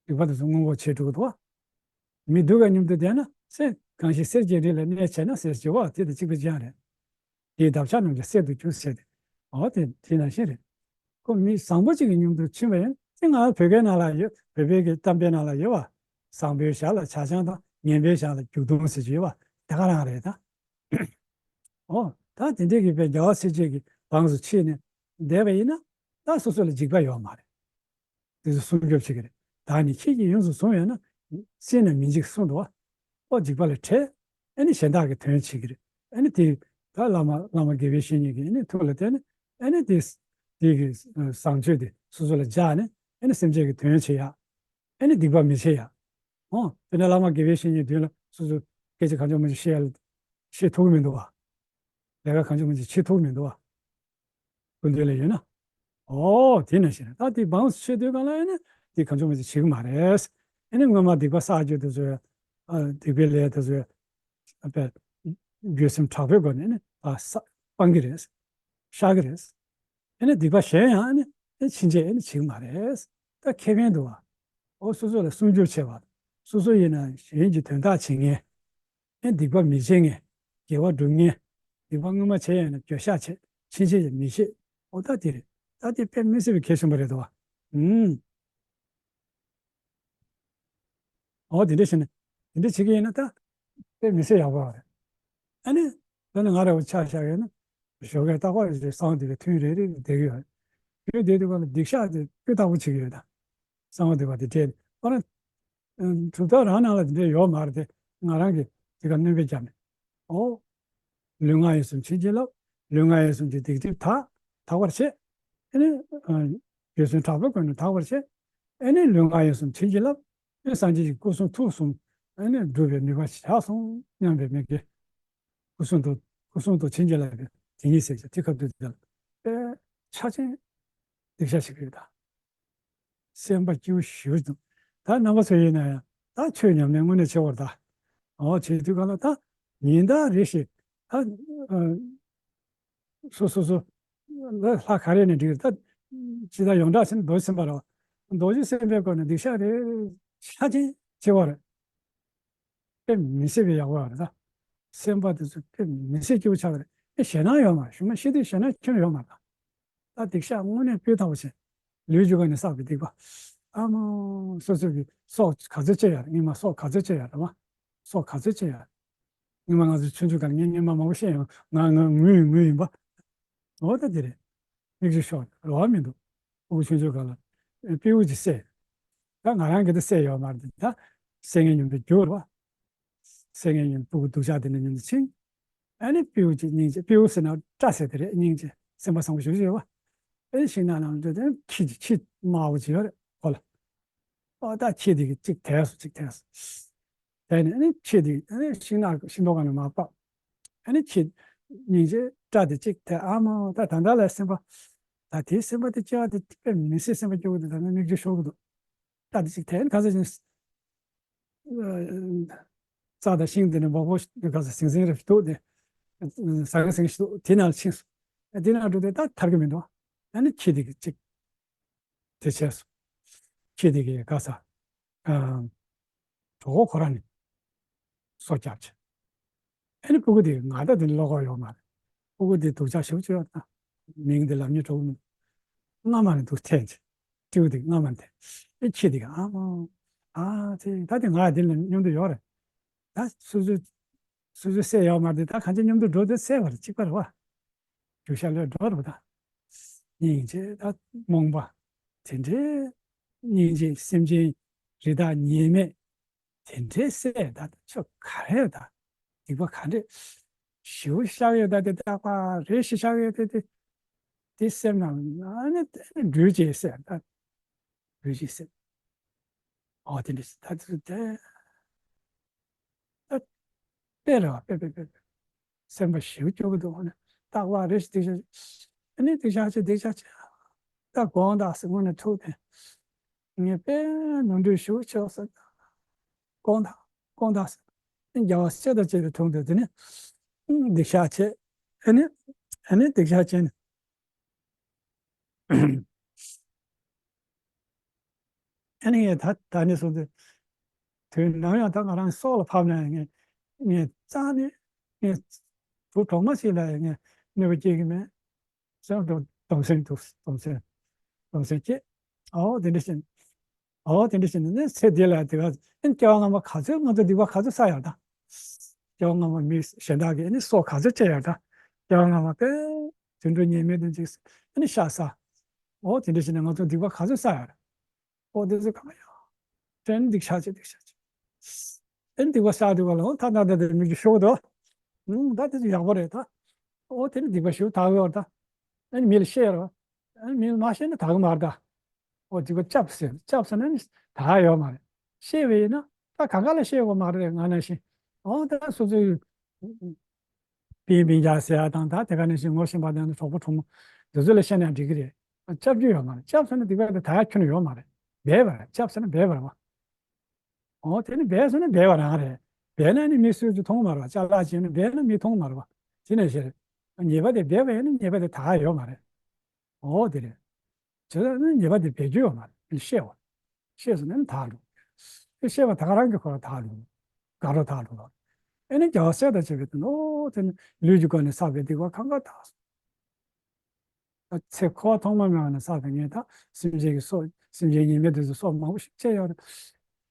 སྡིག་པ་དེ་ཚོ་སྔོན་འགོག་བྱེད་འགྲོ་འདུག་བ། མི་སྡུག་ག་མཉམ་དུ་བསྡད་ན་སེ། གང་ཞིག་གསེར་གྱི་རི་ལ་གནས་བྱས་ན་ཟེར་གྱི་བ། དེ་དང་གཅིག་པ་ཅན་རེད། དེའི་འདབ་ཆགས་རྣམས་ཀྱང་གསེར་དུ་གྱུར་ཟེར་ཏེ། འོ་དེ་དེ་ནང་བཞིན་རེད། ཁོ་མི་བཟང་པོ་གཅིག་གི་མཉམ་དུ་ཕྱིན་པ་ཡིན་ན། དེ་ང་བོད་སྐད་ནང་ལ་ཡོད། བོད་པའི་གི་གཏམ་དཔེ་ནང་ལ་ཡོད་བ། བཟང་པོའི་ཞར་ལ་ཆག་སྦྱང་དང་། ངན་པའི་ཞར་ལ་རྒྱུག་རྡུང་ཟེར་གྱི་ཡོད་བ། དེ་ག་རང་རེད་ད། འོ་ད་དེ་འདྲའི་གི་དཔེ་རྒྱལ་བ་སྲས་བཅས་ཀྱི་འབངས་སུ་ཕྱིན་ནས་བསྡད་པ་ཡིན་ན། ད་སོ་སོ་ལ་འཇིགས་པ་ཡོད་མ་རེད། དེ་ཚོ་སྲུང་སྐྱོབ་བྱེད་ཀྱི་རེད། བདག་ནི་ཁྱེད་ཀྱིས་ཡོངས་སུ་བཟུང་བས་ན། སྲིད་ན་མི་འཇིགས་གསུངས་འདུག་བ། ཨོ་འཇིགས་པ་ལས་བྲལ། ཨ་ནི་གཞན་དག་གི་དོན་བྱེད་ཀྱི་རེད། ཨ་ནི་དེ་ད་བླ་མ་བླ་མ་དགེ་བའི་བཤེས་གཉེན་གྱི་ཨ་ནི་ཐུགས་ལ་བརྟེན་ནས། ཨ་ནི་དེ་དེ་གི་བཟང་སྤྱོད་དེ་སོ་སོ་ལ་སྦྱར་ནས། ཨ་ནི་སེམས་ཅན་གྱི་དོན་བྱེད་ཡ། ཨ་ནི་སྡིག་པ་མི་བྱེད་ཡ། ཨོ་དཔེར་ན་བླ་མ་དགེ་བའི་བཤེས་གཉེན་མདུན་ལ་སོ་སོ་སྐད་ཆ་གང་བྱུང་མང་བྱུང་བཤད་ཡ་ལ་བཤད་ཐུབ་ཀྱི་མི་འདུག་བ། ལས་ཀ་གང་བྱུང་མང་བྱུང་བྱེད་ཐུབ་མི་འདུག་བ། སྐུ་མདུན་ལ་ཡོད་ན། ཨོ་དེ་ནང་བཞིན་རེད། ད་དེ་འབངས་སུ་ཆེ་དུས་གང་ལ་ཨེ་ནི་དེ་གང་བྱུང་མང་བྱུང་བྱེད་ཀྱི་མ་རེད། ཨེ་ནི་སྔོན་མ་སྡིག་པ་བསགས་རྒྱུ་དེ་ཚོ། ཨ་སྡིག་པའི་ལས་དེ་ཚོ། ཨ་དཔེ་འགྱོད་སེམས་དྲག་པོའི་སྒོ་ནས་ཨེ་ནི་ཨ་ས་སྤང་གི་རེད། བཤགས་ཀྱི་རེད། ཨེ་ནི་སྡིག་པ་གཞན་ཡང་ཨེ་ནི་ཨེ་ཕྱིན་ཆད་ཨེ་ནི་བྱེད་ཀྱི་མ་རེད། ད་ཁེ་ཕན་འདུག་བ། ཨོ་སོ་སོ་ལ་སྲུང་སྐྱོབ་བྱེད་པ། སོ་སོ་ཡིན་ན་གཞན་གྱི་དོན་དག་བྱེད་མཁན། ཨེ་སྡིག་པ་མི་བྱེད་མཁན། དགེ་བ་སྒྲུབ་མཁན། སྡིག་པ་སྔོན་མ་བྱས་ཡོད་ན་འགྱོད་བཤགས་བྱེད། ཕྱིན་ཆད་ཡང་མི་བྱེད། ཨོ་ད་དེ་རེད། ད་དེ་དཔེ་མི་སྲིད་པའི་གལ་ཆེན་པོ་རེད་དོ། ཨུམ། ཨོ་དེ་འདྲ་བྱས་ན། དེ་འདྲ་བྱེད་ཀྱི་ཡིན་ན་ད་དཔེ་མི་སྲིད་ཡག་པོ་རེད། ཨ་ནི། ད་ནི་ང་ར་བ་ཆ་བཞག་ཡོད་ན། ཞོགས་ཀས་རྟག་པར་རེ་གསང་བ་སྡིག་པའི་ཐུན་རེ་རེ་བསྡད་ཀྱི་ཡོད། ཡོད་བསྡད་དུས་ག་ལ་སྡིག་བཤགས་དེ་སྤུས་དག་པོ་བྱེད་ཀྱི་ཡོད་ད། གསང་བ་སྡིག་པ་དེ་སྤྲད་ནས། ཨ་ནི། གྲུབ་མཐའ་རང་ནང་ལ་དེ་འདྲ་ཡོད་མ་རེད་དེ། ང་རང་གིས་དེ་ག་སྣོན་པ་བརྒྱབ་ནས། ཨོ། ལུས་ངག་ཡིད་གསུམ་བྱིན་གྱིས་བརླབ། ལུས་ངག་ཡིད་གསུམ་གྱི་སྡིག་སྒྲིབ་དག་དག་པར་བྱེད། ཨེ་ནི། འགྱོད་སེམས་དྲག་པོའི་སྒོ་ནས་དག་པར་བྱེད། ཨེ་ནི་ལུས་ངག་ཡིད་གསུམ་བྱིན་གྱིས་བརླབ། ཨེ་སངས་རྒྱས་ཀྱི་སྐུ་གསུང་ཐུགས་གསུམ་ཨེ་ནི་འགྲུབ་པའི་ནུས་པ་ཞིག་ཆགས་སོང་སྙམ་པའི་མིག་གིས། སྐུ་གསུང་ཐུགས། སྐུ་གསུང་ཐུགས་བྱིན་གྱིས་བརླབས་པའི་དེ་ཉིད་ཟེར་གྱི་དེ་སྐབས་དུས་དེ་ལ་དཔེ་ཆ་ཆེན་སྡིག་བཤགས་ཤིག་ཡོད་ད། སེམས་པ་སྐྱིད་པོ་ཞེ་པོ་ཅིག་འདུག་ད་རྣམ་པ་ཚོ་ཡིན་ན་ཡང་ད་ཆོས་ཉམས་ལེན་དངོས་གནས་བྱེད་དགོས་རེད་ད། ཨོ་བྱེད་དུས་ག་ལ་ད་ཉིན་ལྟར་རེ་བཞིན་ད། ཨ། སོ་སོ་སོ། ལ་ལྷ་ག་རེ་ནས་འགྲིག་རེད་ད། ཇི་ལྟར་ཡོངས་གྲགས་ཟེར་ན་རྡོ་རྗེ་སེམས་དཔའ་རེད་བ། རྡོ་རྗེ་སེམས་དཔའི་སྐོར་ནས་སྡིག་བཤགས་རེ་ཆ་ཆེན་བྱེད་དགོས་རེད། དཔེ་མི་སྲིད་པའི་ཡག་པོ་ཡོད་རེད་ད། སེམས་པ་དེ་ཚོ་དཔེ་མི་སྲིད་སྐྱིད་པོ་ཆགས་པ་རེད། ཨེ་ཞེད་སྣང་ཡོད་མ་རེད། གཞུག་མ་ཤི་དུས་ཞེད་སྣང་ཁྱོན་ཡོད་མ་རེད། ད་སྡིག་བཤགས་དངོས་གནས་སྤེལ་ཐུབ་པ་བྱས། ལུས་ཀྱི་སྒོ་ནས་བསགས་པའི་སྡིག་པ། ཨ་མ། སོ་སོ་གི་སྲོག་ག་ཚོད་བཅད་ཡོད་རེད། སྔོན་མ་སྲོག་ག་ཚོད་བཅད་ཡོད་རེད་བ། སྲོག་ག་ཚོད་བཅད་ཡོད་རེད། སྔོན་མ་ང་ཚོ་ཆུང་ཆུང་སྒང་ལ་ངས་སྔོན་མ་མང་པོ་བཤད་ཡོང་། ང་ང་ངུ་ཡིན་ངུ་ཡིན་པ། འོ་ད་དེ་རེད། མིག་ཆུ་ཤོར་རེད་བ། མི་འདུག་སྤུ་གུ་ཆུང་ཆུང་སྒང་ལ་སྤྲེའུ་ཅིག་བསད། ད་ང་རང་གིས་ད་བསད་ཡོད་མ་རེད། ད་བསད་མཁན་མཉམ་དུ་རྒྱུགས་རེད་བ། བསད་མཁན་མཉམ་དུ་སྤུ་གུ་སྡུག་ཅག་དེ་འདྲ་མཉམ་དུ་ཕྱིན། ཨ་ནི་སྤྲེའུ་ཅིག་སྙིང་རྗེ། སྤྲེའུ་ཟེར་ན་སྐྲ་ཟེར་དེ་རེད། སྙིང་རྗེ་སེམས་པ་བཟང་པོ་ཞེ་པོ་ཅིག་ཡོད་བ། ཨ་ནི་ཤིང་ནགས་ནང་འགྲོ་དུས་ཁྱི་ཅིག་ཁྱི་དམར་པོ་ཅིག་ཡོད་རེད་ཁོ་ལ། ཨོ་ད་ཁྱི་དེ་གིས་གཅིག་དེད་སོང་། གཅིག་དེད་སོང་། དེ་ནས་ཨ་ནི་ཁྱི་དེ་ཨ་ནི་ཤིང་ནགས་ཤིང་ཏོག་སྒང་ནས་མར་བབས། ཨ་ནི་ཁྱི་སྙིང་རྗེ་སྐྲ་དེ་གཅིག་དེད། ཨ་མ། ད་ད་ལྟ་ལ་སེམས་པ། ད་དེའི་སེམས་པ་དེ་སྐྱེ་བ་དེ་དཔེ་མི་སྲིད་སེམས་པ་སྐྱོ་གི་འདུག་ད་ནི་མིག་ཆུ་ཤོར་གི་འདུག་སྐྲ་དེ་གཅིག་དེད། ཨ་ནི་ག་ཚོད་ཅིག་རྩྭ་དང་ཤིང་དེ་ནི་འབག་འབག་ག་ཚོད་ཟིང་ཟིང་རེ་འདུག་དེ། ཟང་ཟིང་ཞིག་འདུག་དེ་ནང་ཕྱིན་སོང་། དེ་ནང་འགྲོ་དུས་ད་ཐར་གི་མི་འདུག་ཨ་ནི་ཁྱི་དེ་གིས་གཅིག་དེ་བྱས་སོང་། ཁྱི་དེ་གིས་ག་ས། ཨ། གྲོགས་པོ་ཁོ་རང་ནི་སོ་བརྒྱབ་བྱས། ཨ་ནི་སྤུ་གུ་དེ་ང་ད་དེ་བློ་ཁོག་ཡོད་མ་རེད། སྤུ་གུ་དེ་སྡུག་ཅག་ཞེ་པོ་ཅིག་ཡོད་ན། མིང་དེ་ལབ་ཉེས་གྲོགས་པོ་མིན། སྔ་མ་ནས་འདུག་འཐེན་བྱས། སྤྲེའུ་དེ་སྔ་མ་ནས་འཐེན། ཨེ་ཁྱི་དེ་གིས་ཨ་མ། ཨ་ཙི། ད་དེ་ང་དེ་ལ་མཉམ་དུ་ཡོད་རེད། ད་སོ་སོ་སོ་སོས་བསད་ཡོད་མ་རེད། ད་གང་ཅི་མཉམ་དུ་འགྲོ་དུས་བསད་པ་རེད། གཅིག་པ་རེད་བ། རྒྱུ་ཤ་ལོས་འགྲོ་རེད་བ། ད་སྙིང་རྗེ་ད་རྨོངས་པ་དེ་འདྲའི། སྙིང་རྗེ་སེམས་ཅན་རི་དྭགས་ཉེས་མེད་དེ་འདྲའི་བསད། ད་ཆོ་ག་རེ་ད་སྡིག་པ་ག་འདྲས་ཞེ་པོ་བཤགས་ཡོད། ད་དེ་རྟག་པ་རེ་ཞིག་བཤགས་ཡོད་དེ་དེ་དེ་སེམས་ནང་ཨ་ནི་སྦྲུལ་གྱིས་བསད། ད་སྦྲུལ་གྱིས་བསད། ཨོ་དེ་འདྲས་ད་དེ་དེ། ད་དཔེ་རེད་བ། དཔེ་དཔེ་དཔེ་དཔེ། སེམས་པ་ཞེ་པོ་སྐྱོ་གི་འདུག་ཨ་ནི་རྟག་པར་རེ་ཞིག་སྡིག་བཤགས། ཨ་ནི་སྡིག་བཤགས་བྱེད། སྡིག་བཤགས་བྱེད། ད་དགོངས་དག་ཟེར་དངོས་གནས་ཐུགས་དེ། ངས་དཔེ་ནོར་འཁྲུལ་ཞེ་པོ་བྱས་ཟེར། དགོངས་དག་དགོངས་དག་ཟེར། ཨ་ནི་རྒྱལ་བ་སྲས་དང་བཅས་པའི་དྲུང་དུ་དེ་ནས་སྡིག་བཤགས་བྱས། ཨ་ནི་ཨ་ནི་སྡིག་བཤགས་བྱས་ནས། ཨ་ནི་ངས་ད་ད་ནས་བཟུང་སྟེ། དུས་ནམ་ཡང་ད་ང་རང་སྲོག་ལ་ཕབ་ན་ངས་ངས་རྩ་ནས་ངས་བུ་གྲོག་མ་ཞིག་ལ་ངས་གནོད་པ་སྐྱེལ་གྱི་མེད་ཟེར། སྡོམ་སེམས་འདུག་སྡོམ་སེམས། སྡོམ་སེམས་སྐྱེས། ཨོ་དེ་འདྲ་བྱས་ནས། ཨོ་དེ་འདྲ་བྱས་ནས་ནི་ཚེ་འདི་ལ་དེ་ག་ཨ་ནི་སྐྱེ་བ་སྔ་མ་ག་ཚོད་ང་ཚོ་སྡིག་པ་ག་ཚོད་བསགས་ཡོད་ད། སྐྱེ་བ་སྔ་མ་མི་གཞན་དག་གིས་ཨ་ནི་སྲོག་ག་ཚོད་བཅད་ཡོད་ད། སྐྱེ་བ་སྔ་མ་དཔེ་དུད་འགྲོ་ཉེས་མེད་དེ་ཅིག་ཨ་ནི་ཤ་ཟ། ཨོ་དེ་འདྲ་བྱས་ནས་ང་ཚོ་སྡིག་པ་ག་ཚོད་བསགས་ཡོད་རེད། ཨོ་དེ་ཚོ་གང་ཡོད། དེ་ནི་སྡིག་བཤགས་བྱེད། སྡིག་བཤགས་བྱེད། ཨ་ནི་སྡིག་པ་བསགས་སྡིག་པ་ལ་ཨོ་ད་ད་ད་དེ་མིག་ཆུ་ཤོར་འདུག་ཨུང་ད་དེ་ཚོ་ཡག་པོ་རེད་ད། ཨོ་དེ་ནི་སྡིག་པ་ཞེ་པོ་དག་ཡོད་རེད་ད། ཨ་ནི་མི་ལ་བཤད་རོགས། ཨ་ནི་མི་ལ་མ་བཤད་ན་དག་གི་མ་རེད་ད། ཨོ་སྡིག་པ་བསྐྱབས་ཟེར། བསྐྱབས་ཟེར་ན་ནི་དག་ཡོད་མ་རེད། བཤད་པ་ཡིན་ན་ད་གང་ག་ལ་བཤད་དགོས་མ་རེད། ང་ནང་བཞིན། ཨོ་ད་སོ་སོའི་སྤུན་སྤུན་ཀྱག་ཟེར་ཡ་དང་ད་དེ་ག་ནང་བཞིན་ངོ་ཤེས་པ་དང་གྲོགས་པོ་གྲོགས་མོ་དེ་ཚོ་ལ་བཤད་ན་འགྲིག་གི་རེད། བསྐྱབ་རྒྱུ་ཡོད་མ་རེད། བསྐྱབས་ཟེར་ན་སྡིག་པ་དེ་དག་ཁྱོན་ནས་ཡོད་མ་རེད། སྦས་པ་རེད། བསྐྱབས་ཟེར་ན་སྦས་པ་རེད་བ། ཨོ་དེ་ནི་སྦས་ཟེར་ན་སྦས་པ་རང་རེད། སྦས་ན་ནི་མི་སུས་ཀྱང་མཐོང་མ་རེད་བ། ཅ་ལག་བྱས་ན་སྦས་ན་མི་མཐོང་མ་རེད་བ། དེ་ནས་ཤེས་རེད། ཉེས་པ་དེ་སྦས་པ་ཡིན་ན་ཉེས་པ་དེ་དག་ཡོད་མ་རེད། ཨོ་དེ་རེད། བྱས་ཙང་ནི་ཉེས་པ་དེ་སྦས་རྒྱུ་ཡོད་མ་རེད། ཤེས་པ། ཤེས་སོང་ན་ནི་དག་འགྲོ། དེ་ཤེས་པ་དག་རང་གི་ཁོ་རང་དག་འགྲོ། དགག་རོ་དག་འགྲོ། ཨེ་ནི་རྒྱལ་བ་སྲས་དང་བཅས་པའི་དོན་ཨོ་དེ་ནི་ལུས་ཀྱི་སྒོ་ནས་བསགས་པའི་སྡིག་པ་གང་ག་དག་སོང་། ཚེ་འཁོར་བ་ཐོག་མ་མེད་པ་ནས་བསགས་པའི་ངན་དང་སེམས་ཅན་གྱི་སྲོག་སེམས་ཅན་ཉེས་མེད་དེ་ཚོ་སྲོག་མང་པོ་ཞིག་བཅད་ཡོད་རེད།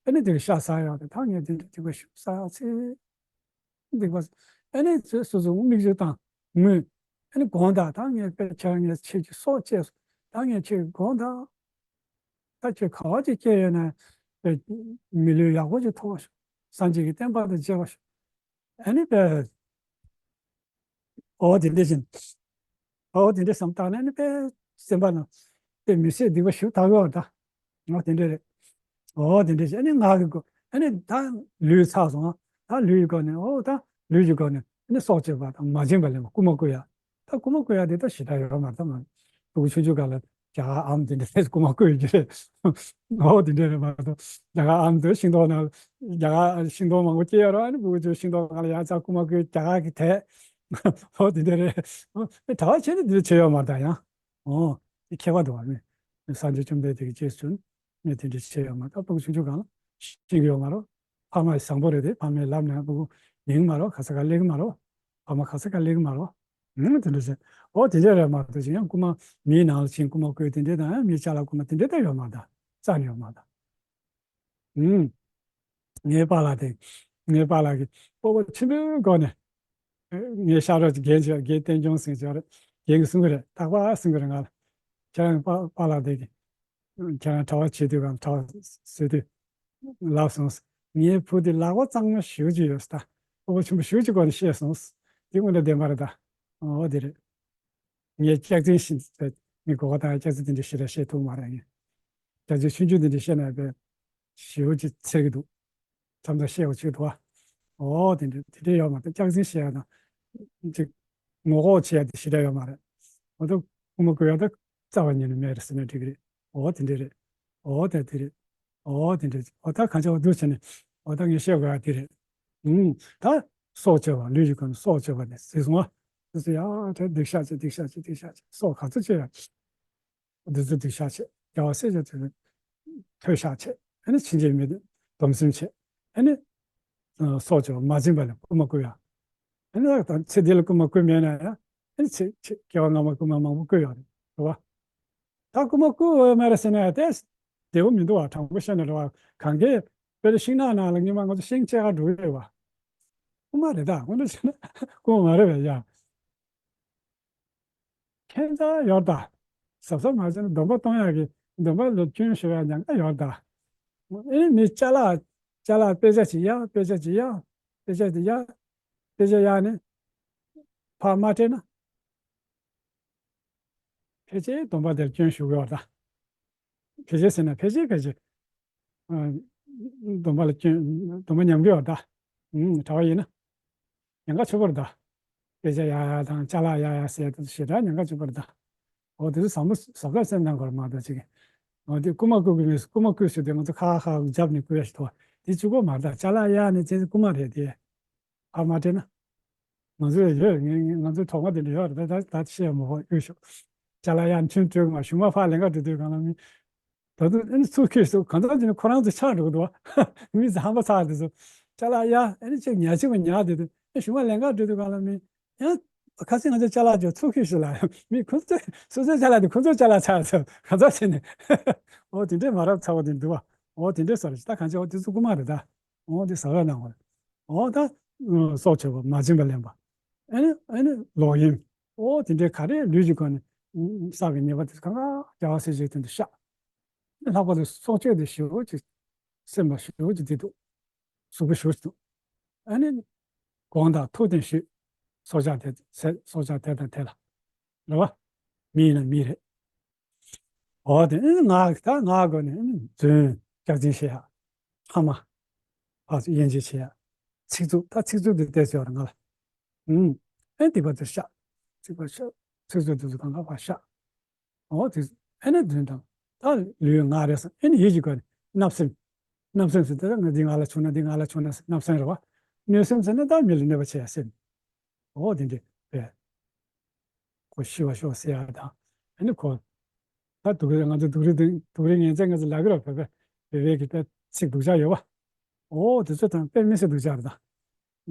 ཨེ་ནི་དེ་ལ་ཤ་ཟ་ཡོད་རེད། ད་ངས་དེ་འདྲ་སྡིག་པ་ཞིག་བསགས་ཡོད་ཚེ། སྡིག་པ། ཨེ་ནི་ཚེ་སོ་སོ་མིག་ཆུ་བཏང་ངུས། ཨེ་ནི་དགོངས་དག་ད་ངས་དཔེ་ཁྱེད་རང་ངས་ཁྱེད་ཀྱི་སྲོག་བཅད་སོང་། ད་ངས་ཁྱེད་ཀྱི་དགོངས་དག་ད་ཁྱེད་ག་བ་ཅིག་སྐྱེས་ཡོད་ན་དཔེ་མི་ལུས་ཡག་པོ་ཅིག་ཐོབ་པ་ཤོག་སངས་རྒྱས་ཀྱི་བསྟན་པ་དང་མཇལ་བ་ཤོག་ཨ་ནི་དཔེ། ཨོ་དེ་འདྲ་བཞིན། ཨོ་དེ་འདྲ་བསམ་བཏང་ནས་ནི་དཔེ་སེམས་པ་ནང་དཔེ་མི་སྲིད་སྡིག་པ་ཞིག་དག་ཡོད་ད། ཨོ་དེ་འདྲ་རེད། ཨོ་དེ་འདྲ་བཞིན་ཨ་ནི་ངག་གི་སྒོ་ཨ་ནི་ད་ལུས་ཚར་སོང་། ད་ལུས་ཀྱི་སྒོ་ནས་ཨོ་ད་ལུས་ཀྱི་སྒོ་ནས་ཨ་ནི་སྲོག་གཅོད་པ་དང་མ་བྱིན་པ་ལེན་པ་རྐུ་མ་རྐུ་ཡ། ད་རྐུ་མ་རྐུ་ཡ་དེ་ད་ཞེ་དྲག་ཡོད་མ་རེད། ད་ང་ཕྲུ་གུ་ཆུང་ཆུང་སྒང་ལ་རྒྱ་གར་ཨམ་དེ་འདྲ་རྐུ་མ་རྐུ་ཡོད་ཀྱི་རེད། ཨོ་དེ་འདྲ་རེད་མ་གཏོགས་རྒྱ་གར་ཨམ་དེ་ཤིང་ཏོག་ནང་རྒྱ་གར་ཤིང་ཏོག་མང་པོ་སྐྱེས་ཡོད་རེད། ཨ་ནི་ཕྲུ་གུ་ཆུང་ཤིང་ཏོག་སྒང་ལ་ཡར་ཙག་རྐུ་མ་རྐུ་རྒྱ་གར་གྱི་དེ། ཨོ་དེ་འདྲ་རེད། ཨོ་གྲྭ་པ་བྱས་ན་དེ་འདྲ་བྱས་ཡོད་མ་རེད། ད་ཡང་ཨོ་དེ་ཁྱད་པར་འདུག་བ། ནི་སངས་རྒྱས་བཅོམ་ལྡན་འདས་ཀྱི་རྗེས་སུ་ནི་དེ་འདྲ་བྱས་ཡོད་མ་རེད། ད་ཕྲུ་གུ་ཆུང་ཆུང་སྒང་ལ་ཤེས་ཀྱི་ཡོད་མ་རེད། ཕ་མ་བཟང་པོ་རེད་དེ་ཕ་མས་ལབ་ན་ཕྲུ་གུ་ཉན་གི་མ་རེད། ག་ས་ག་སླེབས་ཀྱི་མ་རེད། ཕ་མ་ག་ས་ག་སླེབས་ཀྱི་མ་རེད། ཨུམ། དེ་འདྲ་བྱས། འོ་དེ་འདྲ་རེད་མ་གཏོགས་ཅིག་ཡང་རྐུ་མ་མིའི་ནང་ལ་ཕྱིན་རྐུ་མ་རྐུ་དེ་འདྲ་དང་མིའི་ཅ་ལག་རྐུ་མ་དེ་འདྲ་ད་ཡོད་མ་རེད་ད། རྩ་ནས་ཡོད་མ་རེད་ད། ཨུམ། ངའི་པཱ་ལགས་དེ། ངའི་པཱ་ལགས་ཀྱིས་སྤོབས་པ་ཆེན་པོའི་སྒོ་ནས། ངའི་ཤག་རོགས་ཀྱི་རྒན་ཅིག་རྒན་བསྟན་སྐྱོང་ཟེར་གྱི་ཡོད་རེད། རྒན་གྱིས་གསུང་གི་རེད། རྟག་པར་གསུང་གི་རེད་ང་ལ། ཁྱེད་རང་པཱ་པཱ་ལགས་དེ་གིས། ཁྱེད་རང་གྲྭ་པ་བྱེད་དུས་གང་གྲྭ་པ་བཟོས་དུས། ལབ་སོང་། ངའི་བུ་དེ་ལག་པ་གཙང་མ་ཞེ་པོ་ཅིག་ཡོད་ཟེར་ད། སྤོབས་པ་ཆེན་པོ་ཞེ་པོ་ཅིག་སྒོ་ནས་བཤད་སོང་། དེ་དངོས་གནས་བདེན་པ་རེད་ད། འོ་དེ་རེད། ངས་སྐྱག་རྫུན་ཤིག་ངས་གོ་བ་དང་སྐྱག་རྫུན་དེ་འདྲ་ཞེ་དྲག་བཤད་ཐུབ་མ་རེད་ངས། སྐྱག་རྫུན་ཆུང་ཆུང་དེ་འདྲ་བཤད་ན་དཔེ་ཞེ་པོ་ཅིག་འཚེར་གྱི་འདུག་མཚམས་མཚམས་བཤད་པ་ཆོག་འདུག་ཨ། འོ་དེ་འདྲ་དེ་འདྲ་ཡོད་མ་རེད། སྐྱག་རྫུན་བཤད་ཡ་དང་། ཅིག་ངོ་ལྐོག་བྱེད་ཡ་དེ་ཞེ་དྲག་ཡོད་མ་རེད། འོ་ད་རྐུ་མ་རྐུ་ཡ་ད་རྩ་བ་ཉིད་ནས་མེད་རེད་ཟེར་ན་འགྲིག་གི་རེད། འོ་དེ་འདྲ་རེད། འོ་ད་དེ་རེད། འོ་དེ་འདྲ། འོ་ད་གང་ཅི་འོ་འདུག་བྱས་ནས། འོ་ད་ངས་བཤད་དགོས་ཡ་དེ་རེད། ཨུམ། ད་སྲོག་གཅོད་པ་ལུས་ཀྱི་སྒོ་ནས་སྲོག་གཅོད་པ་ནས་ཟེར་སོང་ཨ། དེ་ཚོ་ཡ་ད་སྡིག་བཤགས་བྱེད། སྡིག་བཤགས་བྱེད། སྡིག་བཤགས་བྱེད། སྲོག་ག་ཚོད་གཅོད་ཡ། དེ་ཚོ་སྡིག་བཤགས་བྱེད། རྒྱལ་བ་སྲས་བཅས་དེ་ཚོ་མཐོལ་བཤགས་བྱེད། ཨ་ནི་ཕྱིན་ཆད་མི་སྡོམ་སེམས་བྱེད། ཨ་ནི་སྲོག་གཅོད་པ་མ་བྱིན་པ་ལ་རྐུ་མ་རྐུ་ཡ། ཨ་ནི་ད་ཚེ་འདི་ལ་རྐུ་མ་རྐུ་མེད་ན་ཡང་། ཨ་ནི་ཚེ་ཚེ་སྐྱེ་བ་སྔ་མ་རྐུ་མ་མང་པོ་རྐུ་ཡོད་རེད། རེད་བ། ད་རྐུ་མ་རྐུ་འོས་མེད་རེད་ཟེར་ན་ཡང་དེ་བདེ་པོ་མི་འདུག་བ། དྲང་པོ་བཤད་ན་རེད་བ། གང་གས་དཔེར་ཤིང་ནགས་ནང་ལ་སྔོན་མ་ང་ཚོ་ཤིང་བཅད་ག་འགྲོ་གི་རེད་བ། རྐུ་མ་རེད་ད། དངོས་གནས་བཤད་ན་རྐུ་མ་མ་རེད་བས་ཡ། ཁྱད་མཚར་ཡོད་ད། གཟབ་གཟབ་མ་བྱས་ན་སྡོམ་པ་གཏོང་ཡག་གི་སྡོམ་པ་ལ་སྐྱོན་ཤོར་ཡག་ཉེན་ཁ་ཡོད་ད། ཨེ་མི་ཅ་ལག་ཅ་ལག་དཔེ་ཆ་ཅིག་གཡར། དཔེ་ཆ་ཅིག་གཡར། དཔེ་ཆ་ཅིག་གཡར། དཔེ་ཆ་གཡར་ནས་ཕར་མ་སྤྲད་ན། ཕལ་ཆེར་སྡོམ་པ་དེར་སྐྱོན་ཞུགས་ཡོད་ད། ཕལ་ཆེར་ཟེར་ན་ཕལ་ཆེར་ཕལ་ཆེར། ཨ། སྡོམ་པ་ལ་སྐྱོན། སྡོམ་པ་ཉམས་ཀྱི་ཡོད་ད། ཨུམ། གྲྭ་པ་ཡིན་ན། ཉེན་ཁ་ཆེ་པོ་རེད་ད། དཔེ་ཆ་གཡར་ཡ་དང་ཅ་ལག་གཡར་ཡ་ཟེར་ཡ་དེ་ཚོ་ཞེ་དྲག་ཉེན་ཁ་ཆེ་པོ་རེད་ད། འོ་དེ་ཚོ་བསམ་བློ་གཟབ་གཟབ་བྱས་གནང་དགོས་རེད་མ་གཏོགས་ཅིག་འོ་དེ་རྐུ་མ་རྐུ་གི་མི་རྐུ་མ་རྐུས་ཟེར་དུས་ང་ཚོ་ཁ་ཁ་རྒྱབ་ནས་རྐུ་ཡ་ཞིག་འདུག་བ། དེ་གཅིག་པོ་མ་རེད་ད། ཅ་ལག་གཡར་ནས་བྱས་རྐུ་མ་རེད་དེ། ཕར་མ་སྤྲད་ན། ང་ཚོའི་ཡོད། ང་ང་ཚོའི་གྲོགས་མོ་དེ་འདྲ་ཡོད་རེད། ད་ད་བཤད་མ་ཕོད་གཡུག་ཞོག་ཅ་ལག་གཡར་ནས་ཁྱོན་སྤྲོད་མ། གཞུག་མ་ཕར་ལེན་ག་འགྲོ་དུས་སྒང་ལ་མི། ད་དུང་ཨ་ནི་ཚུར་ཁྱེར་སོང་། གང་ལྟར་བྱས་ན་ཁོ་རང་ཚོ་ཆག་འགྲོ་གི་འདུག་བ། མི་ཚོ་ཧམ་པ་ཚ་དེ་ཚོ། ཅ་ལག་གཡར། ཨ་ནི་ཅིག་ཉར་ཅིག་མ་ཉར་དེ་དུས། ཨ་གཞུག་མ་ལེན་ག་འགྲོ་དུས་སྒང་ལ་མི། ཡང་ཁ་སང་ང་ཚོ་ཅ་ལག་ཅིག་ཚུར་ཁྱེར་ཤོག་ལབ། མི་ཁོ་ཚོ་སོ་སོའི་ཅ་ལག་དེ་ཁོ་ཚོའི་ཅ་ལག་ཆགས་སོང་། གང་ལྟར་བྱས་ནས། འོ་དེ་འདྲས་མ་རབས་ཚ་བོ་དེ་འདུག་བ། འོ་དེ་འདྲས་བཟོ་རེད། ད་གང་བྱས་འོ་དེ་ཚོ་རྐུ་མ་རེད་ད། འོ་དེ་གཟབ་གཟབ་གནང་དགོས་རེད། འོ་ད། སྲོག་གཅོད་པ། མ་བྱིན་པ་ལེན་པ། ཨ་ནི་ཨ་ནི་ལོག་གཡེམ། འོ་དེ་འདྲའི་ག་རེ་ལུས་ཀྱི་སྒོ་ནས་བསགས་པའི་ཉེས་པ་དེ་གང་ག་རྒྱལ་བ་སྲས་བཅས་དོན་དུ་བཤགས། ལྷག་པར་དུ་སྲོག་གཅོད་དེ་ཞེ་པོ་ཅིག་སེམས་ལ་ཞེ་པོ་ཅིག་བདེ་འདུག་གཟུགས་པོ་ཞེ་པོ་ཅིག་འདུག་ཨ་ནི་དགོངས་དག་ཐུགས་བདེན་ཞུས། སྲོག་ཆགས་དེ་ཚེ་སྲོག་ཆགས་དེ་དང་དེ་ལ། རེད་བ། མི་ཡིན་ན་མི་རེད། འོ་དེ་ཨ་ནི་ངག་ད་ངག་སྒོ་ནས་ཨ་ནི་རྫུན། སྐྱག་རྫུན་བཤད་ཡ། ཕ་མ། ཕར་ཚུར་དབྱེ་འབྱེད་བྱེད་ཡ། ཚིག་རྩུབ། ད་ཚིག་རྩུབ་དེ་བལྟས་ཚོད་ཡོད་རེད་ང་ལ། ཨུམ། ཨེ་སྡིག་པ་དེ་བཤགས། སྡིག་པ་བཤགས། ཚིག་རྩུབ་དེ་ཚོ་གང་ག་ཕར་བཤགས། འོ་དེ། ཨེ་ནས་རྫུན་དང་། ད་ལུས་ངག་རེད་ཟེར། ཨེ་ནས་ཡིད་ཀྱི་སྒོ་ནས་བརྣབ་སེམས། བརྣབ་སེམས་ཟེར་དེ་ང་འདི་ང་ལ་བྱུང་ན་འདི་ང་ལ་བྱུང་ན་ཟེར་བརྣབ་སེམས་རེད་བ། གནོད་སེམས་ཟེར་ན་ད་མི་ལ་གནོད་པ་བྱེད་ཡ་སེམས། འོ་དེ་འདྲས་པས། ཁོ་ཤི་བར་ཤོག་ཟེར་ཡ་དང་། ཨ་ནི་ཁོ། ད་སྡུག་རུས། ང་ཚོ་སྡུག་རུས་དེ་སྡུག་རུས་ངན་ཚད་ང་ཚོ་ལབ་ཀྱི་རེད། བོད་པའི་བོད་པའི་གི་དཔེ་ཚིག་སྡུག་ཅག་ཡོད་པ། འོ་དེ་ཚོ་དང་དཔེ་མི་སྲིད་སྡུག་ཅག་རེད་ད།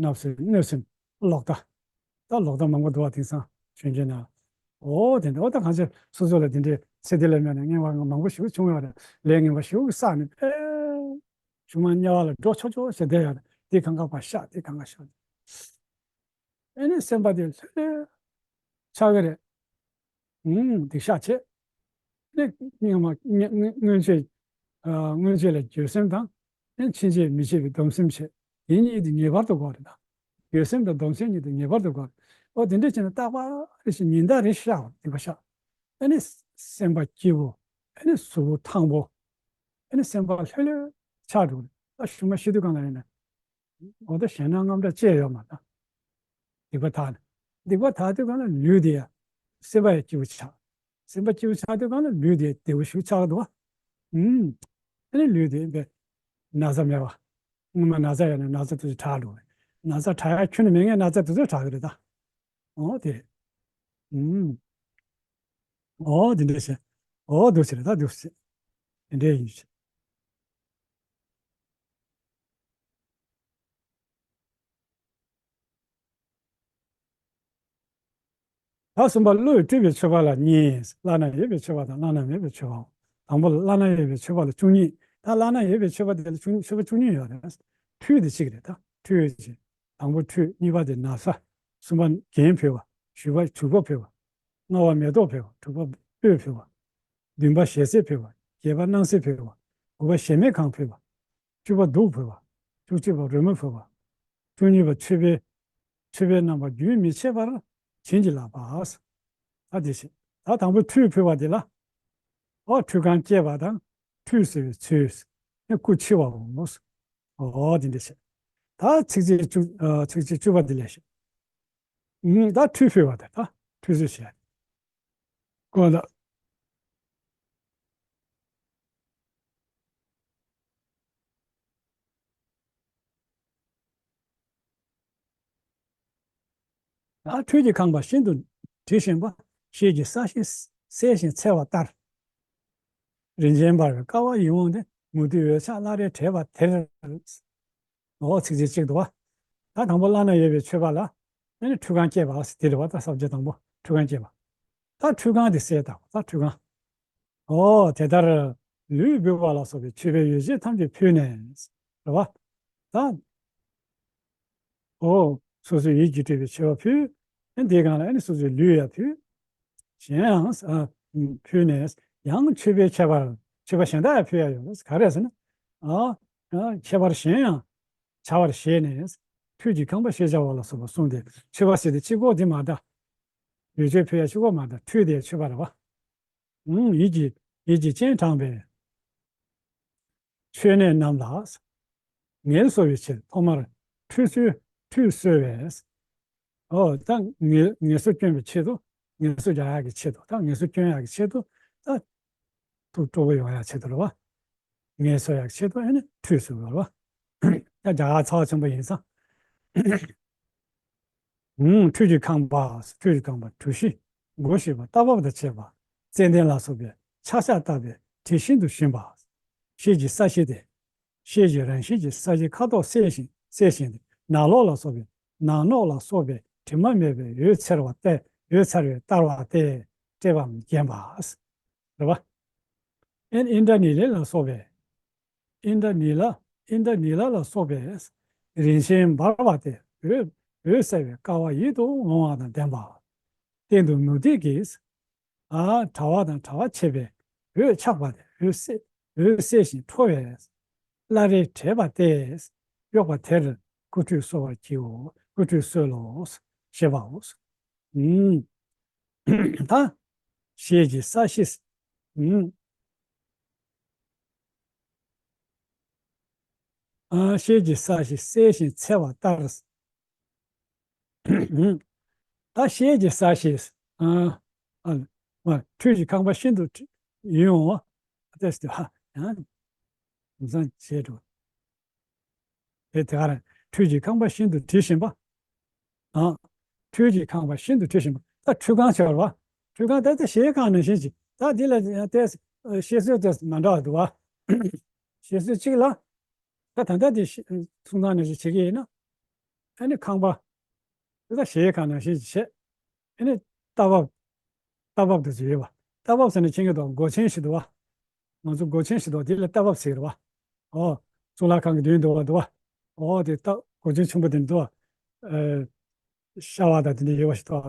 བརྣབ་སེམས། གནོད་སེམས། ལོག་ལྟ། ད་ལོག་ལྟ་མང་པོ་འདུག་བ་དེང་སང་གཞོན་སྐྱེས་ནང་། འོ་དེ་འདྲ། འོ་ད་གང་ཅི་སོ་སོ་ལ་དེ་འདྲའི་ཚེ་འདི་ལ་སྨོན་ནས་ངན་པ་མང་པོ་ཞིག་བྱུང་ཡོད་རེད། ལས་ངན་པ་ཞིག་བསགས་ནས་ཕར་གཞུག་མ་དམྱལ་བ་ལ་འགྲོ་ཆོག་ཆོག་བྱས་བསྡད་ཡོད་རེད། དེ་གང་ག་ཕར་བཤགས། དེ་གང་ག་བཤགས། ཨེ་ནས་སེམས་པ་དེ་ལྷོད་ལྷོད་ཆགས་ཀྱི་རེད། ཨུམ། སྡིག་བཤགས་བྱེད། ཨེ་ནས་སྔོན་མ་སྔོན་སྔོན་ཆད། ཨ། སྔོན་ཆད་ལ་འགྱོད་སེམས་དང་། ཨེ་ཕྱིན་ཆད་མི་བྱེད་པའི་སྡོམ་སེམས་བྱེད། དེ་གཉིས་དེ་ངེས་པར་དུ་དགོས་རེད་ད། འགྱོད་སེམས་དང་སྡོམ་སེམས་གཉིས་དེ་ངེས་པར་དུ་དགོས་རེད། ཨོ་དེ་འདྲ་བྱས་ན་རྟག་པར་རེ་བཞིན་ཉིན་ལྟར་རེ་བཤགས། སྡིག་པ་བཤགས། ཨེ་ནས་སེམས་པ་སྐྱིད་པོ། ཨེ་ནས་གཟུགས་པོ་ཐང་པོ། ཨེ་ནས་སེམས་པ་ལྷོད་ལྷོད་ཆགས་འགྲོ་གི་རེད། ད་གཞུག་མ་ཤི་དུས་སྒང་ལ་ཡིན་ན། འོ་ད་ཞེད་སྣང་དངངས་སྐྲག་ཅི་ཡང་ཡོད་མ་རེད་ད། སྡིག་པ་དག་ནས། སྡིག་པ་དག་དུས་སྒང་ལ་ལུས་དེ་ཡང་། སེམས་པ་ཡང་སྐྱིད་པོ་ཆགས། སེམས་པ་སྐྱིད་པོ་ཆགས་དུས་སྒང་ལ་ལུས་དེ་བདེ་པོ་ཞིག་ཆགས་འདུག་བ། ཨུམ། ཨ་ནི་ལུས་དེ་དཔེ་ན་ཚ་མེད་པ། སྔོན་མ་ན་ཚ་ཡོད་ན་ན་ཚ་དེ་ཚོ་དྲག་འགྲོ་གི་རེད། ན་ཚ་དྲག་ཡ་ཁྱོན་ནས་མེད་མཁན་ན་ཚ་དེ་ཚོ་དྲག་གི་རེད་ད། འོ་དེ་རེད། ཨུམ། འོ་དེ་འདྲ་བྱས། འོ་འདུག་སེ་རེད་ད། འདུག་སེ། དེ་འདྲ་ཡིན་ཞེས། ད་གསུམ་པ་བློས་སྤྲུལ་པའི་མཆོད་པ་ལ་གཉིས། བླ་ན་ཡོད་པའི་མཆོད་པ་དང་བླ་ན་མེད་པའི་མཆོད་པའོ། དང་པོ་ལ་བླ་ན་ཡོད་པའི་མཆོད་པ་ལ་བཅུ་གཉིས། ད་བླ་ན་ཡོད་པའི་མཆོད་པ་དེ་ལ་བཅུ་མཆོད་པ་བཅུ་གཉིས་ཡོད་རེད། ཁྲུས་དེ་གཅིག་རེད། ད་ཁྲུས་ཀྱི་དང་པོ་ཁྲུས། གཉིས་པ་དེ་ན་བཟའ། གསུམ་པ་རྒྱན་ཕུལ་བ། བཞི་པ་དྲུག་པ་ཕུལ་བ། ལྔ་པ་མེ་ཏོག་ཕུལ་བ། དྲུག་པ་སྤོས་ཕུལ་བ། བདུན་པ་ཞལ་ཟས་ཕུལ་བ། བརྒྱད་པ་སྣང་གསེས་ཕུལ་བ། དགུ་པ་གཞལ་མེད་ཁང་ཕུལ་བ། བཅུ་པ་བདུག་ཕུལ་བ། བཅུ་གཅིག་པ་རོལ་མོ་ཕུལ་བ། བཅུ་གཉིས་པ་མཆོད་པའི་མཆོད་པའི་རྣམ་པ་རྒྱུན་མི་འཆད་པར་བྱིན་གྱིས་བརླབས་པ། ད་དེ་བཞིན་ད་དང་པོ་ཁྲུས་ཕུལ་བ་དེ་ལ། ཨོ་ཁྲུས་ཁང་བསྐྱེད་པ་དང་ཁྲུས་གསོལ་བའི་ཚུལ། ནི་སྐུ་ཕྱི་བའོ། ཨོ་དེ་འདྲ་བྱས། ད་ཚིགས་བཅད་བཅུ་ཨ་ཚིགས་བཅད་བཅུ་པ་དེ་ལས་བཤད། ཨུམ། ད་ཁྲུས་ཕུལ་བ་དེ་ད་ཁྲུས་གསོལ་བྱས། ཀོ་ལ། ཨ་ཁྲུས་ཀྱི་ཁང་པ་ཤིན་ཏུ་དྲི་ཞིམ་པ། ཤེལ་གྱི་ས་གཞི་གསལ་ཞིང་འཚེར་བ་ལྟར། རིན་ཆེན་འབར་བའི་ཀ་བ་ཡིད་འོང་སྟེ། མུ་ཏིག་འོད་ཆགས་བླ་རེ་བྲེས་པ་དེར། འོ་ཚིགས་བཅད་གཅིག་འདུག་བ། ད་དང་པོ་བླ་ན་ཡོད་པའི་མཆོད་པ་ལ། ཨ་ནི་ཁྲུས་ཁང་བསྐྱེད་པ་ཟེར་དེ་རེད་བ། ད་ས་བཅད་དང་པོ་ཁྲུས་ཁང་བསྐྱེད་པ། ད་ཁྲུས་ཁང་དེ་གསལ་བཏབ། ད་ཁྲུས་ཁང་། ཨོ་དེ་ལྟར་ལུས་འབུལ་བ་ལ་སོགས་པའི་མཆོད་པའི་ཡོ་བྱད་ཐམས་ཅད་ཕུལ་ནས། རེད་བ། ད། ཨོ་སོ་སོའི་ཡིད་ཀྱིས་སྤྲུལ་པའི་མཆོད་པ་ཕུལ། ཨ་ནི་དེའི་སྒང་ལ་ཨ་ནི་སོ་སོའི་ལུས་ཡང་ཕུལ། གཞན་ཡང་ཨ་ཕུལ་ནས། ཡང་མཆོད་པའི་ཁྱད་པར་མཆོད་པ་གཞན་དག་ཡང་ཕུལ་ཡ་ཡོད། ག་རེ་ཟེར་ན། ཨ་ཨ་ཁྱད་པར་གཞན་ཡང་བྱ་བར་བཞེད་ནས། ཁྲུས་ཀྱི་ཁང་པ་ཞེས་བྱ་བ་ལ་སོགས་པ་གསུངས་ཏེ། མཆོད་པ་ཟེར་དེ་གཅིག་པོ་དེ་མ་གཏོགས། ཡོ་བྱད་ཕུལ་ཡ་གཅིག་པོ་མ་གཏོགས། ཁྲུས་དེ་མཆོད་པ་རེད་བ། ཨུམ། ཡིད་ཀྱིས་ཡིད་ཀྱིས་སྤྱན་དྲངས་པའི་མཆོད་གནས་རྣམས་ལ་ངལ་གསོ་བའི་ཕྱིར་ཐོག་མར་ཁྲུས་གསོལ་ཁྲུས་གསོལ་བས། ཨོ་ད་ངལ་ངལ་གསོ་སྐྱོན་པའི་ཆེད་དུ། ངལ་གསོ་རྒྱག་ཡག་གི་ཆེད་དུ། ད་ངལ་གསོ་སྐྱོན་ཡག་གི་ཆེད་དུ། ད་ཐུགས་སྤྲོ་པོ་ཡོང་ཡག་ཆེད་དུ་རེད་བ། ངལ་གསོ་ཡག་ཆེད་དུ་ཨ་ནི་ཁྲུས་གསོལ་བ་རེད་བ། ད་རྒྱ་གར་ཚ་བ་ཆེན་པོ་ཡིན་ཙང་། ཨུམ། ཁྲུས་ཀྱི་ཁང་པ། ཁྲུས་ཀྱི་ཁང་པ་གྲུ་བཞི་སྒོ་བཞི་པ་རྟ་བབས་དང་བཅས་པ། ཙནྡན་ལ་སོགས་པའི་ཆག་ཆག་བཏབ་པའི་དྲི་ཤིན་ཏུ་ཞིམ་པ། ཤེལ་གྱི་ས་གཞི་སྟེ། ཤེལ་གྱི་རང་བཞིན་གྱི་ས་གཞིའི་ཁ་དོག་གསལ་ཞིང་གསལ་ཞིང་། ནག་ལོག་ལ་སོགས་པའི་ནག་ནོག་ལ་སོགས་པའི་དྲི་མ་མེད་པའི་འོད་འཚེར་བ་སྟེ། འོད་འཚེར་བའི་བསྟར་བ་སྟེ། བཀྲེས་པའམ་བརྒྱན་པ། རེད་བ། ཨེན་ཨིནྡྲ་ནི་ལེ་ལ་སོགས་པའི། ཨིནྡྲ་ནི་ལ། ཨིནྡྲ་ནི་ལ་ལ་སོགས་པའི་རིན་ཆེན་འབར་བ་སྟེ། འོད་འོད་གསལ་བའི་ཀ་བ་ཡིད་དུ་འོང་བ་དང་ལྡན་པ། སྟེང་དུ་མུ་ཏིག་གི། ཨ་དྲ་བ་དང་དྲ་བ་ཕྱེད་པའི་འོད་ཆགས་པ་སྟེ། འོད་གསལ་འོད་གསལ་ཞིང་ཁྲོ་བས་བླ་རེ་བྲེས་པ་སྟེ། གཡོགས་པ་དེར་སྐུ་ཁྲུས་གསོལ་བར་བགྱིའོ། སྐུ་ཁྲུས་གསོལ་ལོ། ཞེས་པའོ། ཨུམ། ད་ཤེལ་གྱི་ས་གཞི། ཨུམ། ཨ་ཤེལ་གྱི་ས་གཞི་གསལ་ཞིང་འཚེར་བ་ལྟར། ཨུམ། ད་ཤེལ་གྱི་ས་གཞི། ཨ་ཨ་མ་ཁྲུས་ཀྱི་ཁང་པ་ཤིན་ཏུ་ཡིད་འོང་བ། ཏེ་སྟེ་ཧ་ཡང་། ཡུམ་ཚང་བྱས་འགྲོ། དེ་དེ་ག་རེད། ཁྲུས་ཀྱི་ཁང་པ་ཤིན་ཏུ་དྲི་ཞིམ་པ། ཨ། ཁྲུས་ཀྱི་ཁང་པ་ཤིན་ཏུ་དྲི་ཞིམ་པ། ད་ཁྲུས་ཁང་ཟེར་བ། ཁྲུས་ཁང་ད་ལྟ་གཞལ་ཡས་ཁང་ནང་བཞིན་ཅིག་ད་འདི་ལ་ཏེ་བཤད་སྲོལ་ཏེ་མ་འདྲ་བ་འདུག་བ། བཤད་སྲོལ་གཅིག་ལ། ད་ད་ལྟ་འདི་གསུང་སྟངས་ནང་བཞིན་བྱེད་ཀྱི་ཡིན་ན། ཨ་ནི་ཁང་པ། དེ་ད་གཞལ་ཡས་ཁང་ནང་བཞིན་ཅིག་བྱས། ཨ་ནི་རྟ་བབས། རྟ་བབས་དེ་ཚོ་ཡོད་པ། རྟ་བབས་ཟེར་ན་མཁྱེན་གྱི་འདུག་སྒོ་ཆེན་ཞིག་འདུག་བ། ང་ཚོ་སྒོ་ཆེན་ཞིག་འདུག་དེ་ལ་རྟ་བབས་ཟེར་གྱི་རེད་བ། ཨོ། གཙུག་ལག་ཁང་གི་མདུན་འདུག་བ་འདུག་བ། ཨོ་དེ་རྟ་སྒོ་ཆེན་ཆེན་པོ་དེ་འདུག་བ། ཨེ། ཤ་བ་དང་དེ་འདྲ་ཡོད་པ་ཞིག་འདུག་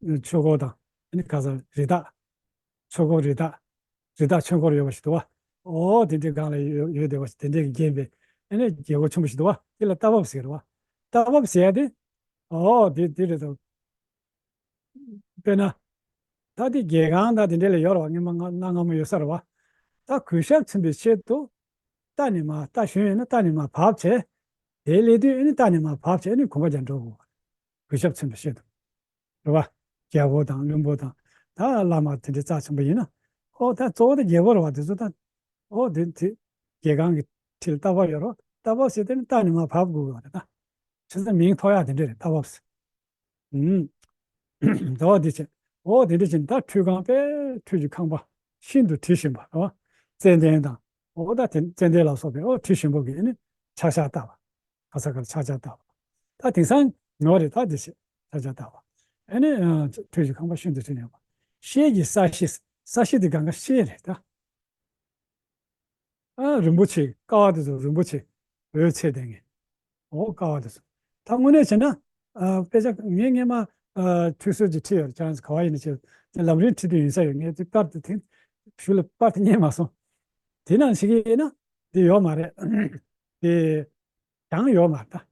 བ། ཆོས་འཁོར་དང་། ཨ་ནི་ག་ས་རི་དྭགས། ཆོས་འཁོར་རི་དྭགས། རི་དྭགས་ཆོས་འཁོར་ཡོད་པ་ཞིག་འདུག་བ། ཨོ་དེ་འདྲའི་སྒང་ལ་ཡོད་ཡོད་བསྡད་པ་ཞིག་དེ་འདྲའི་གིས་བརྒྱན་པའི། ཨ་ནི་རྒྱལ་སྒོ་ཆེན་པོ་ཞིག་འདུག་བ། དེ་ལ་རྟ་བབས་ཟེར་གྱི་རེད་བ། རྟ་བབས་ཟེར་ཡ་དེ། ཨོ་དེ་དེ་རེད་དོ། དཔེར་ན། ད་དེ་རྒྱལ་ཁང་དང་དེ་འདྲ་ལ་ཡོད་རེད་བ། སྔོན་མ་གནའ་སྔ་མོ་ཡོད་ས་རེད་བ། ད་གུས་ཞབས་མཚོན་པའི་ཆེད་དུ། རྟ་ནས་མར་རྟ་ཞོན་ཡོད་ན་རྟ་ནས་མར་བབས་བྱས། དེ་སླེབས་དུས་ཨ་ནི་རྟ་ནས་མར་བབས་བྱས་ཨ་ནི་གོམ་པ་རྒྱག་འགྲོ་དགོས། གུས་ཞབས་མཚོན་པའི་ཆེད་དུ། རེད་བ། རྒྱལ་པོ་དང་བློན་པོ་དང་། ད་བླ་མ་དེ་འདྲའི་རྩ་ཆེན་པོ་ཡིན་ན། ཨོ་ད་གཙོ་བོ་ད་རྒྱལ་པོ་རེད་བ་དེ་ཚོ་ད། ཨོ་དེ་དེ་རྒྱལ་ཁང་གི་འཁྲིས་ལ་རྟ་བབས་ཡོད་རེད་བ། རྟ་བབས་ཟེར་དེ་ནི་རྟ་ནས་མར་བབས་དགོས་པ་རེད་ད། བྱས་ཙང་མིང་ཐོགས་ཡག་དེ་འདྲ་རེད་རྟ་བབས་ཟེར། ཨུམ། ད་བ་དེ་བྱས། ཨོ་དེ་འདྲ་བྱས་ནས་ད་ཁྲུས་ཁང་དཔེ་ཁྲུས་ཀྱི་ཁང་པ་ཤིན་ཏུ་དྲི་ཞིམ་པ་རེད་བ། ཙནྡན་དང་། ཨོ་ད་དེ་ཙནྡན་ལ་སོགས་པའི་ཨོ་དྲི་ཞིམ་པོ་གིས་ནི་ཆག་ཆག་བཏབ་པ། ག་ས་ག་ལ་ཆག་ཆག་བཏབ་པ། ད་དེང་སང་ནོར་རེད་ད་དེ་བྱས་ཆག་ཆག་བཏབ་པ། ཨ་ནི་ཨ་ཁྲུས་ཀྱི་ཁང་པ་ཤིན་ཏུ་ཁྲུས་ཉམས་པ། ཤེལ་གྱི་ས་གཞི། ས་གཞི་དེ་གང་ག་ཤེལ་རེད་ད། ཨ་རིན་པོ་ཆེ། ཀ་བ་དེ་ཚོ་རིན་པོ་ཆེ་འོད་ཚད་ལྡན་ངེས། འོ་ཀ་བ་དེ་ཚོ། ད་དངོས་གནས་བྱས་ན་ཨ་དཔེ་ཆ་ངས་སྔས་མ་ཨ་ཁྲུས་གསོལ་གྱི་ཁྲིད་ཡོད། ཁྱེད་རང་ཚོ་ག་བ་ཡིན་ན་བྱས་དེ་ལམ་རིམ་ཁྲིད་དུས་ཡིན་ས་ཡོད། ངས་དེ་པར་དེ་ཐེངས་ཞུ་ལ་པར་དེ་རྙེད་མ་སོང་། དེ་ནང་ཞིག་ཡིན་ན་དེ་ཡོད་མ་རེད། དེ་གྱང་ཡོད་མ་རེད་ད།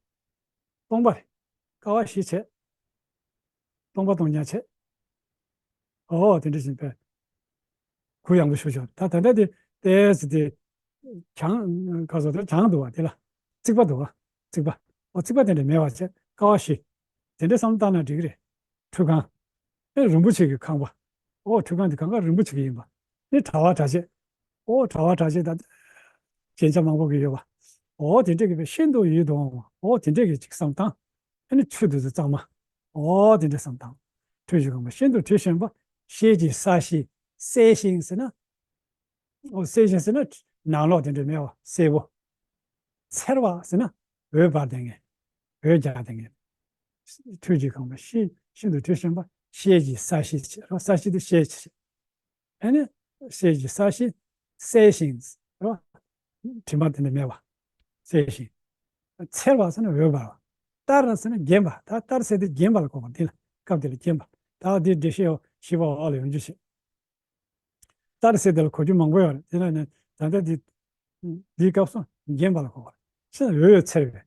སྟོང་པ་རེད། ཀ་བ་བཞི་བྱས། སྟོང་པ་སྟོང་རྐྱང་བྱས། ཨོ་དེ་འདྲ་བཞིན་པས། གུ་ཡངས་པོ་ཞུ་ཆོག་ད་ད་ལྟ་དེ་ཏེས་དེ་གྱང་ག་ཚོད་དེ་གྱང་འདུག་བ། དེ་ལ་རྩིག་པ་འདུག་བ། རྩིག་པ། ཨོ་རྩིག་པ་དེ་འདྲ་མེད་པ་བྱས། ཀ་བ་བཞི། དེ་འདྲ་བསམ་བློ་བཏང་ན་འགྲིག་གི་རེད། ཁྲུས་ཁང་། ཨེ་རིན་པོ་ཆེ་གི་ཁང་པ། ཨོ་ཁྲུས་ཁང་དེ་གང་ག་རིན་པོ་ཆེ་གི་ཡིན་པ། ནི་གྲྭ་བ་གྲྭ་ཆས། ཨོ་གྲྭ་བ་གྲྭ་ཆས་ད་རྒྱན་ཆ་མང་པོ་གི་ཡོད་པ། ཨོ་དེ་འདྲ་གི་བས་ཤིན་ཏུ་ཡིད་དུ་འོང་བ། ཨོ་དེ་འདྲ་གི་ཅིག་བསམ་བཏང་། ཨ་ནི་ཆུ་དེ་ཚོ་གཙང་མ། ཨོ་དེ་འདྲ་བསམ་བཏང་། ཁྲུས་ཀྱི་ཁང་པ་ཤིན་ཏུ་དྲི་ཞིམ་པ། ཤེལ་གྱི་ས་གཞི། གསལ་ཞིང་ཟེར་ན། ཨོ་གསལ་ཞིང་ཟེར་ན་ནང་ལོགས་དེ་འདྲ་མེད་པ་གསལ་པོ། འཚེར་བ་ཟེར་ན་འོད་འབར་ལྡན་ངེས། འོད་རྒྱག་ལྡན་ངེས། ཁྲུས་ཀྱི་ཁང་པ་ཤིན་ཤིན་ཏུ་དྲི་ཞིམ་པ། ཤེལ་གྱི་ས་གཞི་བྱས་རོ། ས་གཞི་དེ་ཤེལ་གྱི་ཨ་ནི་ཤེལ་གྱི་ས་གཞི། གསལ་ཞིང་རོ། དྲི་མ་དེ་འདྲ་མེད་པ། གསལ་ཞིང་། འཚེར་བ་ཟེར་ན་འོད་འབར་བ། གཏར་ཟེར་ན་བརྒྱན་པ། ད་གཏར་ཟེར་དེ་བརྒྱན་པ་ལ་གོ་བ། འདི་ལ་སྐབས་འདི་ལ་བརྒྱན་པ། ད་འདི་འགྲེལ་བཤད་ཞིབ་པ་འོག་ལ་ཡོང་རྒྱུ་བྱེད། གཏར་ཟེར་དེ་ལ་གོ་རྒྱུ་མང་པོ་ཡོད་རེད། དེ་ལ་ནི་ད་ལྟ་འདི་འདིའི་སྐབས་སུ་བརྒྱན་པ་ལ་གོ་བ་རེད། ཕྱིར་འོད་འཚེར་བའི་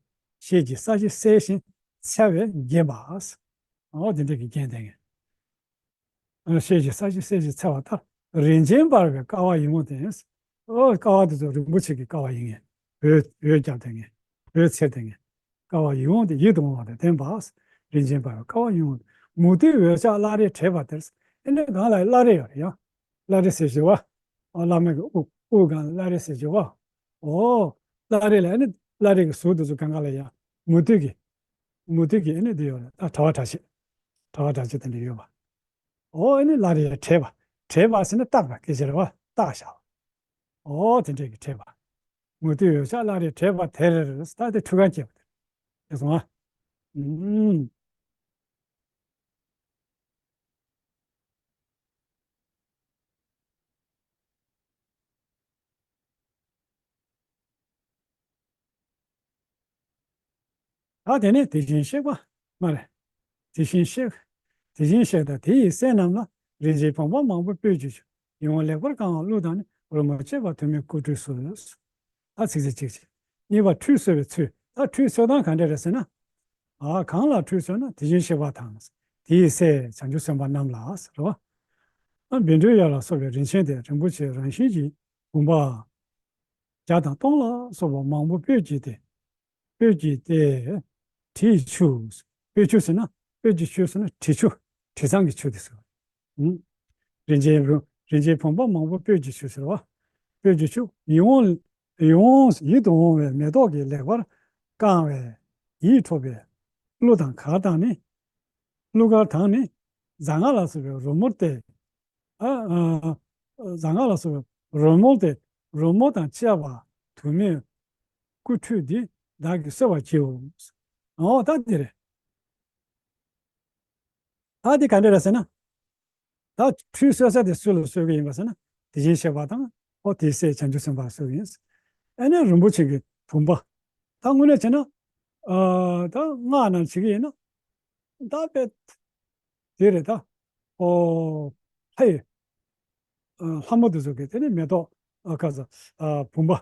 ཤེལ་གྱི་ས་གཞི། གསལ་ཞིང་འཚེར་བས་བརྒྱན་པ། འོ་དེ་འདྲ་གི་རྒྱན་དེ་ངེས། ཤེལ་གྱི་ས་གཞི་གསལ་ཞིང་འཚེར་བ་ལྟར། རིན་ཆེན་འབར་བའི་ཀ་བ་ཡིད་འོང་སྟེ། ཨོ་ཀ་བ་དེ་ཚོ་རིན་པོ་ཆེ་གི་ཀ་བ་ཡིན་ངེས། འོད་འོད་བརྒྱབ་སྟེ་ངེས། འོད་འཚེར་ཏེ་ངེས། ཀ་བ་ཡིད་འོང་སྟེ། ཡིད་དུ་འོང་བ་དང་ལྡན་པ། རིན་ཆེན་འབར་བའི་ཀ་བ་ཡིད་འོང་། མུ་ཏིག་འོད་ཆགས་བླ་རེས་བྲེས་པ་དེར། ཨེ་འདྲ་གང་ལ་བླ་རེ་ཡོད་རེད་ཡ། བླ་རེ་ཟེར་ཞེས་པ། ཨོ་བླ་མ་གི་དབུ་དབུ་སྒང་ལ་བླ་རེ་ཟེར་ཞེས་པ། ཨོ་བླ་རེ་ལ་ཨེ་ནི་བླ་རེ་གི་ཟུར་དེ་ཚོ་གང་ག་ལ་ཡ། མུ་ཏིག་གི་མུ་ཏིག་གི་ཨེ་ནི་འདི་ཡོད་རེད། ད་གྲྭ་པ་གྲྭ་ཆས། གྲྭ་པ་གྲྭ་ཆས་དེ་འདྲ་ཡོད་པ། ཨོ་ཨེ་ནི་བླ་རེ་བྲེས་པ། བྲེས་པ་ཟེར་ན་བཏགས་པ་སྐད་ཆ་རེད་བ། བཏགས་བཞག་པ། ཨོ་དེ་འདྲས་ཀྱི་བྲེས་པ། མུ་ཏིག་འོད་ཆགས་བླ་རེས་བྲེས་པ་དེར། ད་དེ་ཁྲུས་ཁང་སྐྱེས་པ་དེ་རེད་སོང་ཨ། ཨུམ། ད་དེ་ནས་དེ་བཞིན་གཤེགས་པ། མ་རེད། དེ་བཞིན་གཤེགས། དེ་བཞིན་གཤེགས་དང་དེ་ཡི་སྲས་རྣམས་ལ། རིན་ཆེན་བུམ་པ་མང་པོ་སྤོས་ཀྱིས་ཕྱུག་ཡིད་འོང་ལེགས་པར་བཀང་བ་གླུ་དང་ནི། རོལ་མོ་བཅས་པ་དུ་མས་སྐུ་ཁྲུས་གསོལ། ད་ཚིགས་བཅད་གཅིག་བྱས། གཉིས་པ་ཁྲུས་གསོལ་བའི་ཚུལ། ད་ཁྲུས་གསོལ་སྟངས་ག་འདྲ་རེད་ཟེར་ན། ཨ་གང་ལ་ཁྲུས་གསོལ་ན། དེ་བཞིན་གཤེགས་པ་དང་། དེ་ཡི་སྲས་བྱང་ཆུབ་སེམས་དཔའ་རྣམས་ལ་ཟེར་བ། ཨ་བཻ་ཌཱུརྱ་ལ་སོགས་པའི་རིན་ཆེན་དེ་རིན་པོ་ཆེ་རང་བཞིན་གྱི་བུམ་པ་བརྒྱ་དང་སྟོང་ལ་སོགས་པ་མང་པོ་སྤོས་ཀྱིས་ཏེ། སྤོས་ཀྱིས་ཏེ། དྲིས་ཕྱུག་སྤོས་ཆུ་ཟེར་ན། སྤོས་ཀྱི་ཆུ་ཟེར་ན་དྲི་ཆུ། དྲི་བཟང་གི་ཆུ་དེ་ཟེར། ཨུམ། རིན་ཆེན་བུ་རིན་ཆེན་བུམ་པ་མང་པོ་སྤོས་ཀྱི་ཆུ་ཟེར་བ། སྤོས་ཀྱི་ཆུ། ཡིད་འོང་ཡིད་འོང་ཡིད་དུ་འོང་བའི་མེ་ཏོག་གིས་ལེགས་པར་བཀང་བའི་ཡིད་འཕྲོག་པའི་གླུ་དང་གར་དང་ནི། གླུ་གར་དང་ནི། ཟངས་ལ་སོགས་པའི་རོལ་མོ་སྟེ། ཨ་ཨ་ཟངས་ལ་སོགས་པའི་རོལ་མོ་སྟེ། རོལ་མོ་དང་བཅས་པ་དུ་མས་སྐུ་ཁྲུས་འདི་བདག་གིས་གསོལ་བར་བགྱིའོ། འོ་ད་འདི་རེད། ད་འདི་ག་འདྲ་རེད་ཟེར་ན། ད་ཁྲུས་གསོལ་ས་དེ་སུ་ལ་གསོལ་གྱི་ཡིན་པ་ཟེར་ན། དེ་བཞིན་གཤེགས་པ་དང་། ཨོ་དེའི་སྲས་བྱང་ཆུབ་སེམས་དཔའ་ལ་གསོལ་གྱི་ཡིན། ཨ་ནི་རིན་པོ་ཆེ་གི་བུམ་པ། ད་དངོས་གནས་བྱས་ན། ཨ་ད་སྔགས་རྣམས་བྱེད་ཀྱི་ཡིན་ན། ད་དཔེ་དེ་རེད་ད། ཨོ་ལྷ་ཡི་ཨ་ལྷ་མོ་དེ་ཚོ་གི་དེ་ནི་མེ་ཏོག་ཨ་ཁ་ས་ཨ་བུམ་པ།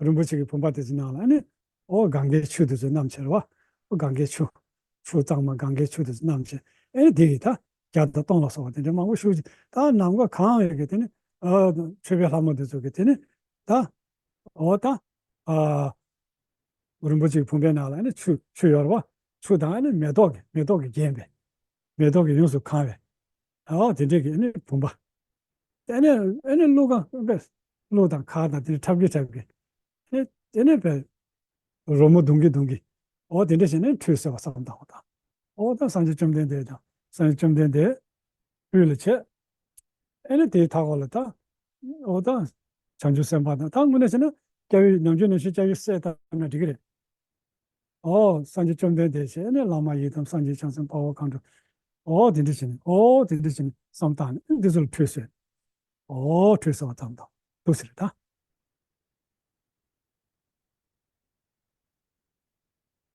རིན་པོ་ཆེ་གི་བུམ་པ་དེ་ཚོའི་ནང་ལ་ཨ་ནི། ཨོ་གང་གཱའི་ཆུ་དེ་ཚོ་བསྣམས་བྱས་རེད་བ། ཨོ་གང་གཱའི་ཆུ། ཆུ་གཙང་མ་གང་གཱའི་ཆུ་དེ་ཚོ་བསྣམས་བྱས། ཨ་ནི་དེ་ཡི་ད་བརྒྱ་དང་སྟོང་ལ་སོགས་པ་དེ་འདྲ་མང་པོ་ཞུ་ཅིག་ད་ནམ་མཁའ་གང་བའི་གི་དེ་ནི་ཨ་མཆོད་པའི་ལྷ་མོ་དེ་ཚོ་གི་དེ་ནི་ད་ཨོ་ད་ཨ་རིན་པོ་ཆེའི་བུམ་པའི་ནང་ལ་ཨ་ནི་ཆུ་ཆུ་ཡོད་རེད་བ། ཆུ་དང་ཨ་ནི་མེ་ཏོག་གི་མེ་ཏོག་གིས་བརྒྱན་པའི་མེ་ཏོག་གིས་ཡོངས་སུ་གང་བའི། ཨོ་དེ་འདྲའི་གི་ཨ་ནི་བུམ་པ། ཨ་ནི་ཨ་ནི་གླུ་གང་པས་གླུ་དང་གར་དང་དེ་ནི་ཁྲབ་ཀྱི་ཁྲབ་ཀྱི། ཨ་ནི་དེ་ནི་པས་རོལ་མོ་བརྡུང་གི་བརྡུང་གི། ཨོ་དེ་འདྲ་བྱས་ནས་ཁྲུས་གསོལ་བ་བསམ་བཏང་བ་དང་། ཨོ་ད་སངས་རྒྱས་བཅོམ་ལྡན་འདས་དང་སངས་རྒྱས་བཅོམ་ལྡན་འདས་དབུས་ལ་བྱས། ཨ་ནི་དེའི་མཐའ་འཁོར་ལ་ད། ཨོ་ད་བྱང་ཆུབ་སེམས་དཔའ་དང་ད་དངོས་གནས་བྱས་ན་སྐྱབས་ཡུལ་ནམ་རྒྱུན་ནམ་ཞིག་སྐྱབས་ཡུལ་སྲས་བཏང་ན་འགྲིག་གི་རེད། ཨོ་སངས་རྒྱས་བཅོམ་ལྡན་འདས་བྱས་ཨ་ནི་བླ་མ་ཡི་དམ་སངས་རྒྱས་བྱང་སེམས་དཔའ་བོ་མཁའ་འགྲོ། ཨོ་དེ་འདྲ་བྱས་ནས། ཨོ་དེ་འདྲ་བྱས་ནས་བསམ་བཏང་ནས། འདི་ཚོ་ལ་ཁྲུས་གསོལ། ཨོ་ཁྲུས་གསོལ་བ་ཙམ་དང་འདུག་ཟེར་ད།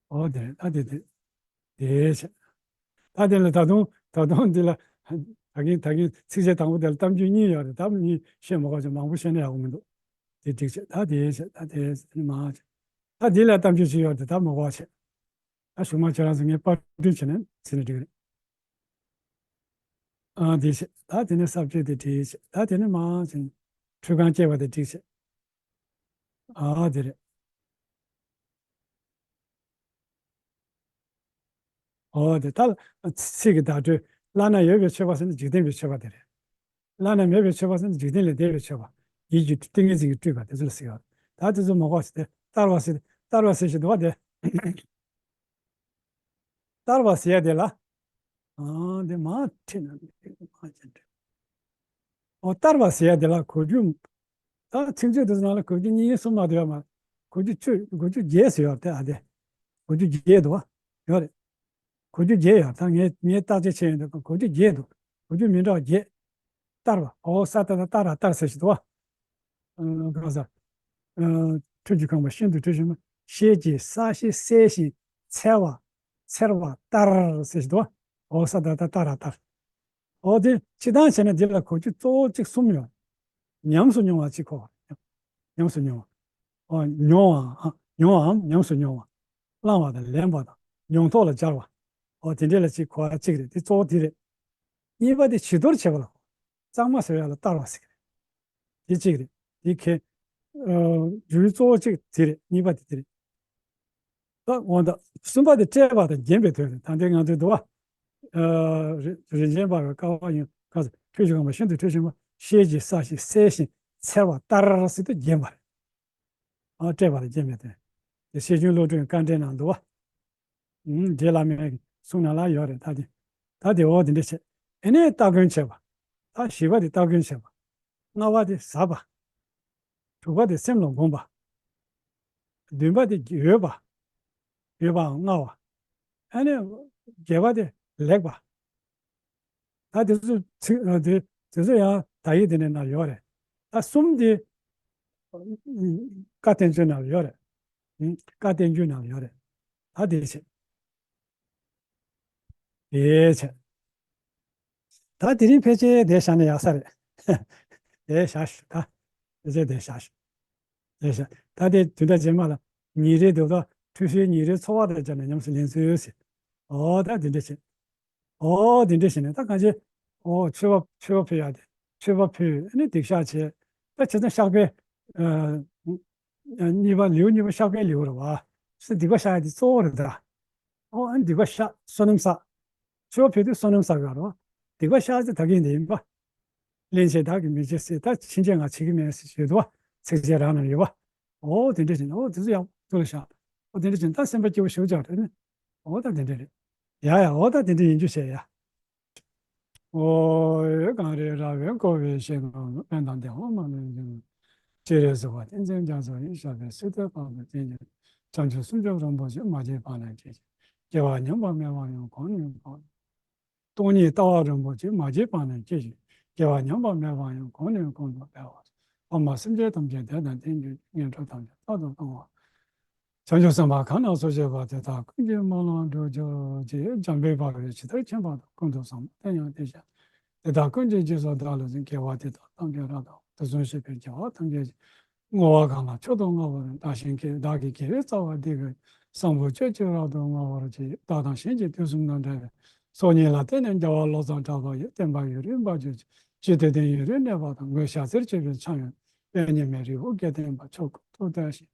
ཨོ་དེ་ད་དེ་དེ་དེ་བྱས། ད་དེ་ལ་ད་དུང་ད་དུང་འདི་ལ་ད་གིན་ད་གིན་ཚིགས་བཅད་དང་པོ་དེ་ལ་གཏམ་རྒྱུད་གཉིས་ཡོད་རེད། ད་གཉིས་བཤད་མ་དགོས་ཀྱང་མང་པོ་བཤད་ན་ཡག་པོ་མི་འདུག་དེ་འགྲིག་བྱས། ད་དེ་བྱས། ད་དེ་བྱས། དེ་ནས་མར་བྱས། ད་འདི་ལ་གཏམ་རྒྱུད་ཅིག་ཡོད་རེད། ད་མ་གོ་བ་བྱས། ད་གཞུག་མ་ཁྱེད་རང་ཚོ་ངས་པར་སྐྲུན་བྱས་ནས་བྱས་ན་འགྲིག་གི་རེད། ཨ་དེ་བྱས། ད་དེ་ནས་ས་བཅད་དེ་བྲིས་བྱས། ད་དེ་ནས་མར་བྱས། ཁྲུས་ཁང་བཅས་པ་དེ་བྲིས་བྱས། ཨ་དེ་རེད། ཨོ་དེ་ད་ཚིག་གི་བརྡ་སྤྲོད། བླ་ན་ཡོད་པའི་མཆོད་པ་ཟེར་ན་འཇིག་རྟེན་པའི་མཆོད་པ་དེ་རེད། བླ་ན་མེད་པའི་མཆོད་པ་ཟེར་ན་འཇིག་རྟེན་ལས་འདས་པའི་མཆོད་པ། ཡིད་ཀྱི་ཏིང་ངེ་འཛིན་གྱིས་སྤྲུལ་པ་དེ་ཚོ་ལ་ཟེར་བ། ད་དེ་ཚོ་མ་གོ་ཟེར་ཏེ། བསྟར་བ་ཟེར། བསྟར་བ་ཟེར་ཞིག་འདུག་བ་དེ། བསྟར་བ་ཟེར་ཡ་དེ་ལ། ཨང་། དེ་མ་ཁྲིད་ན་མ་ཅན་ཁྲིད། ཨོ་བསྟར་བ་ཟེར་ཡ་དེ་ལ་གོ་རྒྱུ། ད་ཚིག་མཛོད་དེ་ཚོ་ནང་ལ་གོ་རྒྱུ་གཉིས་གསུམ་མ་གཏོགས་ཡོད་མ། གོ་རྒྱུ་བཅུ། གོ་རྒྱུ་བརྒྱད་ཟེར་ཡོད་རེད་དེ། ཨ་དེ་གོ་རྒྱུ་བརྒྱད་འདུག་བ། ཡོད་རེད། གོ་རྒྱུ་བརྒྱད་ཡོད། ད་ངས་ངས་བརྟག་དཔྱད་བྱས་ཡོང་དུས་གོ་རྒྱུ་བརྒྱད་འདུག་གོ་རྒྱུ་མི་འདྲ་བ་བརྒྱད། བསྟར་བ། ཨོ་ས་ཏ་བཏགས་སྟ་ར་བསྟར་ཟེར་ཞིག་འདུག་བ། ཨ་གང་ཟེར། ཨ་ཁྲུས་ཀྱི་ཁང་པ་ཤིན་ཏུ་ཁྲུས་ཞིམ་པ། ཤེལ་གྱིས་བསལ་ཞིང་གསལ་ཞིང་འཚེར་བ། འཚེར་བ་བསྟར་ཟེར་ཞིག་འདུག་བ། ཨོ་ས་ཏ་བཏགས་སྟ་ར་བསྟར། ཨོ་དེ་སྤྱིར་བཏང་བྱས་ན་འདི་ལ་གོ་རྒྱུ་གཙོ་བོ་གཅིག་གསུམ་ཡོད། ཉམས་སུ་མྱོང་བ་གཅིག་གོ། ཉམས་སུ་མྱོང་བ། ཨོ་མྱོང་བའམ། མྱོང་བའམ་ཉམས་སུ་མྱོང་བ། བླངས་པ་དང་ལེན་པ་དང་མྱོང་ཐོག་ལ་སྦྱར་བ། ཨོ་དེ་འདྲས་ལ་གཅིག་གོ་བ་གཅིག་རེད། དེ་གཙོ་བོ་དེ་རེད། གཉིས་པ་དེ་བྱི་དོར་བྱེད་པ་ལ་གོ། གཙང་མ་བཟོ་ཡ་ལ་བསྟར་བ་ཟེར་གི་རེད། དེ་གཅིག་རེད། དེ་ཁེ། ཨ་རྒྱུའི་གཙོ་བོ་གཅིག་དེ་རེད། གཉིས་པ་དེ་དེ་རེད། ད་འོ་ད་གསུམ་པ་དེ་བསྐྲད་པ་དང་བརྒྱན་པའི་དོན་རེད། ད་ལྟའི་ང་ཚོའི་འདུག་བ། ཨ་རི་རིན་ཆེན་འབར་བའི་ཀ་བ་ཡིན། ག་ཚོད་ཁྲུས་ཀྱི་ཁང་པ་ཤིན་ཏུ་ཁྲུས་ཞིམ་པ། ཤེལ་གྱིས་བསལ་ཞིང་གསལ་ཞིང་འཚེར་བ་ལྟར་ཟེར་དུས་བརྒྱན་པ་རེད། ཨ་བསྐྲད་པ་དང་བརྒྱན་པའི་དོན། དེ་ཤེར་ཕྱིན་བློ་གྲོས་ཀྱི་དཀའ་འགྲེལ་ནང་འདུག་བ། ཨུམ་འགྲེལ་བླ་མའི་གསུང་ནང་ལ་ཡོད་རེད། ད་དེ། ད་དེ་འོ་དེ་འདྲ་བྱས། ཨེ་ནས་སྟ་གོན་བྱས་པ། ད་བཞི་པ་དེ་སྟ་གོན་བྱས་པ། ལྔ་པ་དེ་ཟབ་པ། དྲུག་པ་དེ་སེམས་ལ་བསྒོམ་པ། བདུན་པ་དེ་འོས་པ། འོས་པའམ་མངའ་བ། ཨ་ནི་བརྒྱད་པ་དེ་ལེགས་པ། ད་དེ་ཚོ་ཚིག་དེ་དེ་ཚོ་ཡང་དག་ཡིག་དེ་ནས་ནང་ཡོད་རེད། ད་གསུམ་དེ་བཀའ་བསྟན་བཅོས་ནང་ཡོད་རེད། བཀའ་བསྟན་བཅོས་ནང་ཡོད་རེད། ད་དེ་བྱས། དེ་བྱས། ད་དེ་རིང་ཕལ་ཆེར་དེ་བཞག་ན་ཡག་ས་རེད། དེ་བཞག་ཞུ་ད། ཕལ་ཆེར་དེ་བཞག་ཞུ། དེ་བཞག་ད་དེ་དུས་འདྲ་རྗེས་མ་ལ་ཉིན་རེའི་འདུག་ད་ཁྲུས་གསོལ་ཉིན་རེའི་འཚོ་བ་དང་སྦྱར་ནས་ཉམས་སུ་ལེན་ཚུལ་ཟེར། ཨོ་ད་དེ་འདྲ་བྱས། ཨོ་དེ་འདྲ་བྱས་ནས་ད་གང་ཅི། ཨོ་མཆོད་པ་མཆོད་པ་ཕུལ་ཡག་དེ། མཆོད་པ་ཕུལ། ཨ་ནི་སྡིག་བཤགས་བྱས། ད་བྱས་ཙང་བཤགས་པའི། ཨ་གཉིས་པ། ལེའུ་གཉིས་པ་བཤགས་པའི་ལེའུ་རེད་བ། སྡིག་པ་བཤགས་ཡག་དེ་གཙོ་བོ་རེད་ད། ཨོ་ཨ་ནི་སྡིག་པ་བཤགས། བསོད་ནམས་བསགས། མཆོད་པ་ཕུལ་དུས་བསོད་ནམས་བསགས་ཡོད་རེད་བ། སྡིག་པ་བཤགས་ཟེར་ད་གིན་དེ་ཡིན་པ། སླན་ཆད་བདག་གིས་མི་བྱེད་ཟེར། ད་ཕྱིན་ཆད་ང་བྱེད་ཀྱི་མེད་ཟེར་ཞུས་འདུག་བ། ཚིགས་བཅད་རང་ནང་ཡོད་བ། ཨོ་དེ་འདྲ་བྱས་ནས། ཨོ་དེ་ཚོ་ཡག་ཐུགས་ལ་བཞག་ཨོ་དེ་འདྲ་བྱས་ནས་ད་སེམས་པ་སྐྱིད་པོ་ཞེ་པོ་ཅིག་རེད་ནི། ཨོ་ད་དེ་འདྲ་རེད། ཡ་ཡ། ཨོ་ད་དེ་འདྲ་ཡིན་རྒྱུ་བྱས་ཡ། ཨོ་ཡོད་གང་རེད། ར་བས་བསྐོར་བའི་ཤིང་ནགས་དང་། ལྡན་དང་ལྡན་དབང་མ་ལུས་འབྱུང་། སྤྱན་རས་གཟིགས་དབང་བསྟན་འཛིན་རྒྱ་མཚོ་ཡི། ཞབས་པད་སྲིད་མཐའི་དཔལ་དུ་བརྟན་གྱུར་ཅིག་བྱང་ཆུབ་སེམས་མཆོག་རིན་པོ་ཆེ། མ་སྐྱེས་པ་ནས་སྐྱེས་ཤིང་། སྐྱེ་བ་ཉམས་པ་མེད་པ་ཡང་གོང་ནས་གོང་དུ། སྟོང་ཉིད་ལྟ་བ་རིན་པོ་ཆེ། མ་སྐྱེས་པ་ནས་སྐྱེས་ཤིང་། སྐྱེ་བ་ཉམས་པ་མེད་པ་ཡང་གོང་ནས་གོང་དུ་འཕེལ་བར་ཤོག་ཨོཾ། སེམས་ཅན་ཐམས་ཅད་བདེ་དང་ལྡན་གྱུར་ཅིག་ངན་འགྲོ་ཐམས་ཅད་རྟག་ཏུ་སྤང་བ། བྱང་ཆུབ་སེམས་དཔའ་གང་ལ་སོགས་བྱེད་པ་དེ་དག་ཀུན་གྱི་སྨོན་ལམ་འགྲུབ་གྱུར་ཅིག་འཇམ་དཔལ་དཔའ་བོས་ཇི་ལྟར་མཁྱེན་པ་དང་། ཀུན་ཏུ་བཟང་པོ་དེ་ཡང་དེ་བཞིན་ཏེ། དེ་དག་ཀུན་གྱི་རྗེས་སུ་བདག་སློབ་ཅིང་། དགེ་བ་འདི་དག་ཐམས་ཅད་རབ་ཏུ་བསྔོ། དུས་གསུམ་གཤེགས་པའི་རྒྱལ་བ་ཐམས་ཅད་ཀྱིས། བསྔོ་བ་གང་ལ་མཆོག་ཏུ་བསྔགས་པ་དེས། བདག་གཞན་གྱི་བདག་གི་དགེ་བའི་རྩ་བ་འདི་ཀུན། བཟང་པོ་སྤྱོད་ཕྱིར་རབ་ཏུ་བསྔོ་བར་བགྱི། བདག་དང་གཞན་གྱི་དུས་གསུམ་དང་བྲལ་བའི། ཚོགས་གཉིས་ལ་བརྟེན་ནས་རྒྱལ་བ་བློ་བཟང་གྲགས་པ་ཡི། བསྟན་པ་ཡུན་རིང་བར་གྱུར་ཅིག་ཇི་སྟེ་དེང་ཡུན་རིང་གནས་པ་དང་། མགོན་ཞྭ་སེར་གཅིག་པའི་ཕྱག་གཡོན་པས། མཉམ་མེད་རི་བོ་དགེ་ལྡན་པ། མཆོག་ཀུན་ཐུགས་བརྟན་ཞིང་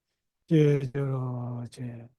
རྒྱས་གྱུར་ཅིག